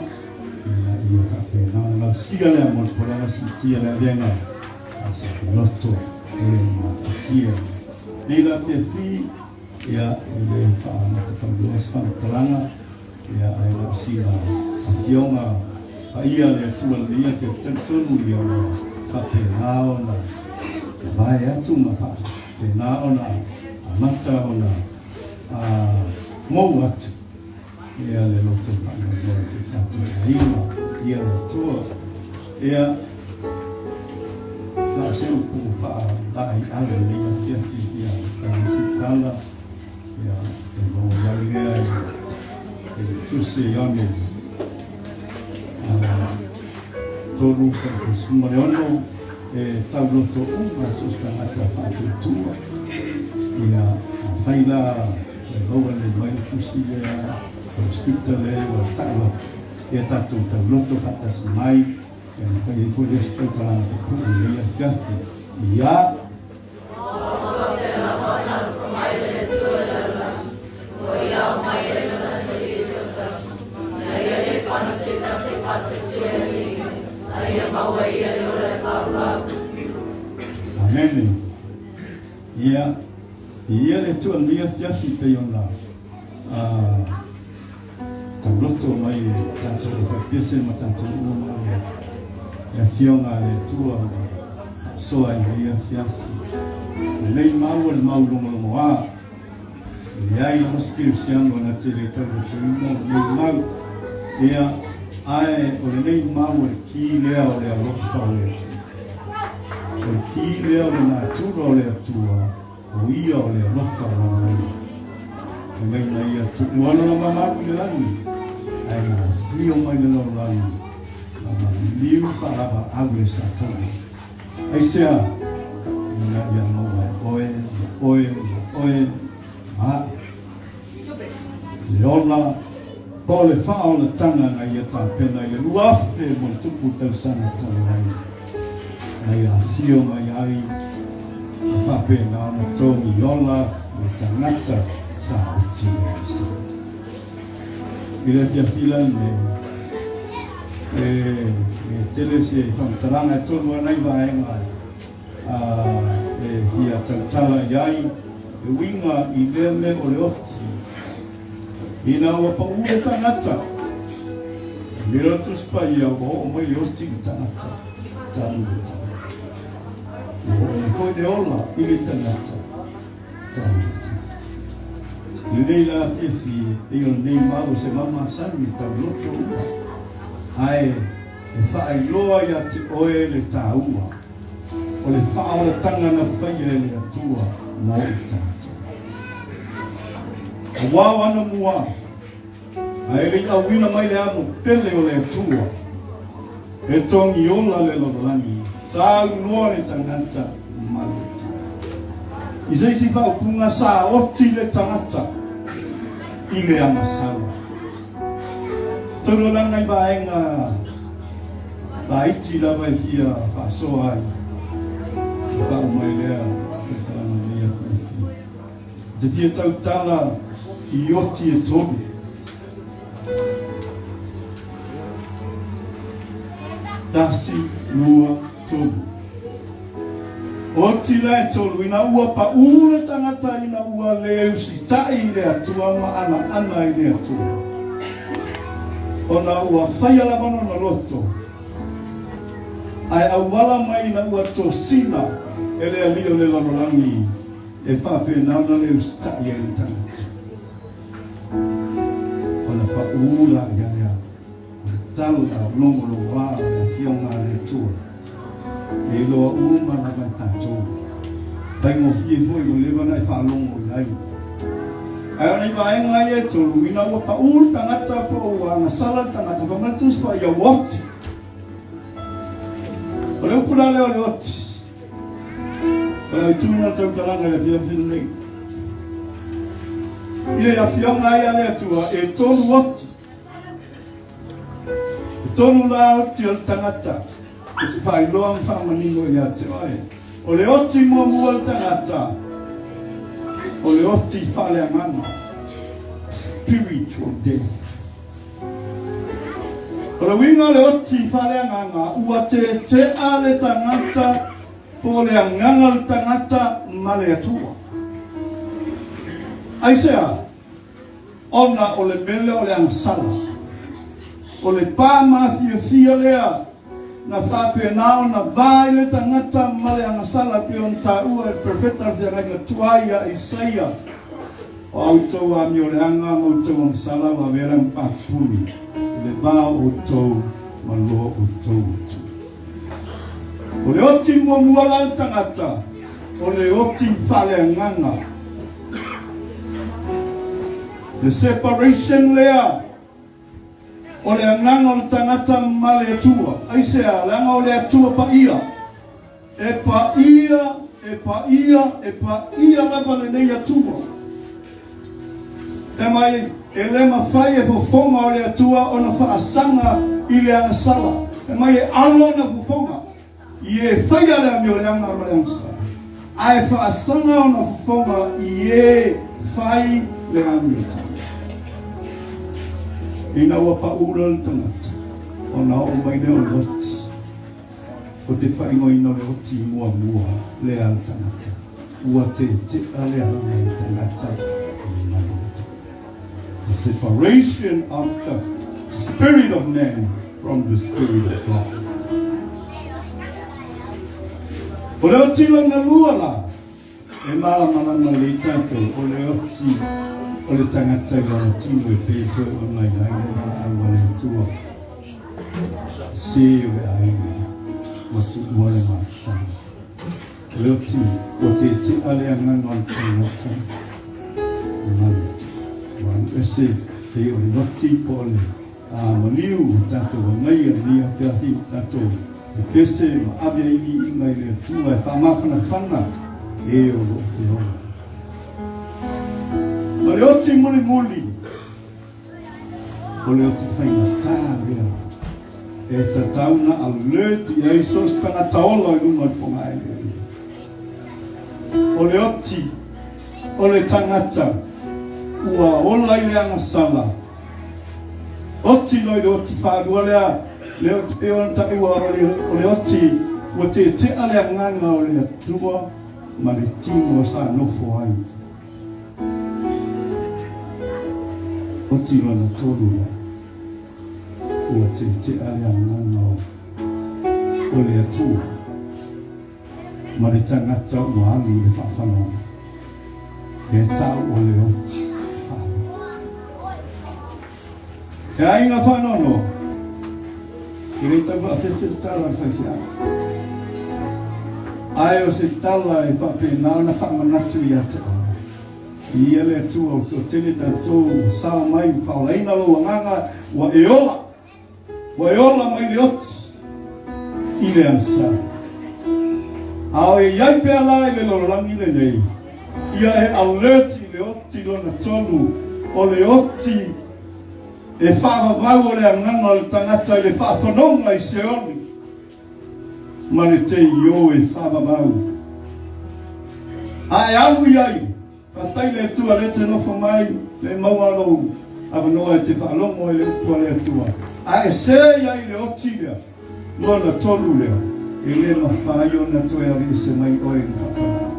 Ina ia faapena ona lausia lea mo le tulaga siitia le avega a sa loto e mafatia. Nei la fiafi, ia, e le faamatafalua se faamatalaga, ia, ae na o sina afioga paia le Atua lenei ia fia talitonu ia ua faapena ona vae atu ma faapena ona amata ona mou atu. Ia le loto faanoanoa i se tatou aiga, ia le Atua. Ia, na o se upu faalaeiau lenei afiafi ia fai se tala, ia e maua ai lea i le tusi e Ioane 3:16, e tauloto uma so o se tagata faatuatua. Ia, afai la E maua nei mai le tusi lea, o le scripture lea ua tau atu ia tatou tauloto faatasi mai, ia na fai ai foi lea se tautalaga pupuu i lenei afiafi. Ia. Amene. Ia. I ia le Atua lenei afiafi pei ona tauloto mai e tatou e faipese ma tatou uma le afioga a le Atua ma faasoa i lenei afiafi. Lenei mau o le mau logologoa, e leai lava se kerisiano na te le taulotoina lenei mau. Ia, ae o lenei mau o le ki lea o le alofa o le Atua. O le ki lea o le natura o le Atua, O ia o le alofa lalolagi. Fai mai na ia tuua lona mamalu i le lagi, ae na afio mai le lalolagi, na maliliu faalavaau le Satana. Aisea? Ina ia maua e oe, ma oe, ma oe, ma aʻu. Le ola, po o le faaolataga na ia tapena i le 2000+ tausaga talu ai, na ia afio mai ai ma faapena ona togi ola le tagata sa oti le aisa. I le afiafi la lenei, e le tele se faamatalaga e tonu ana i vaega e fia tautala i ai e uiga i lea mea o le oti. Ina ua paʻū le tagata, e mea le Tusi Paia ua oo mai le oti i le tagata, talu le tagata. Ua oo mai foi le ola i le tagata, talu le tagata. I lenei la afiafi, e pei o lenei mau se mau masani tauloto uma, ae e faailoa ia te oe le taua o le faaolataga na faia e le Atua mo i tatou. Aua o ana mua, ae le i auina mai le amo pele o le Atua, e togi ola le lalolagi, saunoa le tagata ma le Atua. I se isi faaupuga, sa oti le tagata i le agasala. Tonu ana nai vaega laiti lava e fia faasoa ai. Ua faauma mai lea tautalaga nei afiafi. Te fia tautala i oti e tolu. Tasi, lua, tolu. Oti la e tolu, ina ua paʻū le tagata ina ua lē usitai i le Atua ma anaana i le Atua, ona ua faia lava lona loto, ae auala mai ina ua tosina e le alii o le lalolagi e faapena ona lē usitai ai le tagata. Ona paʻū laia lea. O le tala o logologoa o le Afioga a le Atua, e iloa uma lava e tatou. Faigofie foi ua leva ona e faalogo i ai. Ae o nei vaega ia e tolu, ina ua paʻū le tagata po o ua agasala le tagata, fai mai le Tusi Paia, ua oti. O le upu la lea o le oti, o le autuina o le tautalaga i le afiafi lenei. I le Afioga ai a le Atua, e tolu oti. E tolu la oti o le tagata ou te faailoa ma faamanino ia te oe. O le oti muamua o le tagata, o le oti faaleagaga, spiritual death. O le uiga o le oti faaleagaga, ua tetea le tagata po o le agaga o le tagata ma le Atua. Aisea? Ona o le mele o le agasala, o le pā mafiafia lea na faapena ona va ai le tagata ma le agasala e pei ona taua e le Perofeta o le Feagaiga Tuai ia Isaia, O a outou amioleaga ma outou agasala ua avea lea ma papuni i le va o outou ma lo outou Atua. O le oti muamua la le tagata, o le oti faaleagaga. The separation lea o le agaga o le tagata ma le Atua. Aisea? Leaga o le Atua paia. E paia, e paia, e paia lava lenei Atua. E mai, e le mafai e fofoga o le Atua ona faasaga i le agasala. E mai e alo ona fofoga. I e faia le amioleaga ma le agasala, ae faasaga ona fofoga i e fai le amiotonu. Ina ua paʻu le tagata, ona oo mai lea o le oti, o te faaigoaina o le oti muamua lea a le tagata, ua tetea le agaga o le tagata ma le Atua. The separation of the spirit of man from the spirit of God. O le oti lona lua la, e malamalama lelei tatou, o le oti o le tagata i lona tino e pei foi ona i ai le valaau a le Atua. Se o le aiga ua tuua le mafutaga. O le oti ua tetea le agaga o le tagata ma le Atua. Ua alu ese pei o le oti po o le maliu o tatou agaia lenei afiafi o tatou pepese ma ave ai viiga i le Atua e faamafanafana e o lo o feola. Ma le oti mulimuli, o le oti faigata lea e tatau na alert i ai so o se tagata ola i luga o le fogaeleele. O le oti o le tagata ua ola i le agasala, oti loa i le oti faalua lea, le oti pei ona taua o le oti ua tetea le agaga o le Atua ma le tino sa nofo ai. Oti lona tolu la, ua tetea le agaga o le Atua ma le tagata ua alu i le faafanoga, e tau o le oti faalua. He aiga faanoanoa, e le tau faafefe le tala a le faifeau. Ae o se tala e faapena ona faamanatu ia te oe. I ia le Atua ua toatele tatou ua sao mai ua faaolaina lou agaga ua e ola, ua e ola mai le oti i le agasala. A o e i ai pea la i le lalolagi lenei, ia e alert i le oti lona tolu, o le oti e faavavau o le agaga o le tagata i le faafanoga i Seoli ma le teio e faavavau. A e alu i ai, faafetai le Atua lea e te nofo mai, le maua lou avanoa e te faalogo ai le upu a le Atua. A e se i ai i le oti lea. lona tolu lea, e le mafai ona toe aliese mai oe i le faafanoa.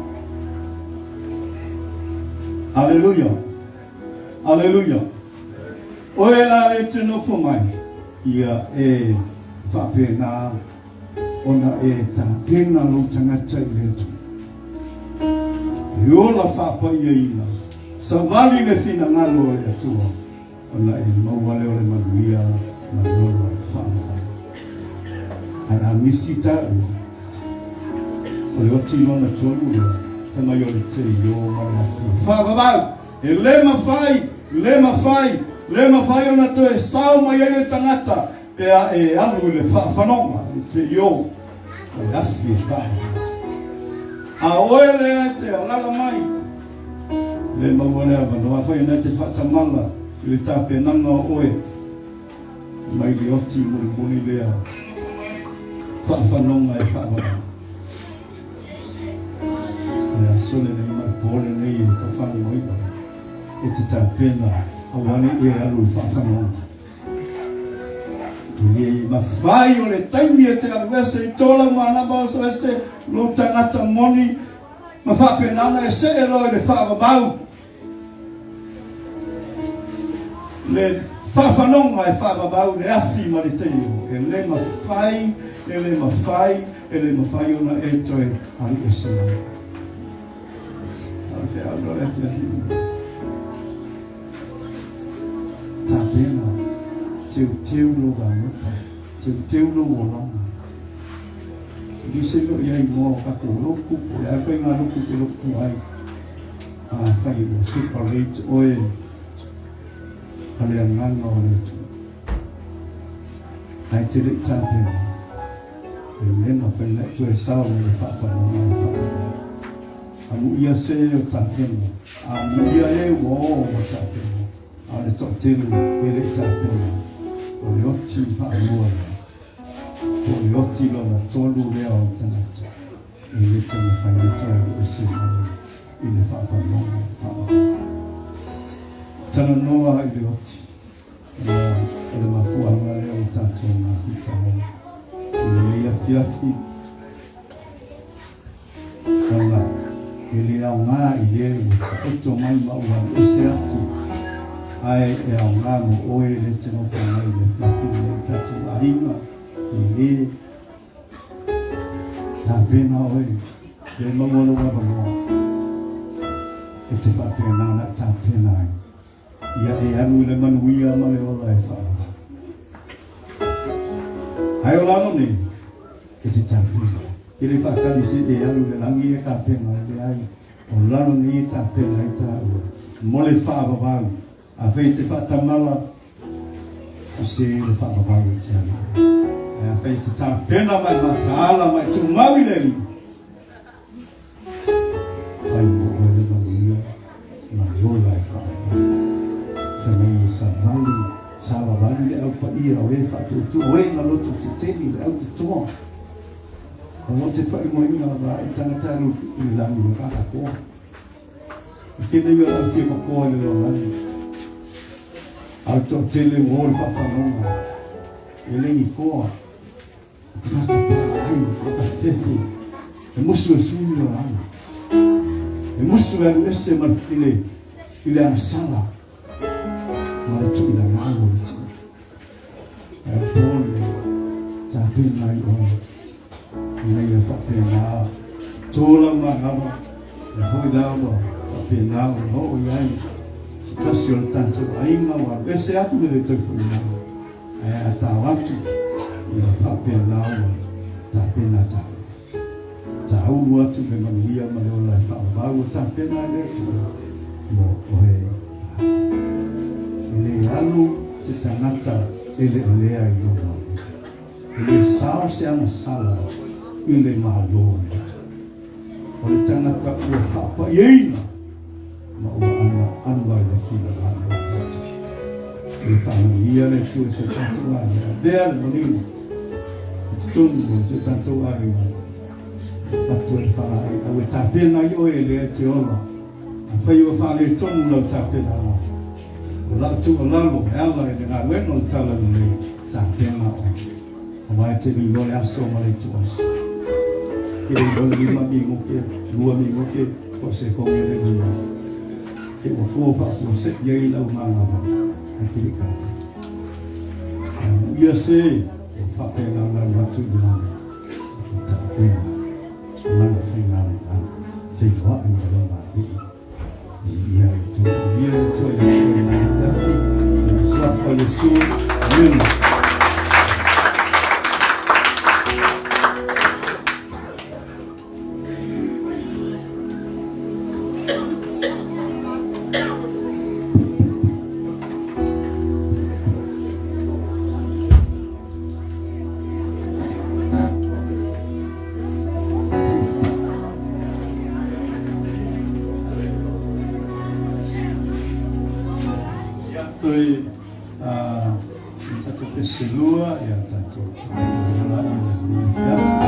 Aleluia! Aleluia! Oe la le te nofo mai, ia e faapena ona e tapena lou tagata i le Atua. E ola faapaiaina, savali le finagalo o le Atua, ona e maua lea o le manuia ma le ola e faavavau. Ae a misi taua, o le oti lona tolu lea, fai mai o le teio ma le afi e faavavau. E le mafai, le mafai, le mafai ona toe sao mai ai le tagata pe a e alu i le faafanoga, le teio ma le afi e faavavau. A oe lea e te alala mai, le maua le avanoa, afai ona e te faatamala i le tapenaga o oe mai le oti mulimuli lea faafanoga e faavavau. O le aso lenei ma le po lenei e fafagu ai oe, e te tapena aua ne i e alu i le faafanoga. E le mafai o le taimi e te alu ese i tō lau manava oso ese lou tagata moni ma faapenana e see loa i le faavavau. Le faafanoga e faavavau le afi ma le teio. E le mafai, e le mafai, e le mafai ona e toe alu ese mai. A o le feau lea o le afiafi lenei. Tapena, teuteu lou vamepa, teuteu lou olaga. E le se mea o i ai moa o tatou lotu, po o le a le faiga lotu e te lotu ai. Afai ua separate oe ma le agaga o le Atua, ae te le i tapena, e le mafai ona e toe sao mai le faafanoga e faavae. Amuia se o tapena, amuia e ua o ua tapena, a o le toatele e le i tapena, o le oti faalua lea, po o le oti lona tolu lea o le tagata. E le taumafai e toe alu ese mai i le faafanoga faavae. Talanoa i le oti, ia, o le mafuaaga lea o tatou mafuta ai i lenei afiafi, ona e le aoga i le ua taoto mai ma ua alu ese atu, ae e aoga mo oe le te nofo mai i le afiafi lenei, tatou aiga, e le Tapena oe, le maua lou avanoa e te faapena ona e tapena ai. Ia e alu i le manuia ma le ola e faavavau. Ae o lalo nei, e te tapena. E le faatali se e alu i le lagi e tapena ai, leai. O lalo nei e tapena ai tāua mo le faavavau. Afai e te faatamala, sese le faavavau e te alu. Ae afai e te tapena ma e mataala ma e tumau i le Alii, fai mo oe le manuia ma le ola e faavavau. Fai mai e savali, savavali le au paia o e faatuatua, o e na loto tetele le au totoa. O lo te whaimoina ra i tangata alu i langi o kakakoa. I tēnei mea lau fia makoa i le lalolagi. A o le toatele ua o i faafanoga, e le ni koa, o tagata pea ai, o ka fefe, e musu e sui le olaga. E musu e alu ese ma i le, i le agasala, ma le tuilagau o le tino. Ae o pō le tapena ai oe, ina ia faapena tō lau manava, e hoi la ua faapena ona oo i ai se tasi o le tatou aiga ua alu ese atu le le toe foi mai, ae a tao atu, ia faapena ua tapena tāua. Tāulu atu le manuia ma le ola e faavavau ua tapena e le Atua mo oe E le alu se tagata e lealea i luma o le Atua. E le sao se agasala i le Malo o le Atua. O le tagata ua faapaiaina ma ua anoano ai le finagalo o le Atua. E faamanuia le Atua i so tatou aiga. Avea le manino i totonu o so tatou aiga. Avatu ai faalaei au e tapena ai oe lea e te ola. Afai ua faaletonu lau tapenaga, o lau tuualalo e ala i le galuega o le Talalelei, tapena oe. Aua e te le iloa le aso ma le ituaso. Ke le iloa le 5 minute, 2 minute, po o se koge le lima. Ke ua tua faafuasei ai lau magava, ae te le i tatou. Amuia se ua faapena ona alu atu i lalo, ua tapena lana faigamalaga, feiloai ma lona Alii. Viia le Atua, viia le Atua i le Atua i le afiafi, i le suafa o Iesu. Amene. Toe tatou pese lua, ia tatou faafeiloai i lenei afiafi.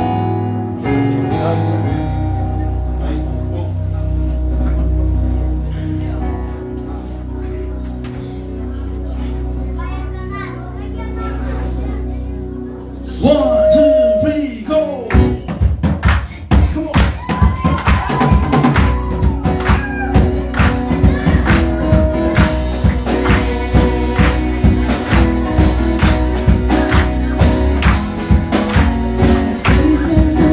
One, two, three, go! Come on! Isn't the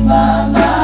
Mama.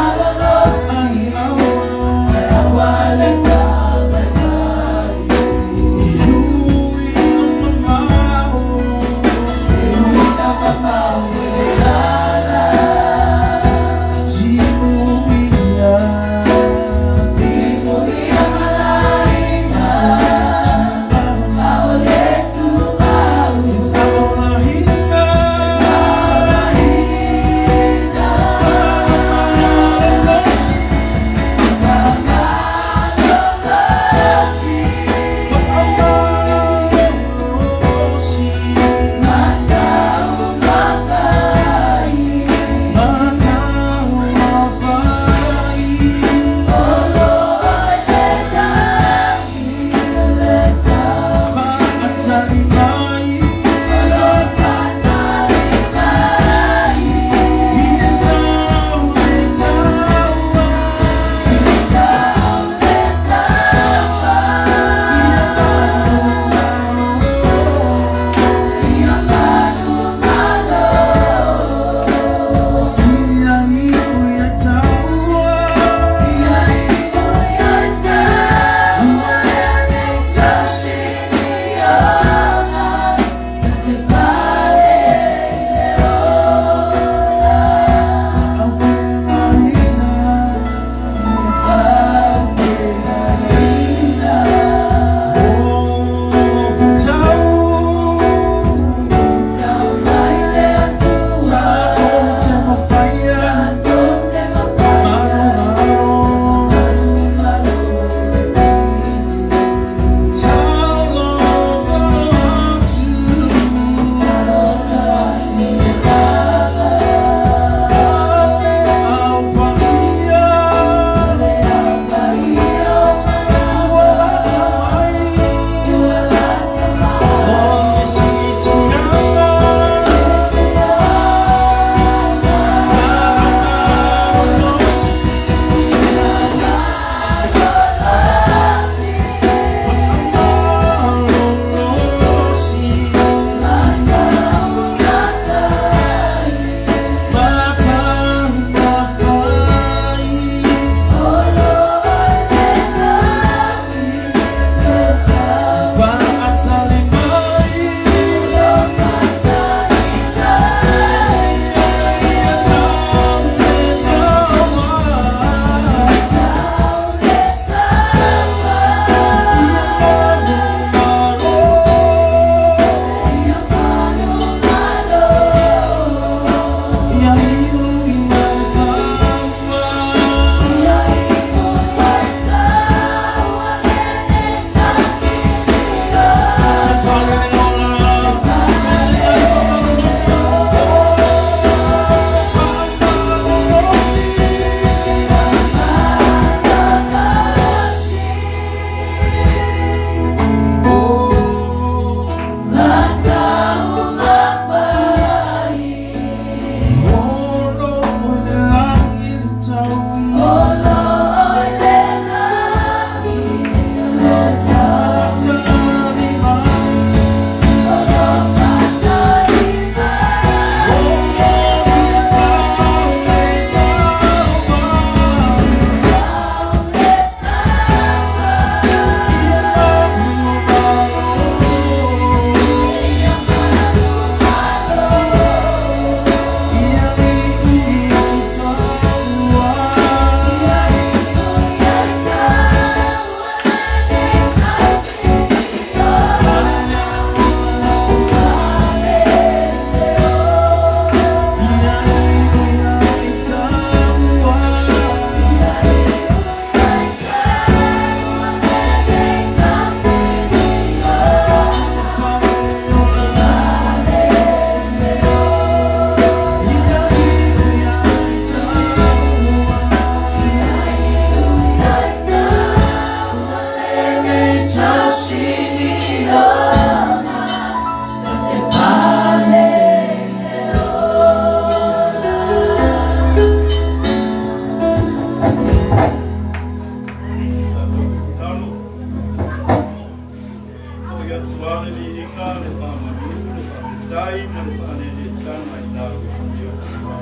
Aua le viiga, le faamalu, le faafetai ma le faaeleeleetaga i lau Afioga Tamā.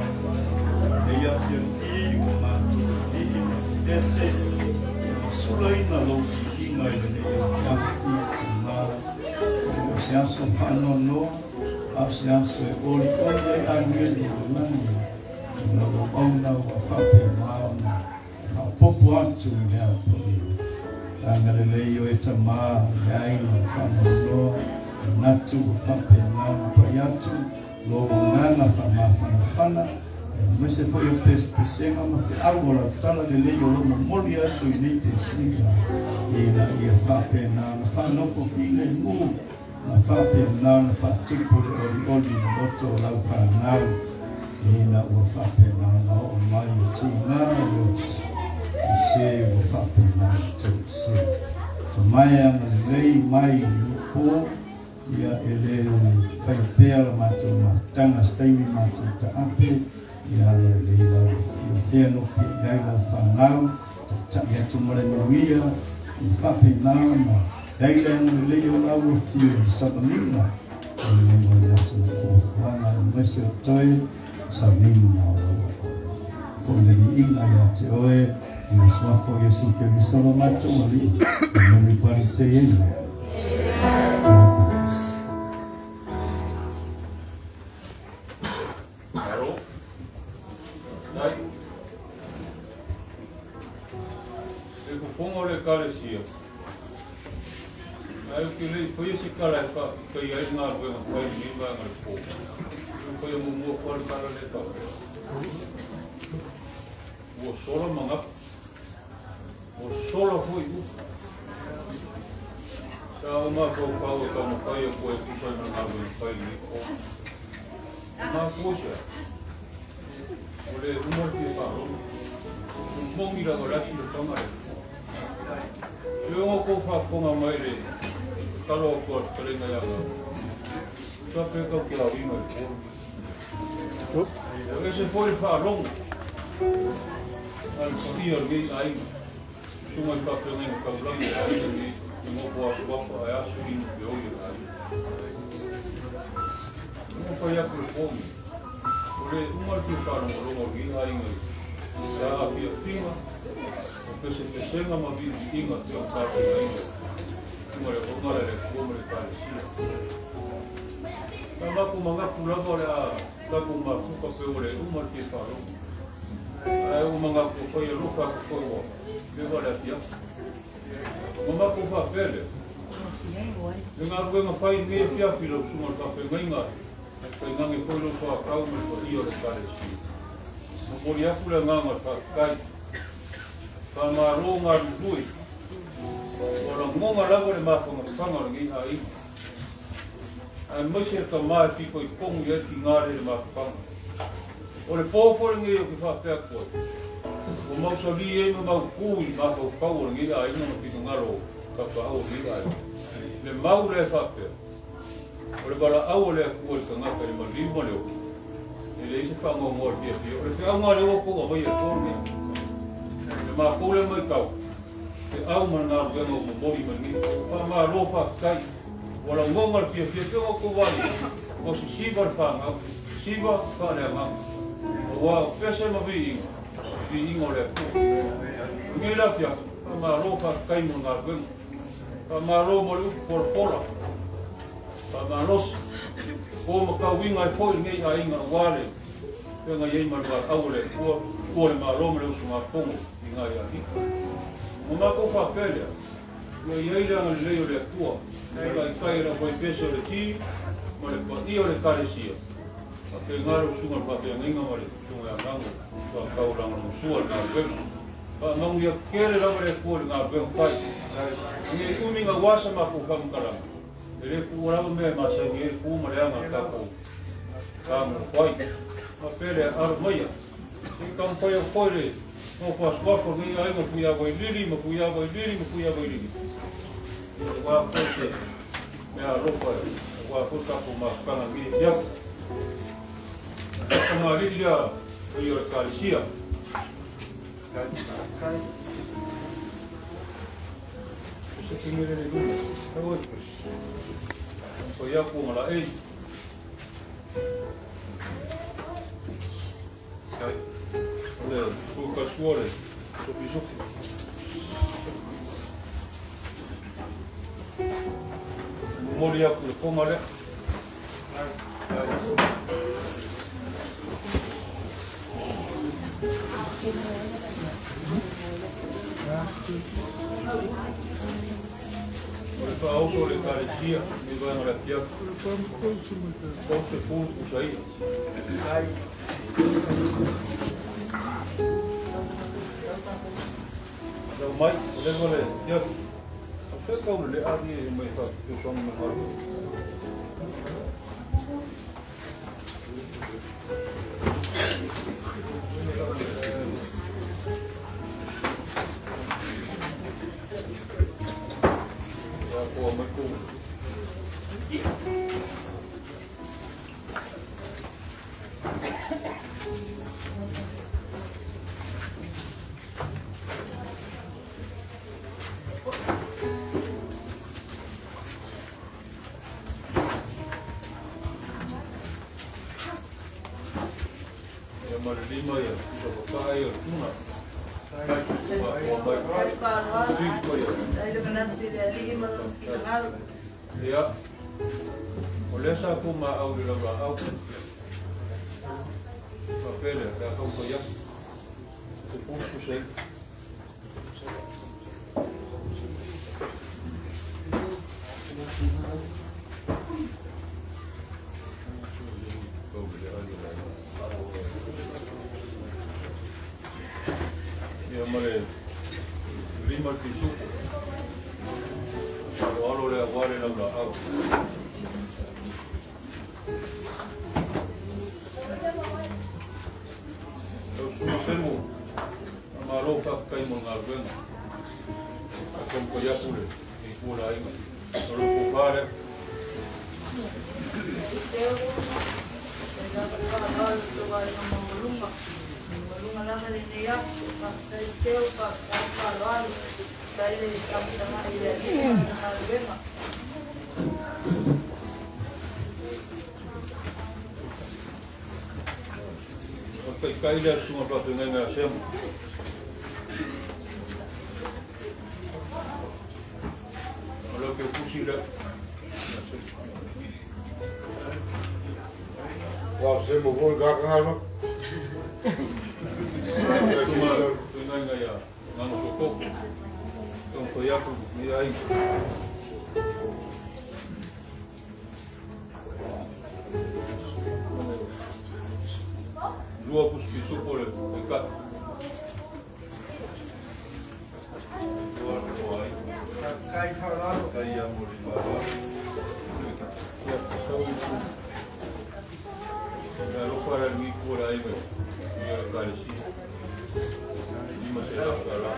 Lenei afiafi ua matou alii ma pese e masulaina lou viiga i lenei afiafi Tamā. E le o se aso faanoanoa, a o se aso e olioli ai agelu o le lagi i lau auauna ua faapena ona faaopoopo atu i le aopolia. Agalelei o e Tamā, leai ma le faanoanoa, manatu ua faapena ona pai atu lou agaga faamafanafana, aemaise foi o pesepesega ma feau o lau tala lelei o lo o momoli atu i nei pesiga, ina ia faapena ona faanofo filemu ma faapena ona faatupu le olioli i le loto o lau fanau, ina ua faapena ona oo mai o tiga o le oti i se ua faapena ona toesea. Tamae agalelei mai i lenei po, ia e le faia pea la matou mafutaga se taimi matou taape, ia agalelei lau afio fea nopi i ai lau fanau, taitai atu ma le manuia, ia faapena ona leai le agalelei o lau afio i le savaliga o lenei vaiaso i fuafuaga aemaise o toe sauniga o lau auauna. Foi le viiga ia te oe i le suafa o Iesu Keriso lo matou Alii. And everybody say amen. God bless. Malo. Dai. Le fofoga o le Ekalesia, ae ou te le i faia se tala e faafetaia ai le galuega fai i lenei vaega o le po. E faia muamua atu lava le tala lea e faapea, Ua sola manatu, ua sola foi upu. Sa ou mafaufau e taumafai atu ai e tusa ai ma le galuega fai i lenei po. E mafua se a? Ua le uma le fia faalogo. Ua moni lava le asi le faga le Atua. E ono tou faafofoga mai i le tatalo atu a le fetalaiga ia Gau. Tusa pe tau te aoina i le po lenei. Ua ese foi le faalogo a le paia o lenei aiga. Susuga i faafeagaiga taulagi o le aiga nei e nofo aso afa ae aso inu feoi o le aiga. Ua fai atu le po nei, ua le uma le fia faalogologo o lenei aiga i le aafiafiga o pesepesega ma viiviiga pei ona tapenaina i luga o le auauna a le Atua ma le Ekalesia. Sa matou manatu lava o le a tatou mafuta pe ua le uma le fia faalogo. Ae ua manatu ua fai alofa atu foi ua leva le afiafi. Ona matou faapea lea, Le galuega fai i lenei afiafi lau susuga i le faafeagaiga, tainane foi lou soatau ma le paia o le Ekalesia. Momoli atu le agaga o le faafetai. Faamalo galulue. Ua lagona lava le mafanafana o lenei aiga. Aemaise le tama e fitoitonu i ai le tiga lea i le mafutaga. O le po foi lenei ou te faapea atu ai, ua mausali ai ma mautu i le mafaufau o lenei aiga ma finagalo o tapaau o lenei aiga, le mau lea e faapea, O le valaau a le Atua i le tagata i le maliu ma le ola, e leai se faanoanoa i le fiafia. O le feauga lea ua outou aumaia i le po lenei. I le matou lea matau, feau ma le galuega ua momoli mai nei. Faamalo faafetai. Ua lagona le fiafia pei ona outou vaai ai, ua sisiva le fanau, sisiva faaleagaga. Aua o pese ma viiga, viiga o le Atua. O lenei la afiafi, faamalo faafetai mo le galuega. Faamalo mo le upu polapola, faamalosi, po ma tauiga ai foi lenei aiga aua le feagai ai ma le valaau a le Atua, tua le Malo ma le usugafono i nai alii. Ona matou faapea lea, Ia i ai le agalelei o le Atua e taitai e le aufaipese o le ti ma le paia o le Ekalesia, faapena lau susuga i le faafeagaiga ma le susuga ia Gago Tuatau lagolagosua i le galuega. Faamanuia tele lava le Atua i le galuega fai. Ne i umi gaua sa matou faamatalaga, e le tuua lava mea e masani ai le tu ma le aga a le tatou faamoemoe ai. Faapea lea, alo maia, se i taumafai atu foi le nofo asuafu o lenei aiga Fuiavailili ma Fuiavailili ma Fuiavailili, aua foi se mea alofa, aua foi le tatou mafutaga i lenei afiafi. O le tamalii lea paia o le Ekalesia. O se pine lele i luma. Ko ia ku ngala ei. Ai. O le ku ka suore. Sopi sopi. Momoli aku le konga lea. O le faaoso o le ekalesia i vaega o le afiafi. 30 pusa ia. Lau mai, o leva le afiafi. O te kau le ali e mai wha mai haru. Ia koa mai kou. Ia ma le lima ia, sa whakaa ia tuna. Ia, o lea sa ku ma au i lau la au. Ka pele, lea kau ka ia. Te pusu sei. Ia ma le lima pisupo. Alo alo lea wale lau la au. Lau suna semu, a malo whakakai mo ngā ruenga. A kom ko iapule, i kula ainga. O lo ko pare. O kai kai lea sunga whawhi ngai ngā semu. O lau ke pusi lea. Wow, se mo foi gakanga. Sunga ngai ngai ia ngano koko. Tong ko iapu ni ai. Lua pusi pisupo le kat. Lua o ai. Kai whalalo. Kai ia mo le maroa. Ia tau i ku. Ia lopa ra ngi kura ai me. Ia le kalesi. Lima se la kala.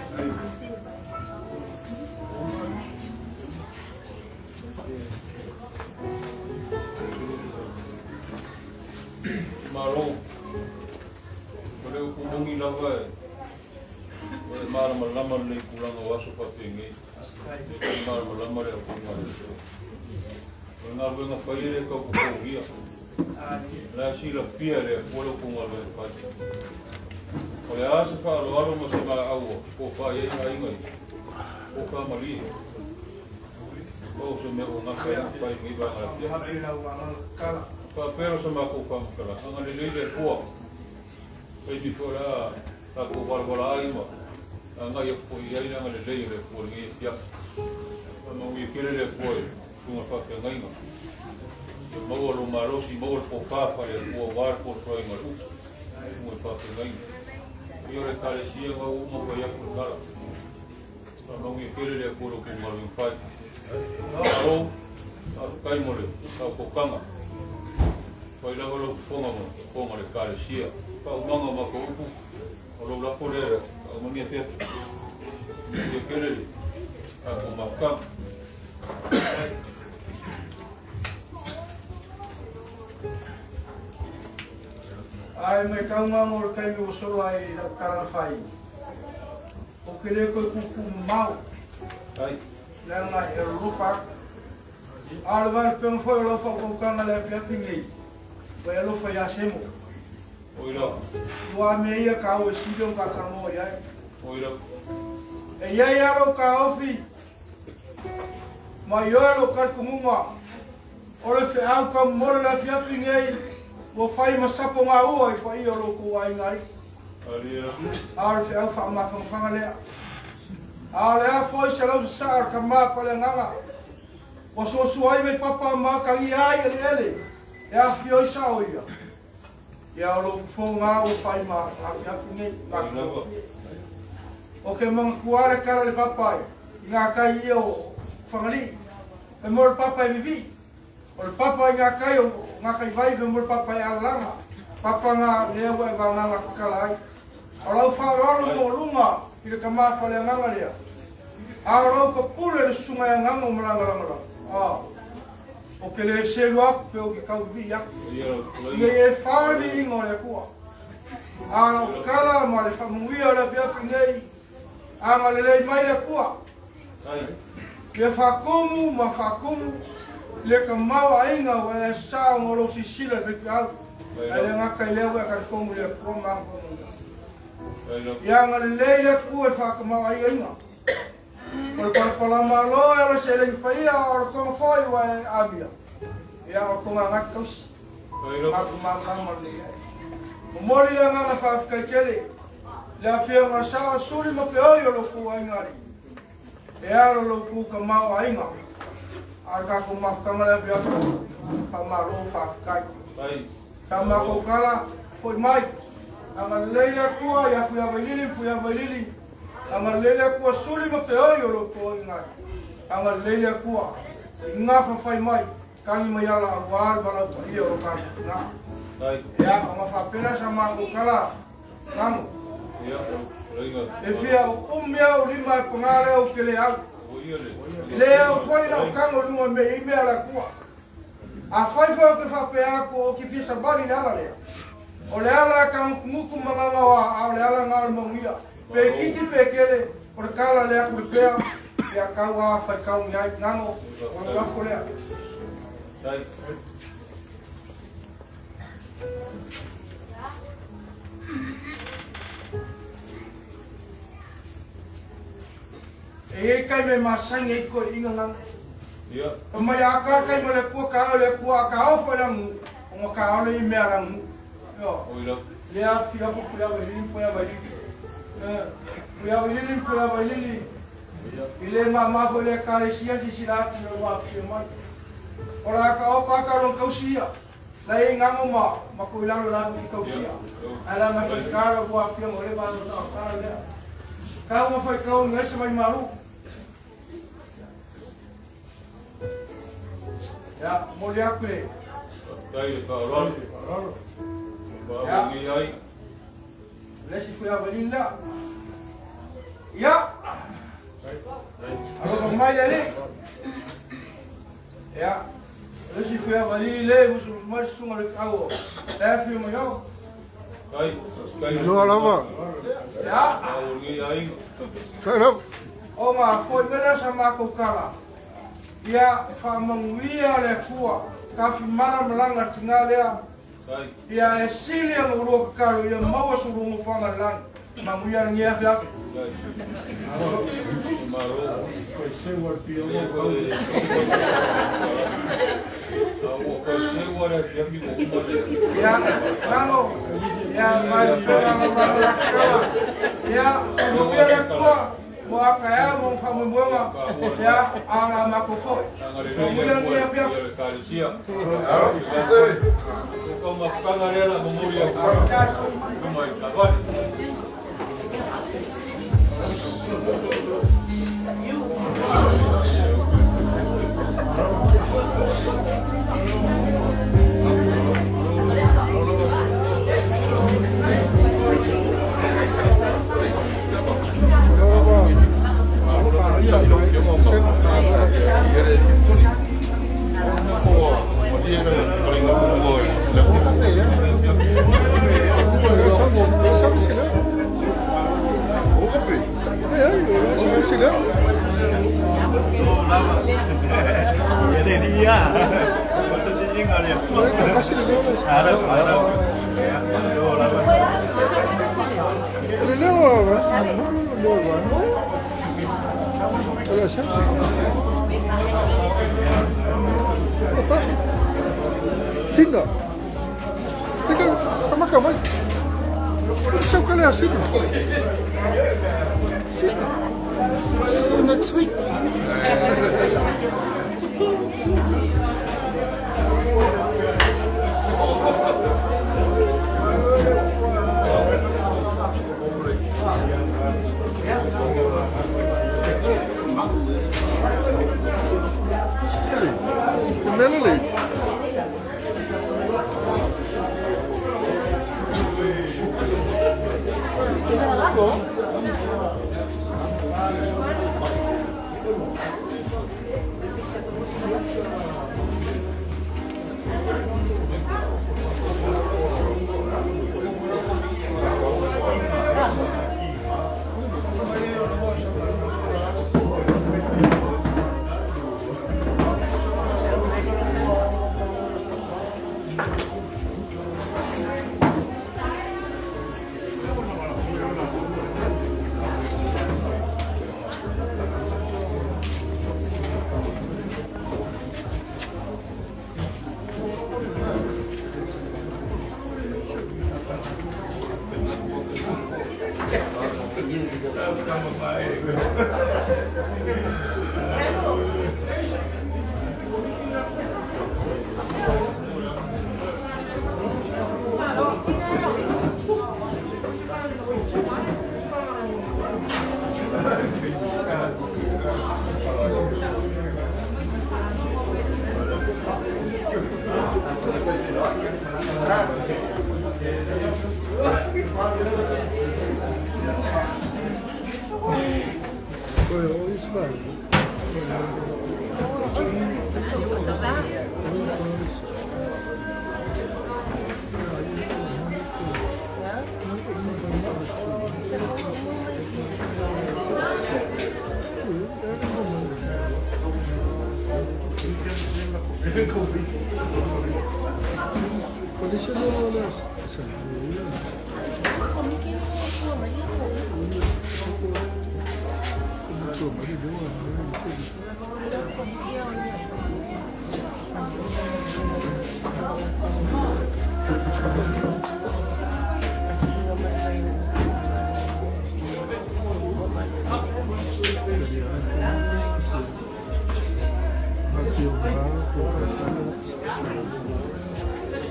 Malo. O le upu mongi lava e. O le marama lama le kulanga o aso whawhengi. E te marama lama le apunga. O le ngā ruenga whaire kau kougia. La sila pia le polo ko ngā ruenga whai. O le asa whaalo alo ma se maa aua. Ko whai e ngā inga i. Ko ka malihe. O se mea o ngā whai whai ngi wā ngā pia. Whapero sa mā kō whamukala. Anga le leile pua. Pei mi fo la ta ko wala ai ma. Anga ia ko ia ina le leile le pua ngi pia. Ma ngi kele le pua i tunga whawhia ngainga. Ia maua lo marosi, maua le pōpāpā le pua wār pō troe ngā uku. Tunga whawhia ngainga. Ia le kalesia ngā uma kwa ia kule kala. Ma ngi kele le pua lo ku ngalu whai. Aro, aro kai mo le, tau kokanga. Whai lawa lo ponga mo, ponga le kalesia. Ka umanga ma ko upu, o lo lapo le, ka umania te atu. Ia kele le, ka ko makanga. Ai mai kaunga mo le kaimi o solo ai lau karanga whai. O ke le koe kuku mau. Ai. Leanga e rupa A o le valepega foi o lau faautautaga i le afiafi lenei, ua e alofa ia Semo. Ua mea ia taua e sili ona ta talanoa i ai. E i ai lava lou taofi ma ioe lou talitonuga o le feau taumomolo i le afiafi lenei ua fai ma sapo gaua i paia o lo outou aiga alii. A o le feau faamafanafana lea. A o le a foi se lausasaa o le tama faaleagaga ua suasua ai vaipapa ma atagia ai eleele e afifio ai sao ia. Ia o lou fofoga ua fai ma afiafi nei. O ke manatua le tala le papa i ngā kai ia o Fagalii. E mo le papa e vivii. O le papa i ngā kai o ngā kai vai fe mo le papa e alalaga. Papa ngā lea ua e vagaga kakala ai. O lau faaaloalo mo lunga i le tama faaleagaga lea. A o lau kapule le susuga e agaga o malagalagalaga. A o ke le selu aku pe o ke kau vivii aku. Ina ia e fao le viiga o le Atua. A lau kala ma le faamanuia o le afiafi nei, agalelei mai le Atua. Ia faakumu ma faakumu le tamaoaiga ua e sasa'a ona o lou silasila i le faifeau, ae le gata i lea ua e talitonu i le Atua ma ana faamanuiaga. Ia agalelei le Atua i le faatamaoaigaina. O le palapalamalo e ala seleni paia a o le toga foi ua e amia. Ia o le toga gati tausi. Matou malamalama lelei ai. Momoli le agaga faafetai tele i le afioga o le Sao Suli ma Feoi o lo outou aiga alii. E alo lo outou tamaoaiga. A o le tatou mafutaga le afiafi, faamalo faafetai. Sa matou tala, foi mai. Agalelei le Atua ia Fuiavailili ma Fuiavailili. Agalelei le Atua Suli ma Feoi o lo outou aiga alii. Agalelei le Atua i gafafai mai, tagi mai ala aua le valaau paia o lo tatou tina. Ia, ona faapea sa matou tala, Nanu. E fia umi au lima e paga lea ou te le au. Le au foi lau tago i luga o mea i mea a le Atua. Afai foi ou te faapea atu ou te fia savali i le ala lea, o le ala e tagutugutu ma gagaoa, a o le ala na o le manuia. Pe itiiti pe tele, o le tala lea atu le pea, ia tau a faitau ni ai nano, o le lafo lea. E iai kai me masaini ai koe inga ngana. Fa mai a ka kai ma le kua ka le kua ka o fo langu o nga ka ole i mea langu. Yo. Le a fia fo puya wa lili puya wa lili. Puya wa lili puya wa lili. I le ma ma fo le ka le sia si si la ki wa ki mai. Ora ka o pa ka long kausia. La e ngango ma ma ko ilalo la ki kausia. Ala ma ki ka ro wa fia mo le ba no ta ka le. Ka uma fai kau ngai se mai malu. Ya, mo le aku le. Tai le faaaloalo. Faamoe ai. Le si fui avalin la. Ya. Alofa mai le alii. Ya. Le si fui avalin le musu mai sunga le kau. Le fi mo yo. Loa lava. Ya. Kai lava. O ma foi mele sa matou kala. Ia e faamanuia le Atua tafimala malaga tina lea. Ia e sili ana ulua kakalo ia maua so ulua nofoaga i le lagi. Manuia lenei afiafi. Ia, nano, ia mai pera na mana lakala. Ia, faamanuia le Atua mo aka ea mo faamoemoega ia a la matou foi. Manuia lenei afiafi. Tasi le leo le. Le leo va. Le leo va. Le sa. Sina. Teka, kamaka mai. Sau kale a sina. Sina. See you next week. Melody.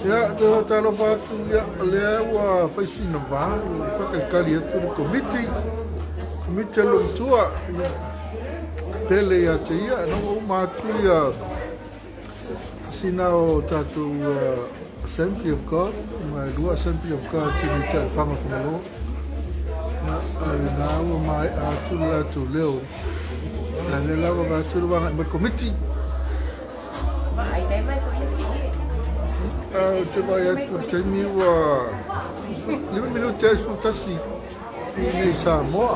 Ia, te talofa atu ia, lea ua faisina vā, whakalikali atu le komiti, komiti a lomtua, pele ia te ia, no uma atu ia, sina o tātou Assembly of God, ma lua Assembly of God te ni tai whanga whangalo, na nā ua mai atu le atu leo, na le lawa va atu le wanga i mai komiti. Te vai atu le taimi ua 5 minute ai 11 i nei Samoa.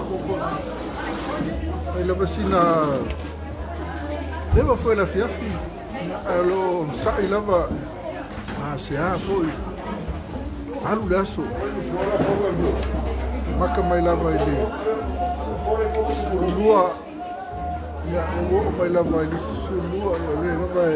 Ai lava sina leva foi la fiafi alo sa'i lava a se a foi alu le aso maka mai lava i le 12 ia o mai lava i le 12 ia le lava e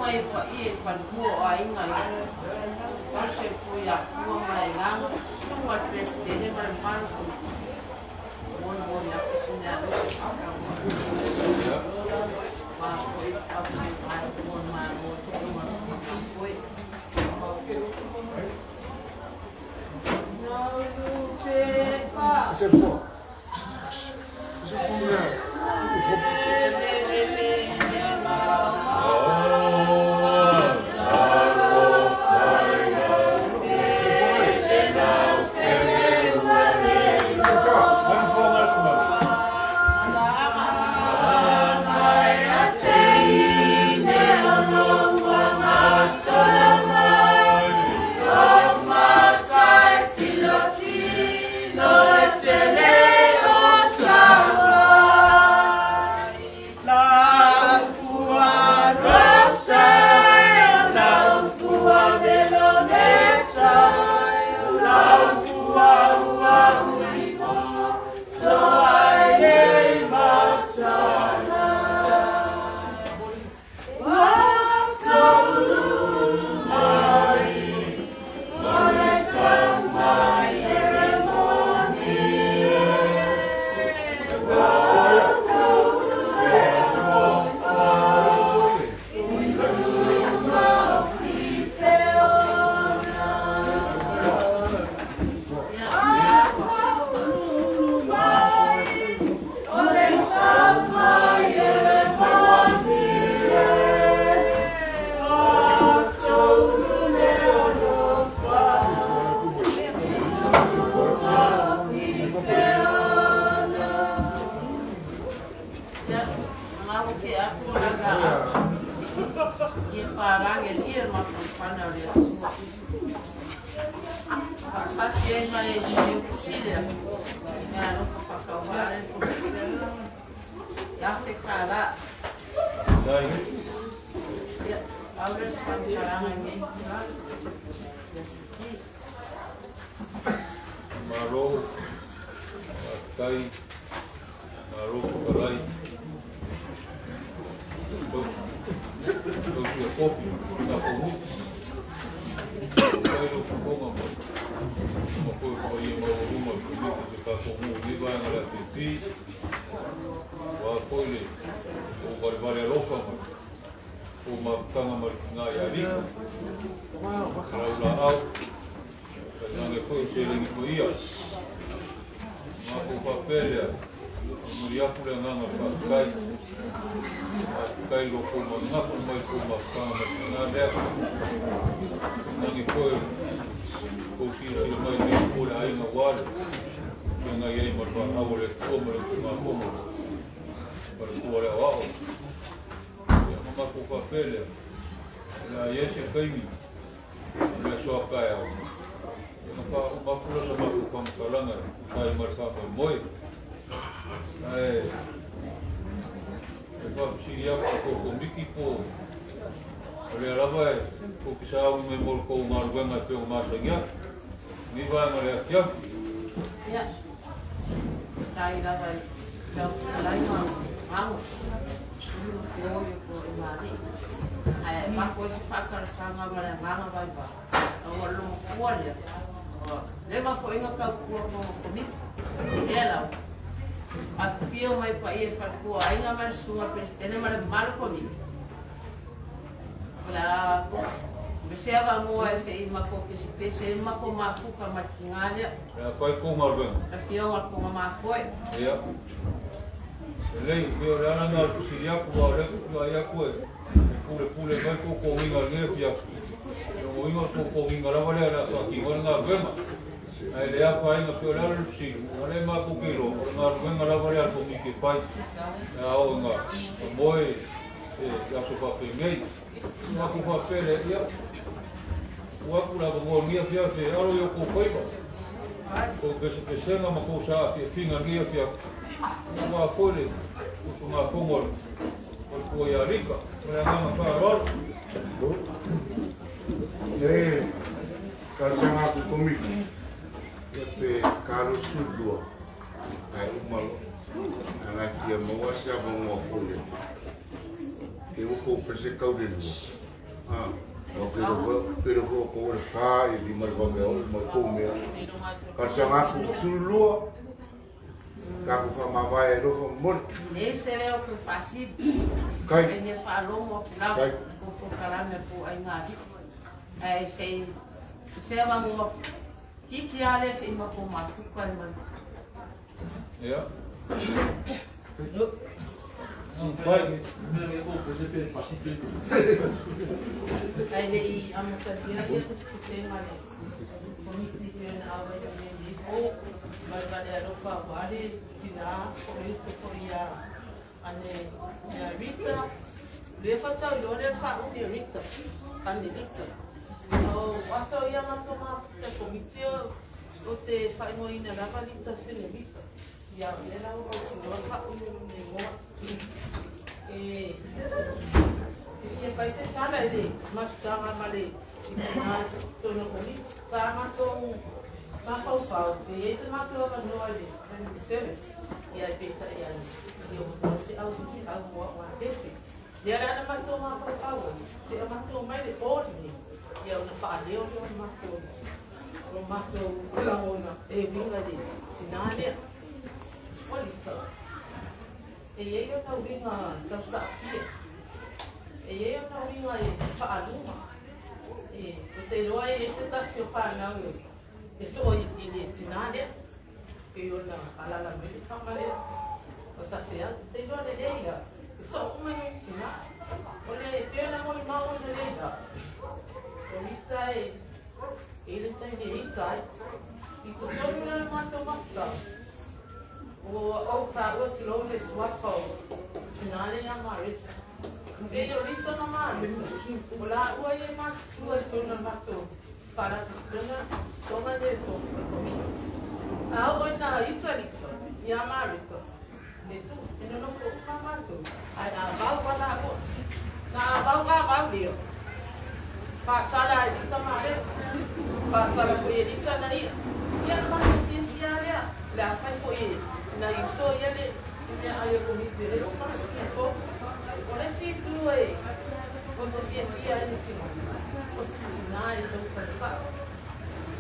mai paia i falua o aiga i Tausi atu ia Pua ma le Agaga, susuga i le Peresetene ma le mamalu o Komiti. Molimoli atu sina alofa faatauvaa. Ma foi au mai mai mo le Malo i luga o le Malo, faafetai, malo fetalai, tausi a kofi, tatou nuu. Faafetai lau fofoga ma foi paia maualuga o le Komiti o se tatou nuu i lenei vaega o le APP. Aua foi le ou valevale alofa ma ou mafutaga ma le tina ia Alika, lau laau, tainane foi o seleni paia. Matou faapea lea, momoli atu le agaga o le faafetai. Faafetai i lo outou manatu mai le tou mafutaga ma le tina lea. Tainane foi o le tou silasila mai i lenei po le aiga aua le feagai ai ma le valaau a le Atua ma le usugafono ma le Atua le aoao. Ia, ona matou faapea lea, o le a i ai se taimi o le aso a taeao, ia ona faauma atu lea o sa matou faamatalaga e tusa ai ma le faamoemoe. Ae e faafesili atu i tou Komiti po o lea lava e tou te sauni mai mo le tou galuega e pei ona masani atu lenei vaega o le afiafi. Ia, faafetai lava i lau fetalaiga Mago, feoi o e Malii. Ae avatu ai se faatalosaga ma le agaga vaivai, ua logotua lea, ua leva foi na tautua totonu o Komiti. Lea lava, afifio mai paia i faletua aiga ma le susuga i le Peresetene ma le mamalu o Komiti. O le a se avanoa e se i matou pesepese ai ma matou mafuta ma le tina lea. E a fai kou galuega? Le afioga i le Tonga Mafoe. Ia. Lelei, pei o le ala lena o le fesili atu, aua o lea ou te vaai atu e pulepule mai tou toniga i lenei afiafi. O lona uiga o le tou toniga lava lea o le a faatino ai le galuega. Ae le afaina pei o le ala o le fesili, o lea matou te iloa, o le galuega lava lea a le Komiti e fai, pe a oo ina moe e aso faapenei. Matou faapea lea, ia, tuu atu le avanoa i lenei afiafi e alo i o tou faiva, tou pesepesega ma tou saafiafiga i lenei afiafi, aua foi le usugafono a le Faletua ia Alika. Ma le agaga faaaloalo. E talosaga atu i Komiti, ia pe 82 ae uma loa, leaga e fia maua se avanoa foi e ua kou pese tau le lua. Pele fo ko le pa i lima le vame o ma ko mea. Kalsaga aku sululua. Taku whamavae e rofa mori. Le se leo ke faasili. Kai. E mea faalogo atu lava. Kai. O polokalame po o aiga alii. Ae se i se avanoa kiki lava lea se i matou mafuta ai ma le. Ia. Ae le i amatalia ia tusitusiga a le Komiti pei ona auai ai nei i po ma le vale alofa aua le tinā po o le uso foi ia ane ia Rita. O lea faatoa iloa lea le faaumi o Rita, ane Rita. O aso ia matou mafuta i Komiti o te faaigoaina lava Rita sene Rita. Ia o lea la ua mautinoa le faaumi o lona igoa. E e fia fai se tala i le mafutaga ma le i tina totonu o Komiti. Sa matou mafaufau pe i ai se matou avanoa i le family service, ia e peitai ane, ia ua sau se au au mo au apese. Lea la na matou mafaufau ai, seia matou mai le po lenei, ia ona faaleo lea o le matou o matou lagona e uiga i le tina lea. O Lita, e i ai ona uiga tausaafia, e i ai ona uiga e faaluga. E, ou te iloa e i ai se tasi o fanau e soo i le tina lea, pei ona alaala mai le tama lea o Safeau. Ou te iloa lelei la, e soo uma i tina. O le pei ona molimau ona lelei la, o Lita e i le taimi e ita ai. I totonu la o le matou mafutaga, ua ou taua tulou le suafa o tina lea ia Mareta. Pei o Lita ma Mareta, o laua ia e matutua i totonu o le matou faalapotopotoga toga lea e o le Komiti. A oo ina ita Lita ia Mareta, e tu, e nonofo uma matou, ae a vau a laua. Na a vau a vau lea, faasala e Lita Mareta, faasala foi e Lita na ia. Ia na matou fiafia lava lea, o le a fai foi e nai uso ia le meaai o Komiti e le isi masina fou. O le isi itu e ou te fiafia ai le tino, o se tina e tautala sao.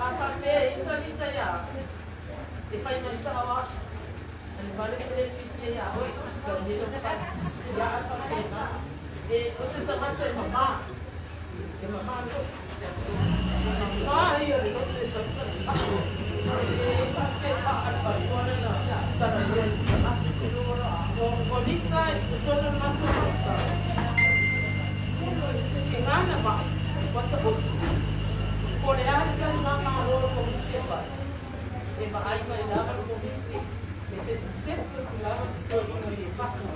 A faapea e ita Lita ia au, e fai mai sao au. Ane vale te le fiafia ia oe, tau nei lou fale. Ia a faapena, e o se tagata e mama, e mama loto. Mama ia o le loto e tautala sao. E faapea e faapalepaleoa lana talanoa i se tagata. O Lita i totonu o le matou maota, tigana mai, ua taoto. Po o le a le tali mamalo a le Komiti e fai, e vaai mai lava le Komiti e setusetu atu lava si toeaina i e fata.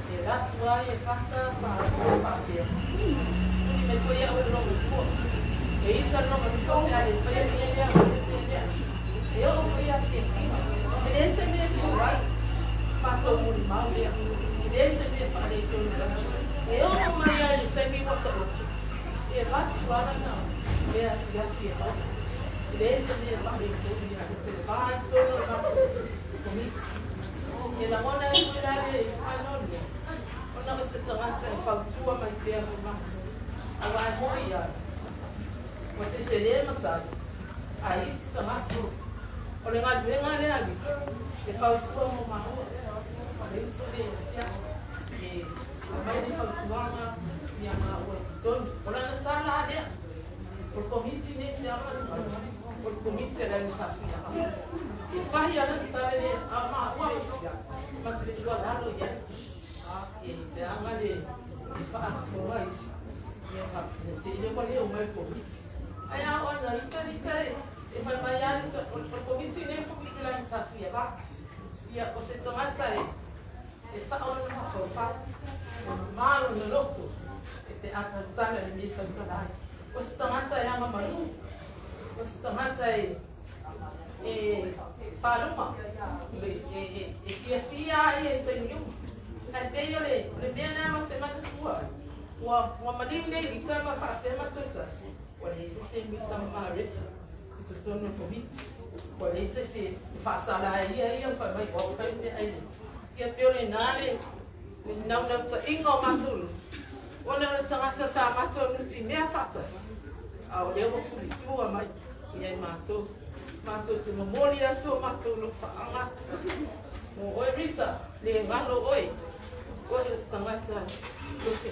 E alu atu lava e fata faatua faapea. Tuli mai foi au e le loomatua. E ita le loomatua pe a le faia le mea lea ma le mea lea. E oo foi i asiasiga. E leai se mea e tu ai. Matou molimau lea. E leai se mea e faaletonu ai. E oo mai lava i le taimi ua taoto, e avatu lava lana mea asiasi e fai. E leai se mea e faaletonu ia te le va i totonu o le matou Komiti. E lagona ai foi la le faanoanoa ona o se tagata e fautua mai pea mo matou. Aua e moi ai, ua tetele matai, a iti tagata. O le galuega lea a Lita, e fautua mo maua. O le uso lea ia siaki, e aumai le fautuaga ia maua i totonu. O lana tala lava lea, o le Komiti nei siama le mai, o le Komiti a le Anisafiaga. E fahi a lana tala lea, a o maua ma siaki, ma te le tuualalo i ai. E te aga le faafofoga isi, ia faapea, te ile ua le omai le Komiti. Ae a oo ina ita Lita e E fai mai lava le o le Komiti lenei o le Komiti la sa fia va. Ia, o se tagata e e sao lona mafaufau, e mama lona loto, e te ātautala i le mea e tautala ai. O se tagata e agamalu, o se tagata e e faaluma, e e e fiafia lava ia i taimi uma. Ae pei o le o le mea lena ma te manatua ai, ua ua maliu nei Lita ma faapea matou tala, Ua leai se isi e misa ma Mareta i totonu o le Komiti. Ua leai se isi e faasala ai ia ia ma fai mai, o au e fai le meaai nei. Ia pei o lena le naunautaiga o matou loto, ona o le tagata sa matou nutimea faatasi, a o lea ua fulitua mai ia i matou. Matou te momoli atu o matou lofaaga mo oe Rita, le galo oe, oe o se tagata lote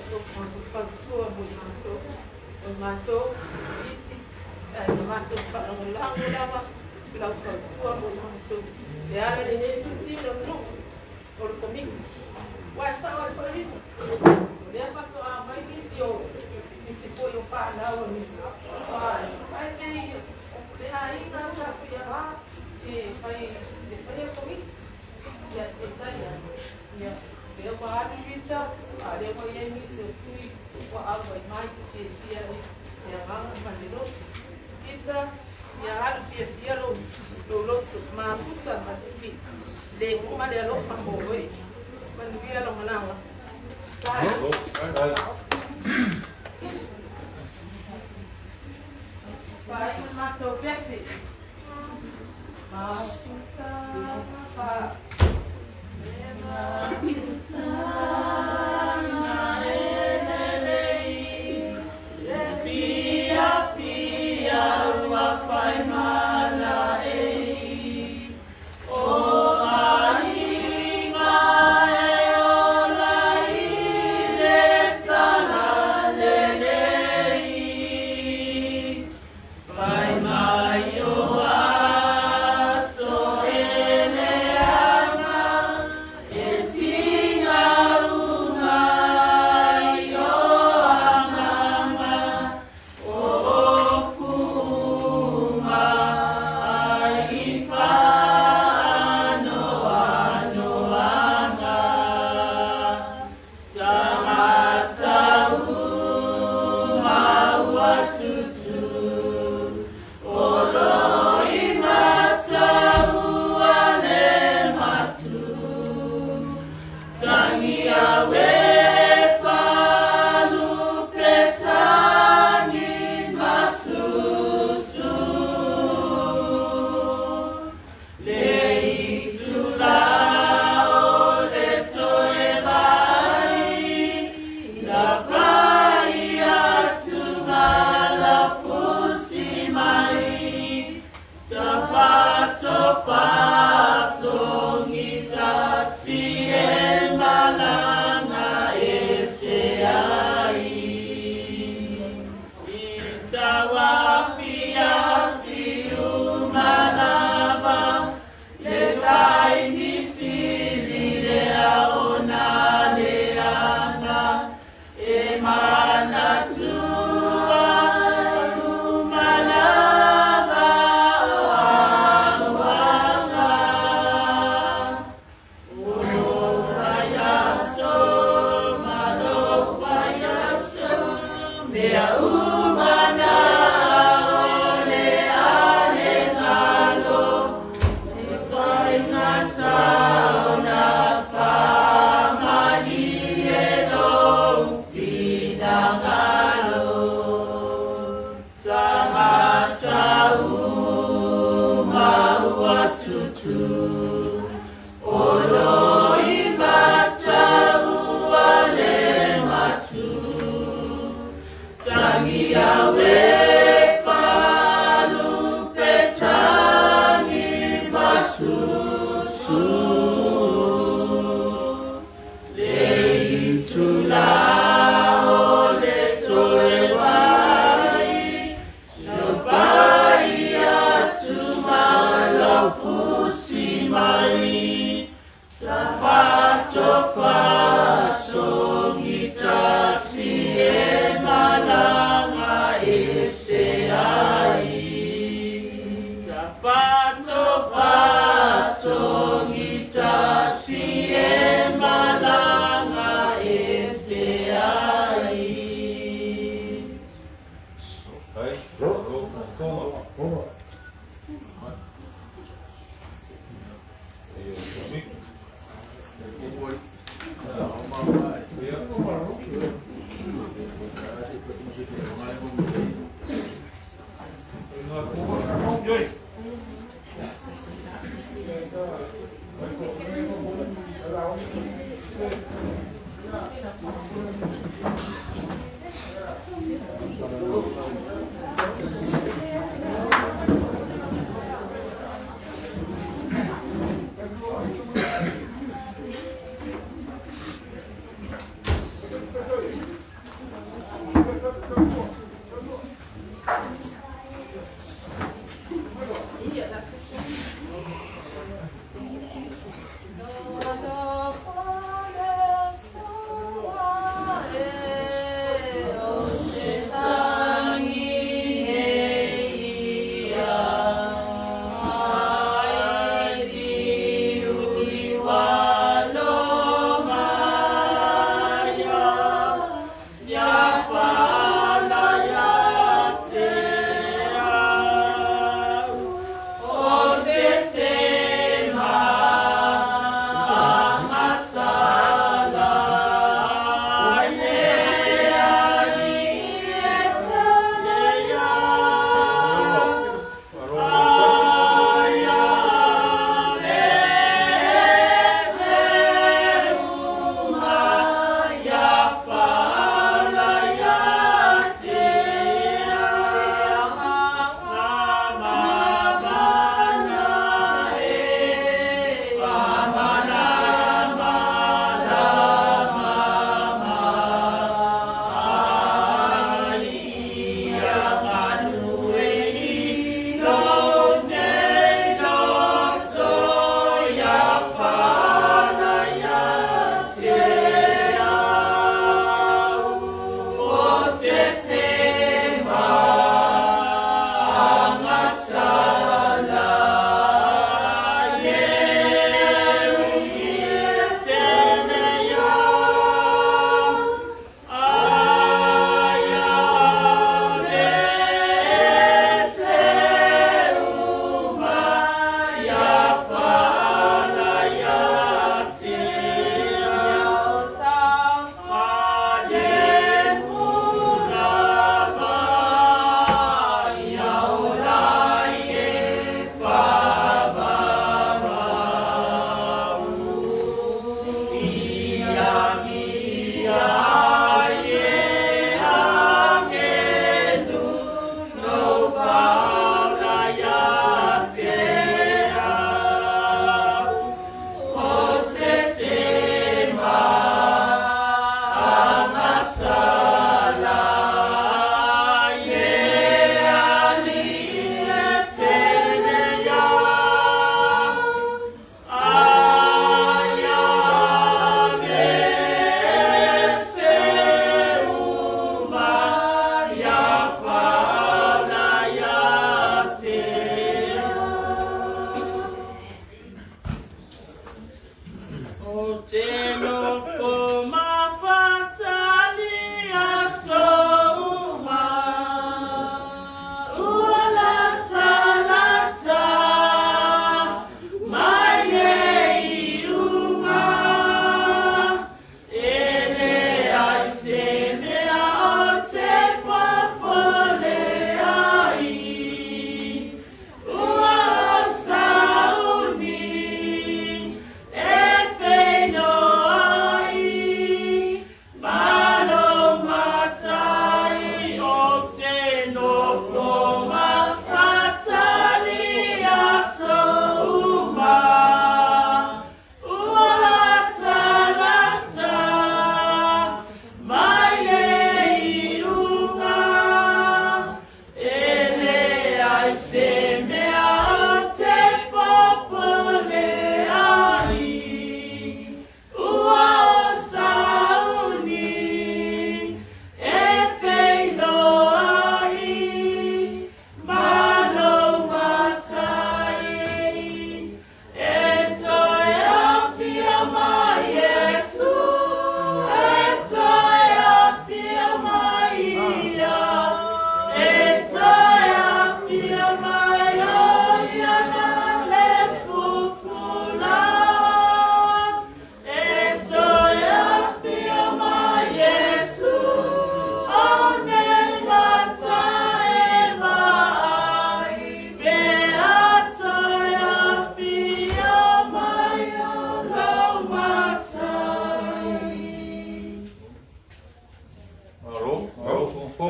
fautua mo i matou. O i matou, iti, ae na matou faalagolago lava i lau fautua mo i matou. E ala i lenei itutino o le nuu, o le Komiti. Ua e sao ai foi Rita, o lea faatoa mai nisi o nisi foi o fanau o nisi. Ai pei o le aiga sa Fuiava e fai e faia le Komiti. Ia peitai ane, ia lea ua alu Rita, a o lea ua i ai nisi o sui ua auai mai e fiafia i le agaga ma le loto. Rita, ia alu fiafia lou lou loto, mafuta ma le uma le alofa mo oe. Manuia lau malaga. Faaiu le matou pese. Mafuta fa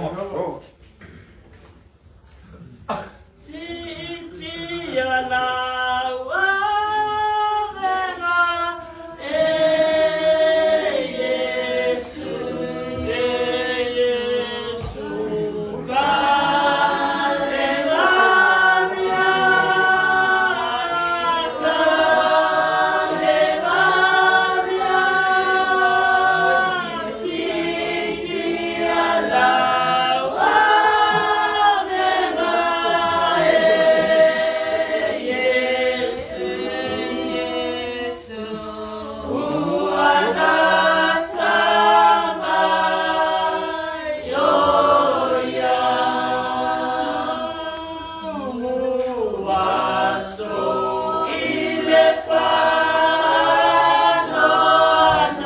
Lafoga. Siitia lau avega e Iesu, e Iesu, Kalevaria, Kalevaria, Siitia lau avega e Iesu, Iesu, ua tasa mai o ia tumu aso i le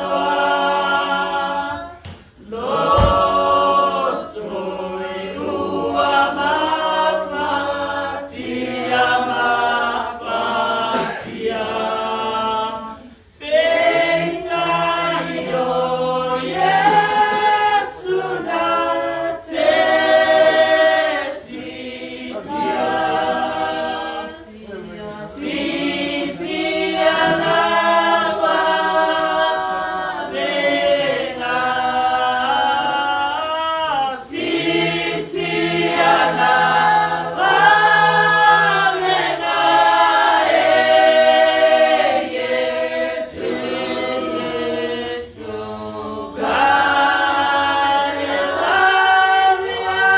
faanoanoa loto e ua mafatia mafatia peitai o Iesu na te sitia sitia lau avega sitia lau avega e Iesu, Iesu, Kalevaria,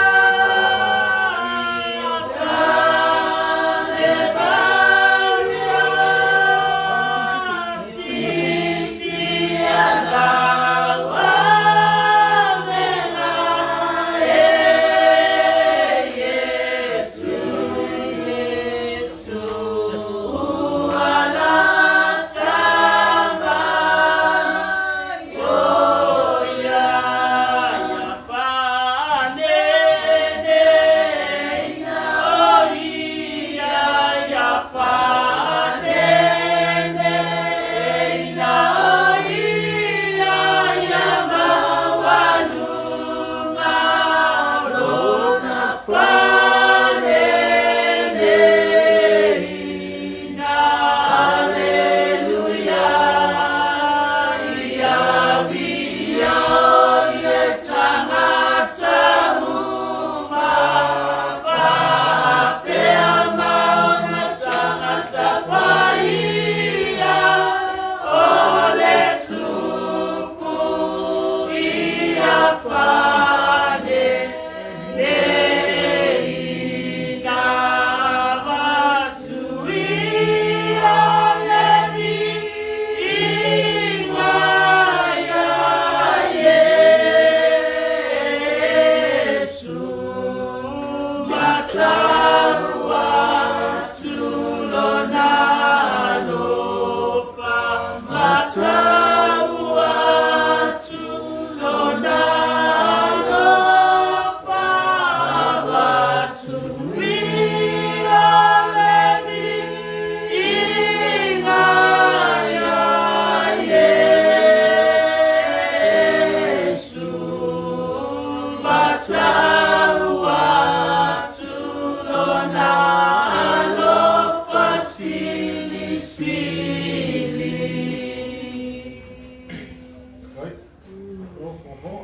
Kalevaria, sitia lau avega e Iesu, Iesu, ua lata mai o ia ia fanene o ia ia fanene o ia ia maualuga lona faneneina. Aleluia, ia via o ia tagata uma faapea ma ona tagata paia o le Tupu ia faneneina vasuia le viiga ia Iesu matau atu lona alofa matau atu lona alofa vasuia le viiga ia Iesu matau atu lona alofa silisili. Ai. O mo.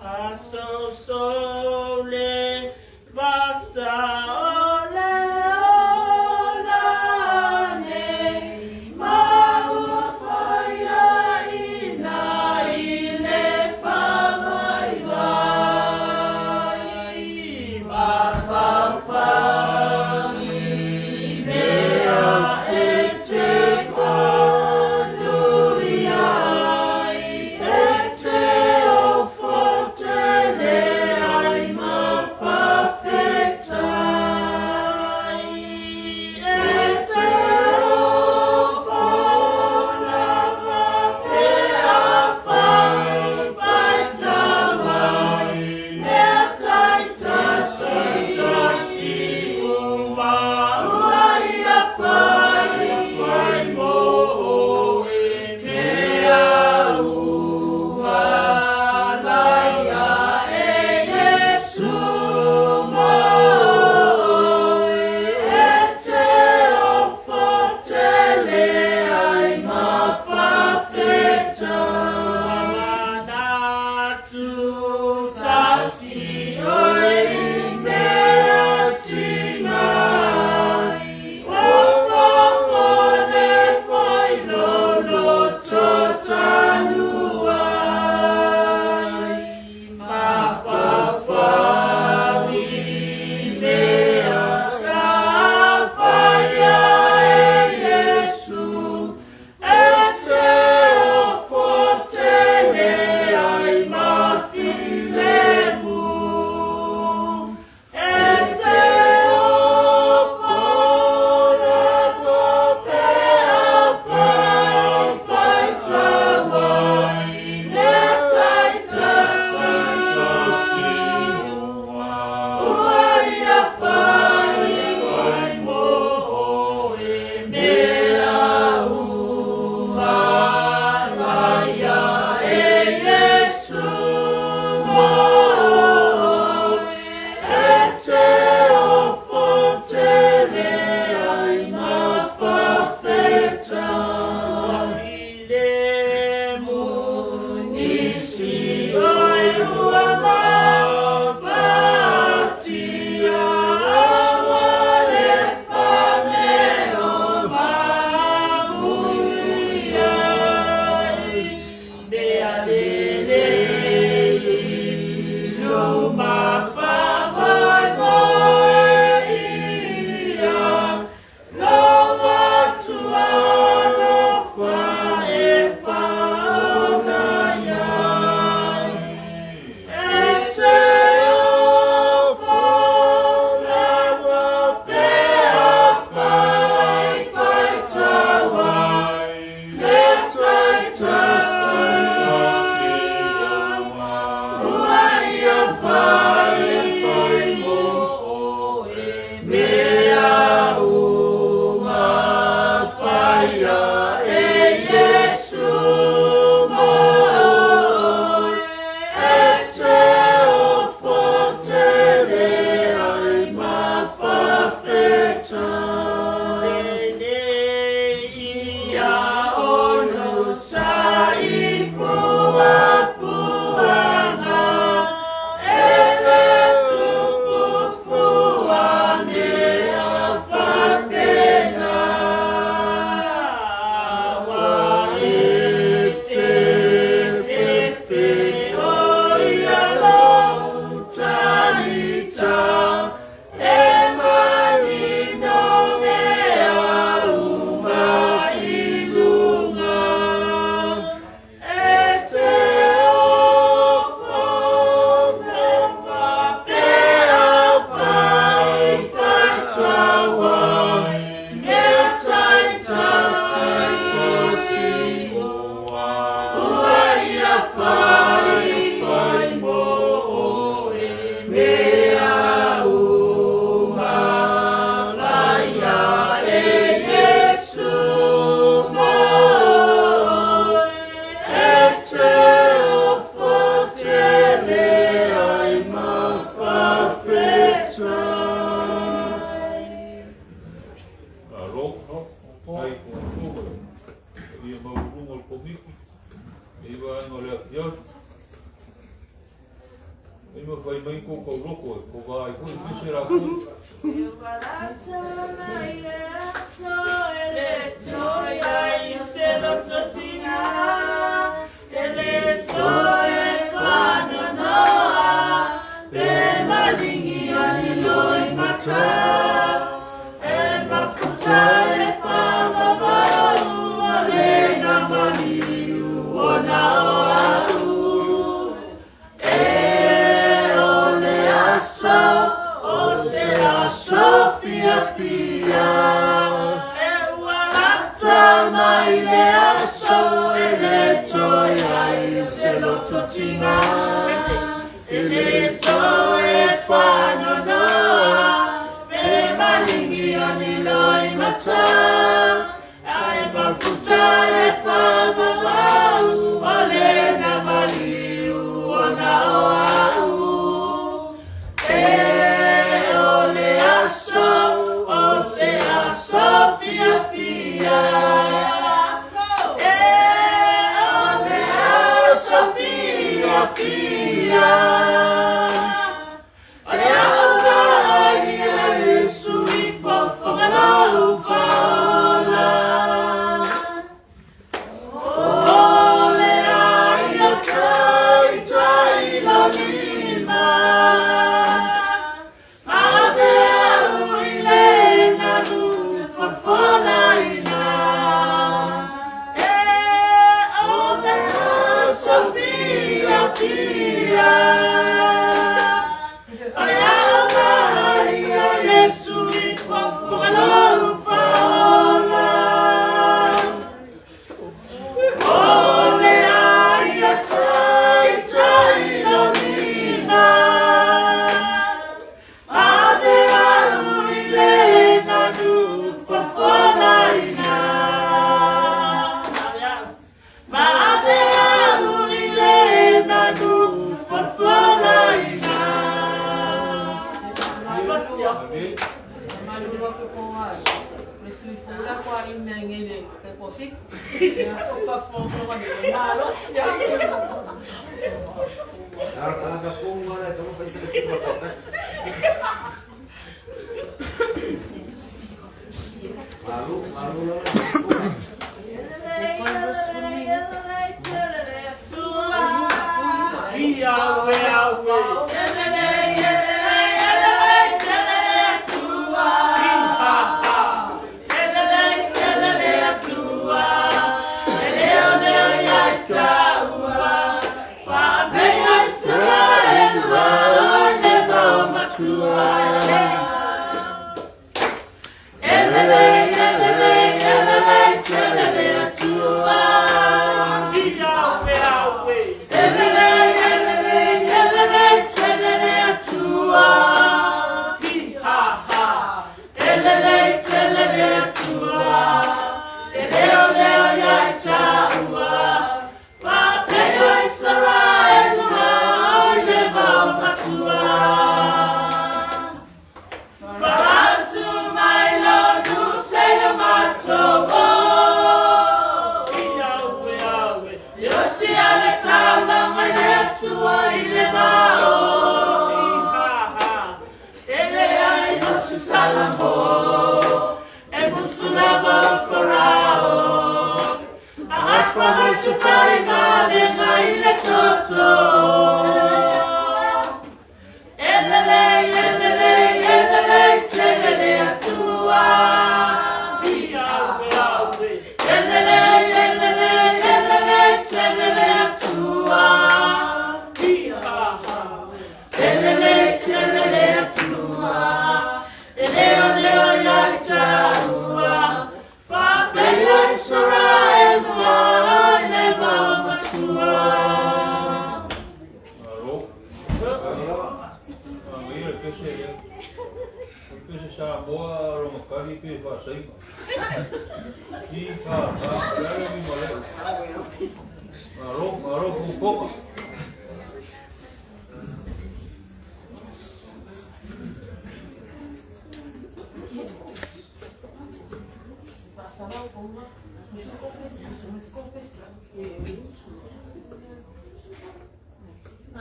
Aso sole vasa ole olane maua faia ina i le faavaivai mafaufau i mea e te fatuia ai e te ofo tele. mai kou kauloko e kovā ai foi pese lakou.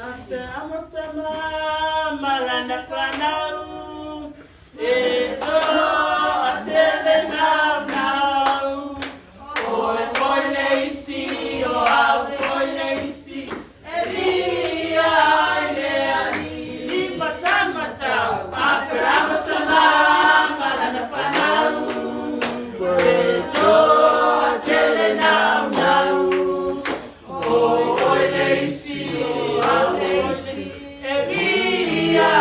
After I'm a lana fanau e toa tele nau nau Oe foi le isi o au foi le isi e via i le ali lima tamatau Aperama tama ma lana fanau e toa tele nau nau Oe foi le isi o au le isi e via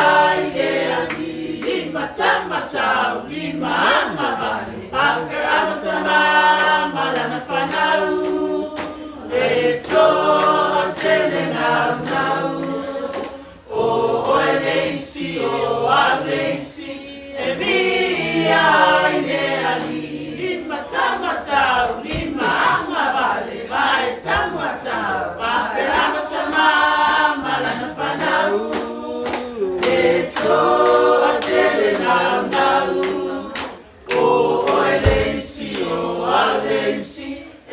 i le ali lima tamatau lima amavale Aperama tama ma lana fanau e toa tele nau nau O oe le isi o au le isi e via i le ali lima tamatau lima amavale vai tamatau Aperama tama ma lana fanau e toa tele nau nau O oe le isi o au le isi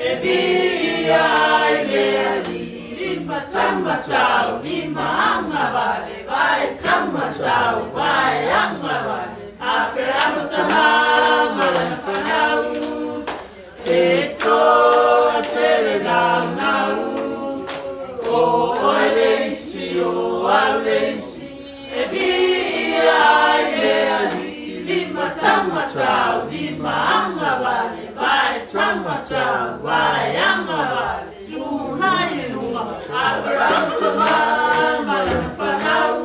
e via i le ali lima tamatau lima amavale vai tamatau vai amavale Aperama tama ma lana fanau e toa tele nau nau O oe le isi o au le isi e via i le ali lima tamatau lima amavale vai tamatau vai amavale Tuna i luga Aperama tama ma lana fanau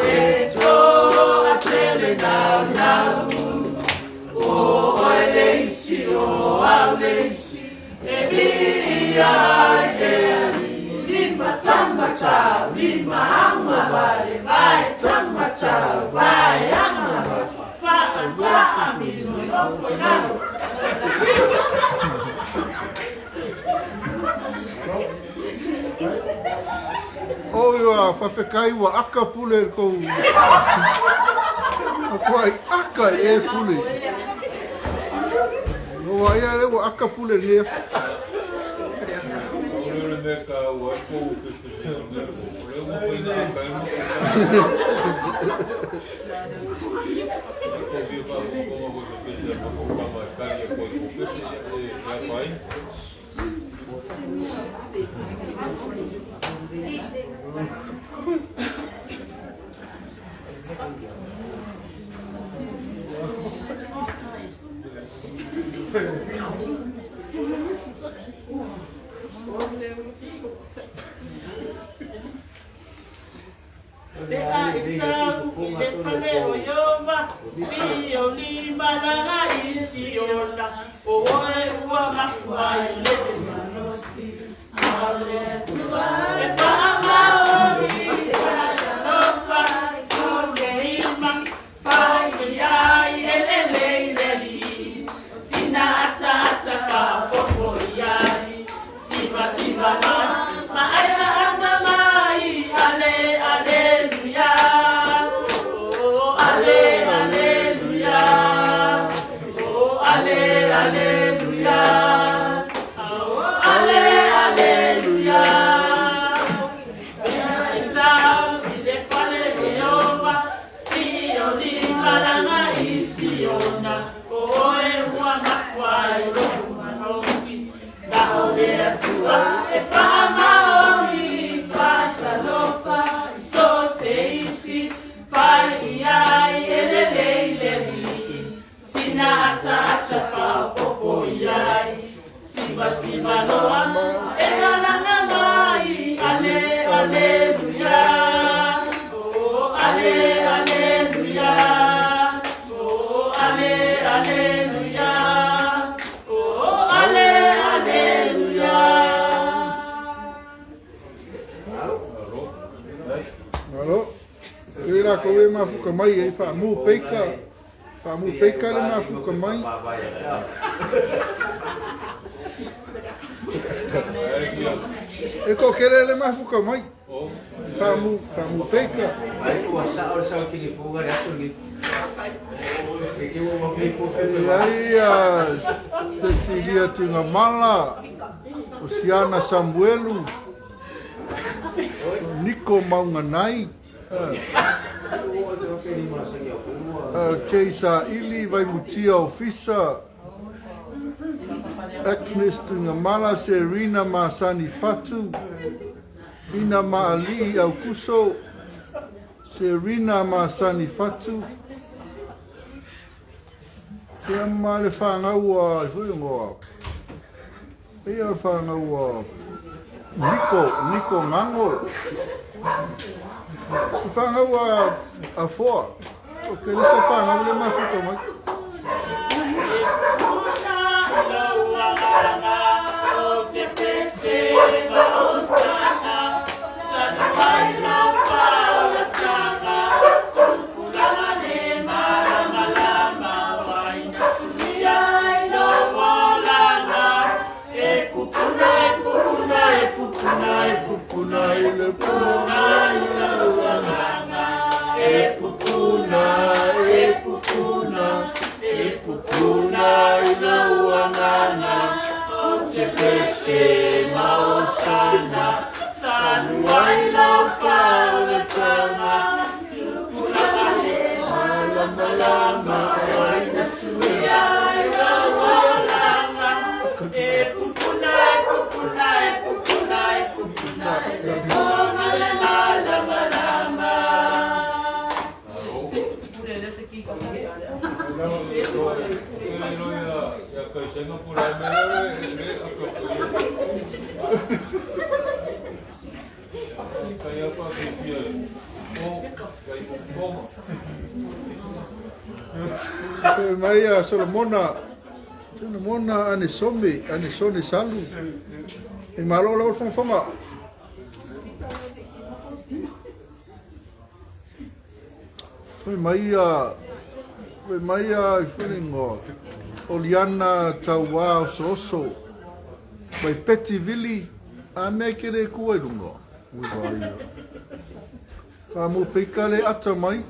e toa tele nau nau O oe le isi o au le isi e via i le ali lima tamatau lima amavale vai tamatau vai amavale Fa'ata'a mino nofo i lalo. O ia whawhekai ua aka pule kou. O koa i aka e pule. O ia le ua aka pule le. O le mea ka ua ai kou pese o le o le uma whaina a kai mo. Ko via pa ko ko mo ko pese a ko kama e kai e ko ko pese e ya pai. Le a isau i le fale o Iova, si o lima laga i si ona, o oe ua mafua i le manosi. Aole tua e whaamaori, alofa, so se ima, pai ai ele le i le li. Sina ata ata ka popo i ai, siva siva noa, ma aia ata mai, ale, aleluya. Oh, ale, aleluya. Oh, ale, aleluya. Oh, ale, aleluya. Esau i le fale o Iova, si o lima langa i Siona, o oe ua mafua i lohu manosi. Na o le Atua e whaamaori, whatalofa, i so se isi, whai i ai e le lei le li. Sina ata ata whaopopo i ai, siva siva loa, e lalanga mai, ale, aleluya. Oh, ale, aleluya. Oh, ale, aleluya. Oh, ale, aleluya. Alo. Te la ko e mafuka mai e wha mu peika. Wha mu peika le mafuka mai. E ko kele le mafuka mai. Wha mu peika. Ai ua sa o sa ki fuga le aso ni. E ke ua mai po E ai a Cecilia Tuingamala, o Siana Samuelu, Niko Maunganai. Jay Saili, Vaimutia Ofisa, Agnes Tuigamala, Serena Masani Fatu, Ina Maalii Aukuso, Serena Masani Fatu, Ia ma le whangaua, i fui ngoa. Ia le whangaua Niko, Niko Ngango. Le whangaua a foa. O ke lisa whangau le mafuta mai. Fe mai a Solomona, Solomona ane some, ane sone salu. E malo lau whangafonga. Fe mai a, fe mai a i whiringo, o Liana Tauā o Soso, mai Peti Vili, a me kere kua i lunga. Ui vai ia. Wha mō peika le ata mai.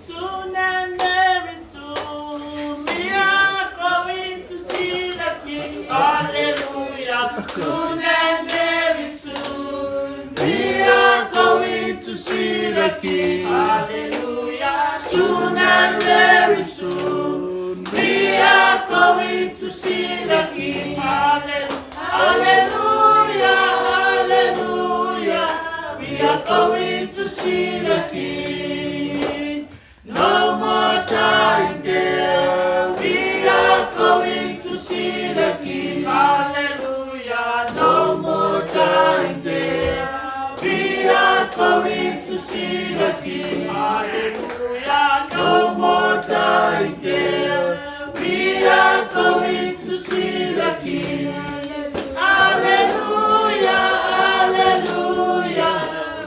Soon and very soon we are going to see the King. Hallelujah. Soon and very soon we are going to see the King. Hallelujah. Soon and very soon we are are going to see the King. Hallelujah, hallelujah. We are going to see the King. No more dying there. We are going to see the King. Hallelujah. No more dying there. We are going to see the King. Hallelujah. No more dying there. We are going to see the King. Hallelujah, hallelujah.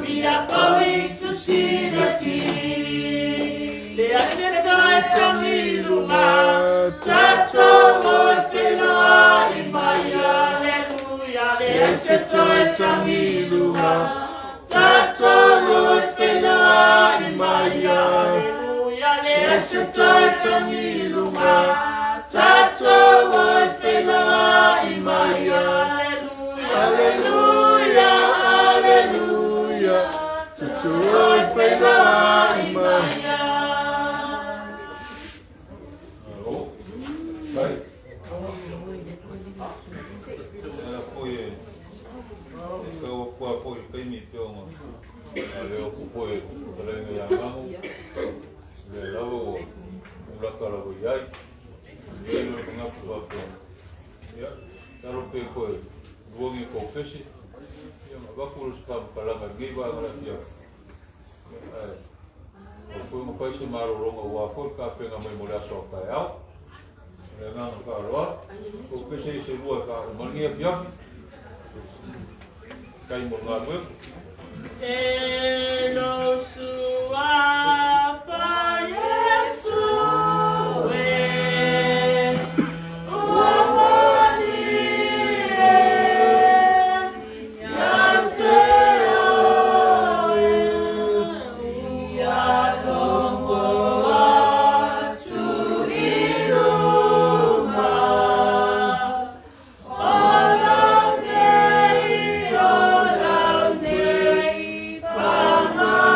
We are going to see the King. Le aseta tangilunga, tato mo whenua i mai. Hallelujah. Le aseta tangilunga, tato mo whenua i mai. Hallelujah. Le aseta tangilunga, tato mo whenua i mai. Hallelujah, hallelujah. Tato mo whenua i mai. Alo, vai. Ela foi e kau kua foi kaimi pe onga. A leo ku foi talenga ia ngahu. Le lava o ulaka lava iai. Ia ilo nga ku pe. Ia, talo pe koe luangi ko pesi. Ia ma vaku lo ska palanga ngi ba ngala ia. Ai. O koe nga pai se maro ronga ua foi ka penga mai mo le aso ka au. Le nganga ka roa. Ko pesi i se lua ka o mangia fiafi. Kai mo ngā web. E lo sua fa Yesu e ua mani e ia se oe ia lofo atu i luma o lau nei, o lau nei, whangalia.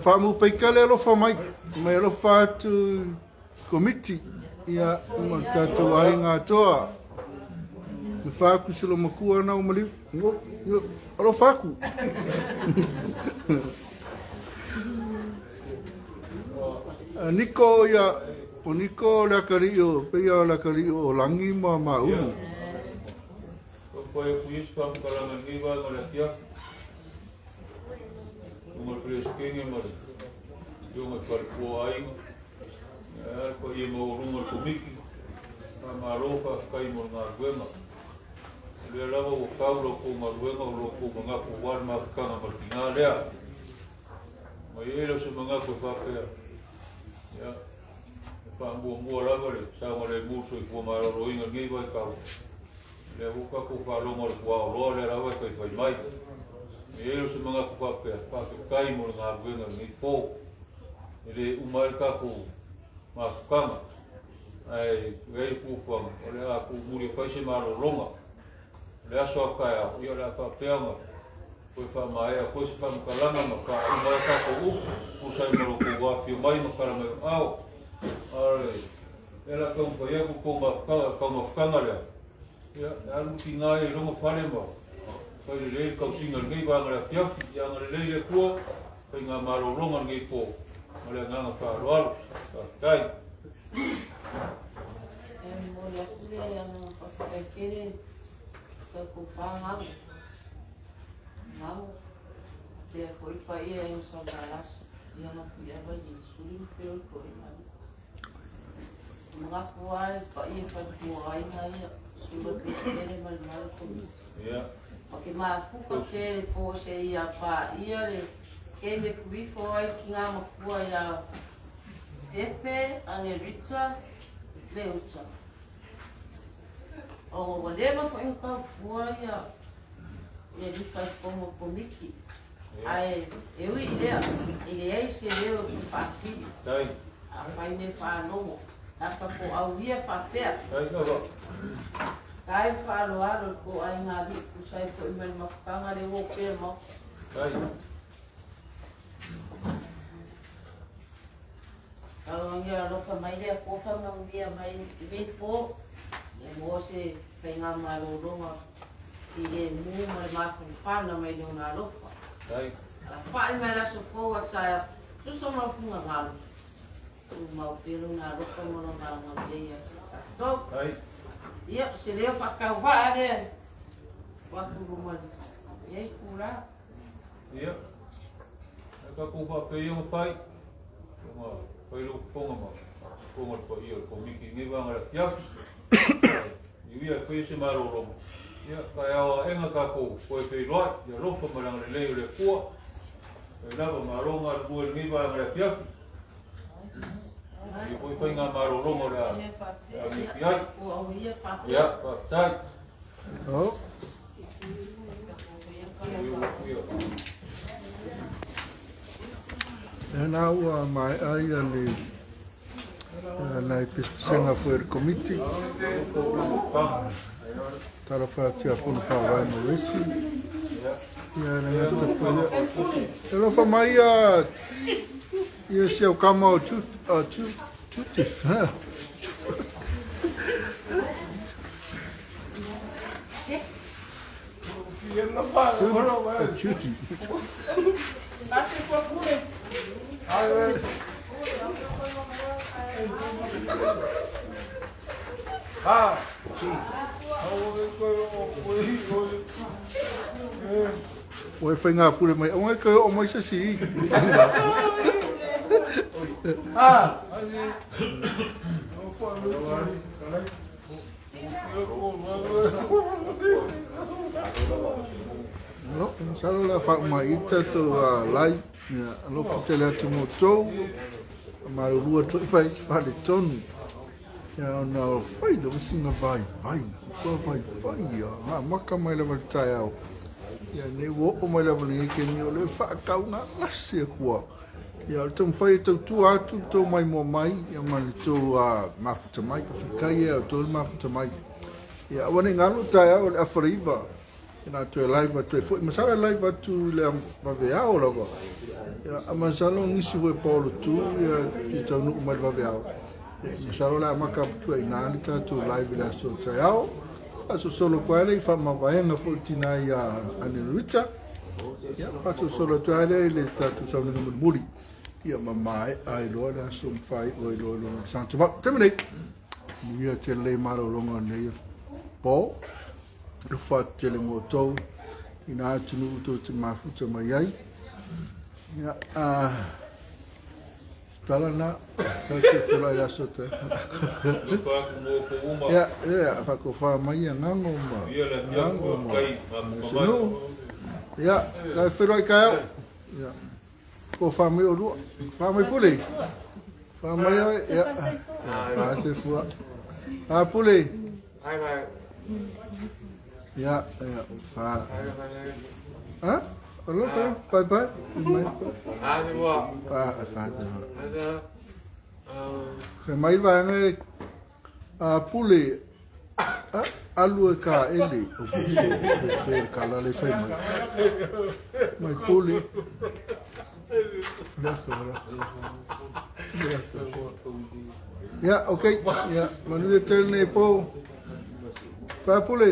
Faamu Paikale alofa mai, mai alofa atu komiti, ia, ma le tatou aiga atoa. Le faaku se lo makua na o maliu. Alofa aku. Niko ia, o Niko le akali o, pe ia le akali o Langi ma Maulu. Ko e ku isi whamukalanga ni wā ngā le afiafi. Ngā presikenge ma le ionga wharekua ainga. Ia ko ia mo runga le komiki. Ka malo ka kai mo ngā ruenga. Le lava o kau lo ko ngā ruenga o lo ko ngā ko wā ma kanga ma ki ngā lea. Ma e lo se manga ko whapea. Ia. E whaamua mua lava le saunga le muso i kua maroro inga ngei vai kau. Lea ua tatou faalogo i le puaoloa lea lava e faifai mai. E i ai o se manatu faapea, faafetai mo le galuega i lenei po. E le uma ai le tatou mafutaga, ae i ai le fuafuaga o le a tuumuli e fai se malologa. O le aso a taeao, ia o le a faapea ona toe faamaea foi se faamatalaga ma faauma ai tatou upu, tusa ai ma lo outou afifio mai ma tala mai o ao. A o le mea la taumafai atu tou mafutaga, taumafutaga lea, ia e alu tiga ai i lona fale ma fai lelei le tausiga i lenei vaega le afiafi. Ia agalelei le Atua, faiga malologa lenei po ma le agaga faaaloalo. Faafetai. E momoli atu le agaga faafetai tele i tatou pāgau. Gau, pea foi le paia e Saumalasa i ana fuiava i Iesu ma feoi ko e mai. Manatu lava le paia faletua aiga ia, sua le Peresetene ma le mamalu o le Komiti. Ma ke mafuka ke le po se ia paia le keme kuifo ai ki ngā matua ia Pepe, Angelita, Leuta. O ua leva foi ona taupua ia ia Rita i totonu o le Komiti. Ae e ui i lea, e leai se leo e faasili. Afai mea faalogo, lata ko au ia faapea. Tai faaaloalo i ko aiga alii tusa ai foi ma le mafutaga le uo pea maota. Tauangia alofa mai le Atua faamanuia mai i lenei po, ia maua se faigamalologa filemu ma le mafanafana mai Lona alofa. Alafai mai le aso fou a taeao, tusa ma finagalo, tumau pea Lona alofa ma Lona agalelei ia te tatou. Ia, o se leo faatauvaa lea e tuu atu i luma i lenei itula. Ia, e tatou faapea ia ona fai, ona fai lou fofoga ma fofoga o le paia o le Komiti i lenei vaega o le afiafi. I ui e fai se malologa, ia, taeao aena tatou toe feiloai, i alofa ma le agalelei o le Atua. Fai lava, malo galulue i lenei vaega o le afiafi. Ia foi faiga malologa o le a agiagi ai. Ia, faafetai. Oh. Lena ua maea ia le nai pesepesega foi a le komiti. Talofa atu ia Fono Faavae ma Wesi. Ia le gata foi ia. Talofa mai ia ia si au kama o Tutif. Tuti. Ua e whai ngā pure mai. Aua e koe o mai se si. No, masalo la wha mai i tatou lai. Ia, alofa tele atu mo tou. Malulua toi pai se whale tonu. Ia, ona o whai lo singa vai vai. Kua vai vai ia. Ha, maka mai lava le taeao. Ia, nei ua oo mai lava le ke ni o le whaakau ngā ngase a kua. Ia, o le taumafai e tautua atu le tou maimoa mai, ia ma le tou mafuta mai, faafetai e o tou le mafuta mai. Ia, aua ne i galo taeao i le afa le 9, ia na toe live atu ai foi. Masalo e live atu i le vaveao lava. Ia, a masalo nisi foi po o tu ia i taunuu mai le vaveao. Ia, masalo le amaka atu ai nā le tatou live i le aso taeao. Faasolosolo atu ai lea i faamavaega foi tina ia Anerita. Ia, faasolosolo atu ai lea i le tatou sauniga mulimuli. Ia ma maea ai loa le aso ma faaiu ai loa lona sa tumau. Taimi nei, manuia tele lei malologa o lenei po. Alofa atu tele mo outou i nā atunuu tou te mafuta mai ai. Ia, a tala na, tatou felai le aso te. Ia, ia, whakofa mai a ngango ma, ngango ma, sinu. Ia, kai whenua i kai au. Ia, ko wha mai o lua. Wha mai pule. Wha mai oe, ia. Wha se fua. A pule. Ia, ia, wha. Ha? Alo ka, bye bye. Mai. Wha, wha te wha. Fe mai vaenga a pule a alu e ka ele o fe fe ka la le fai mai. Mai pule. Ia, ok. Ia, manuia tele nei po. Wha pule.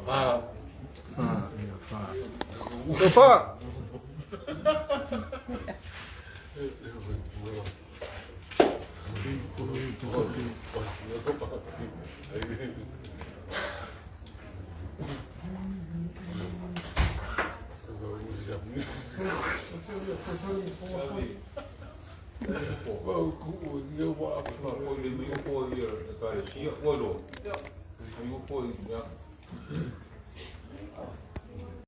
Fa, ia, fa. Ko fa.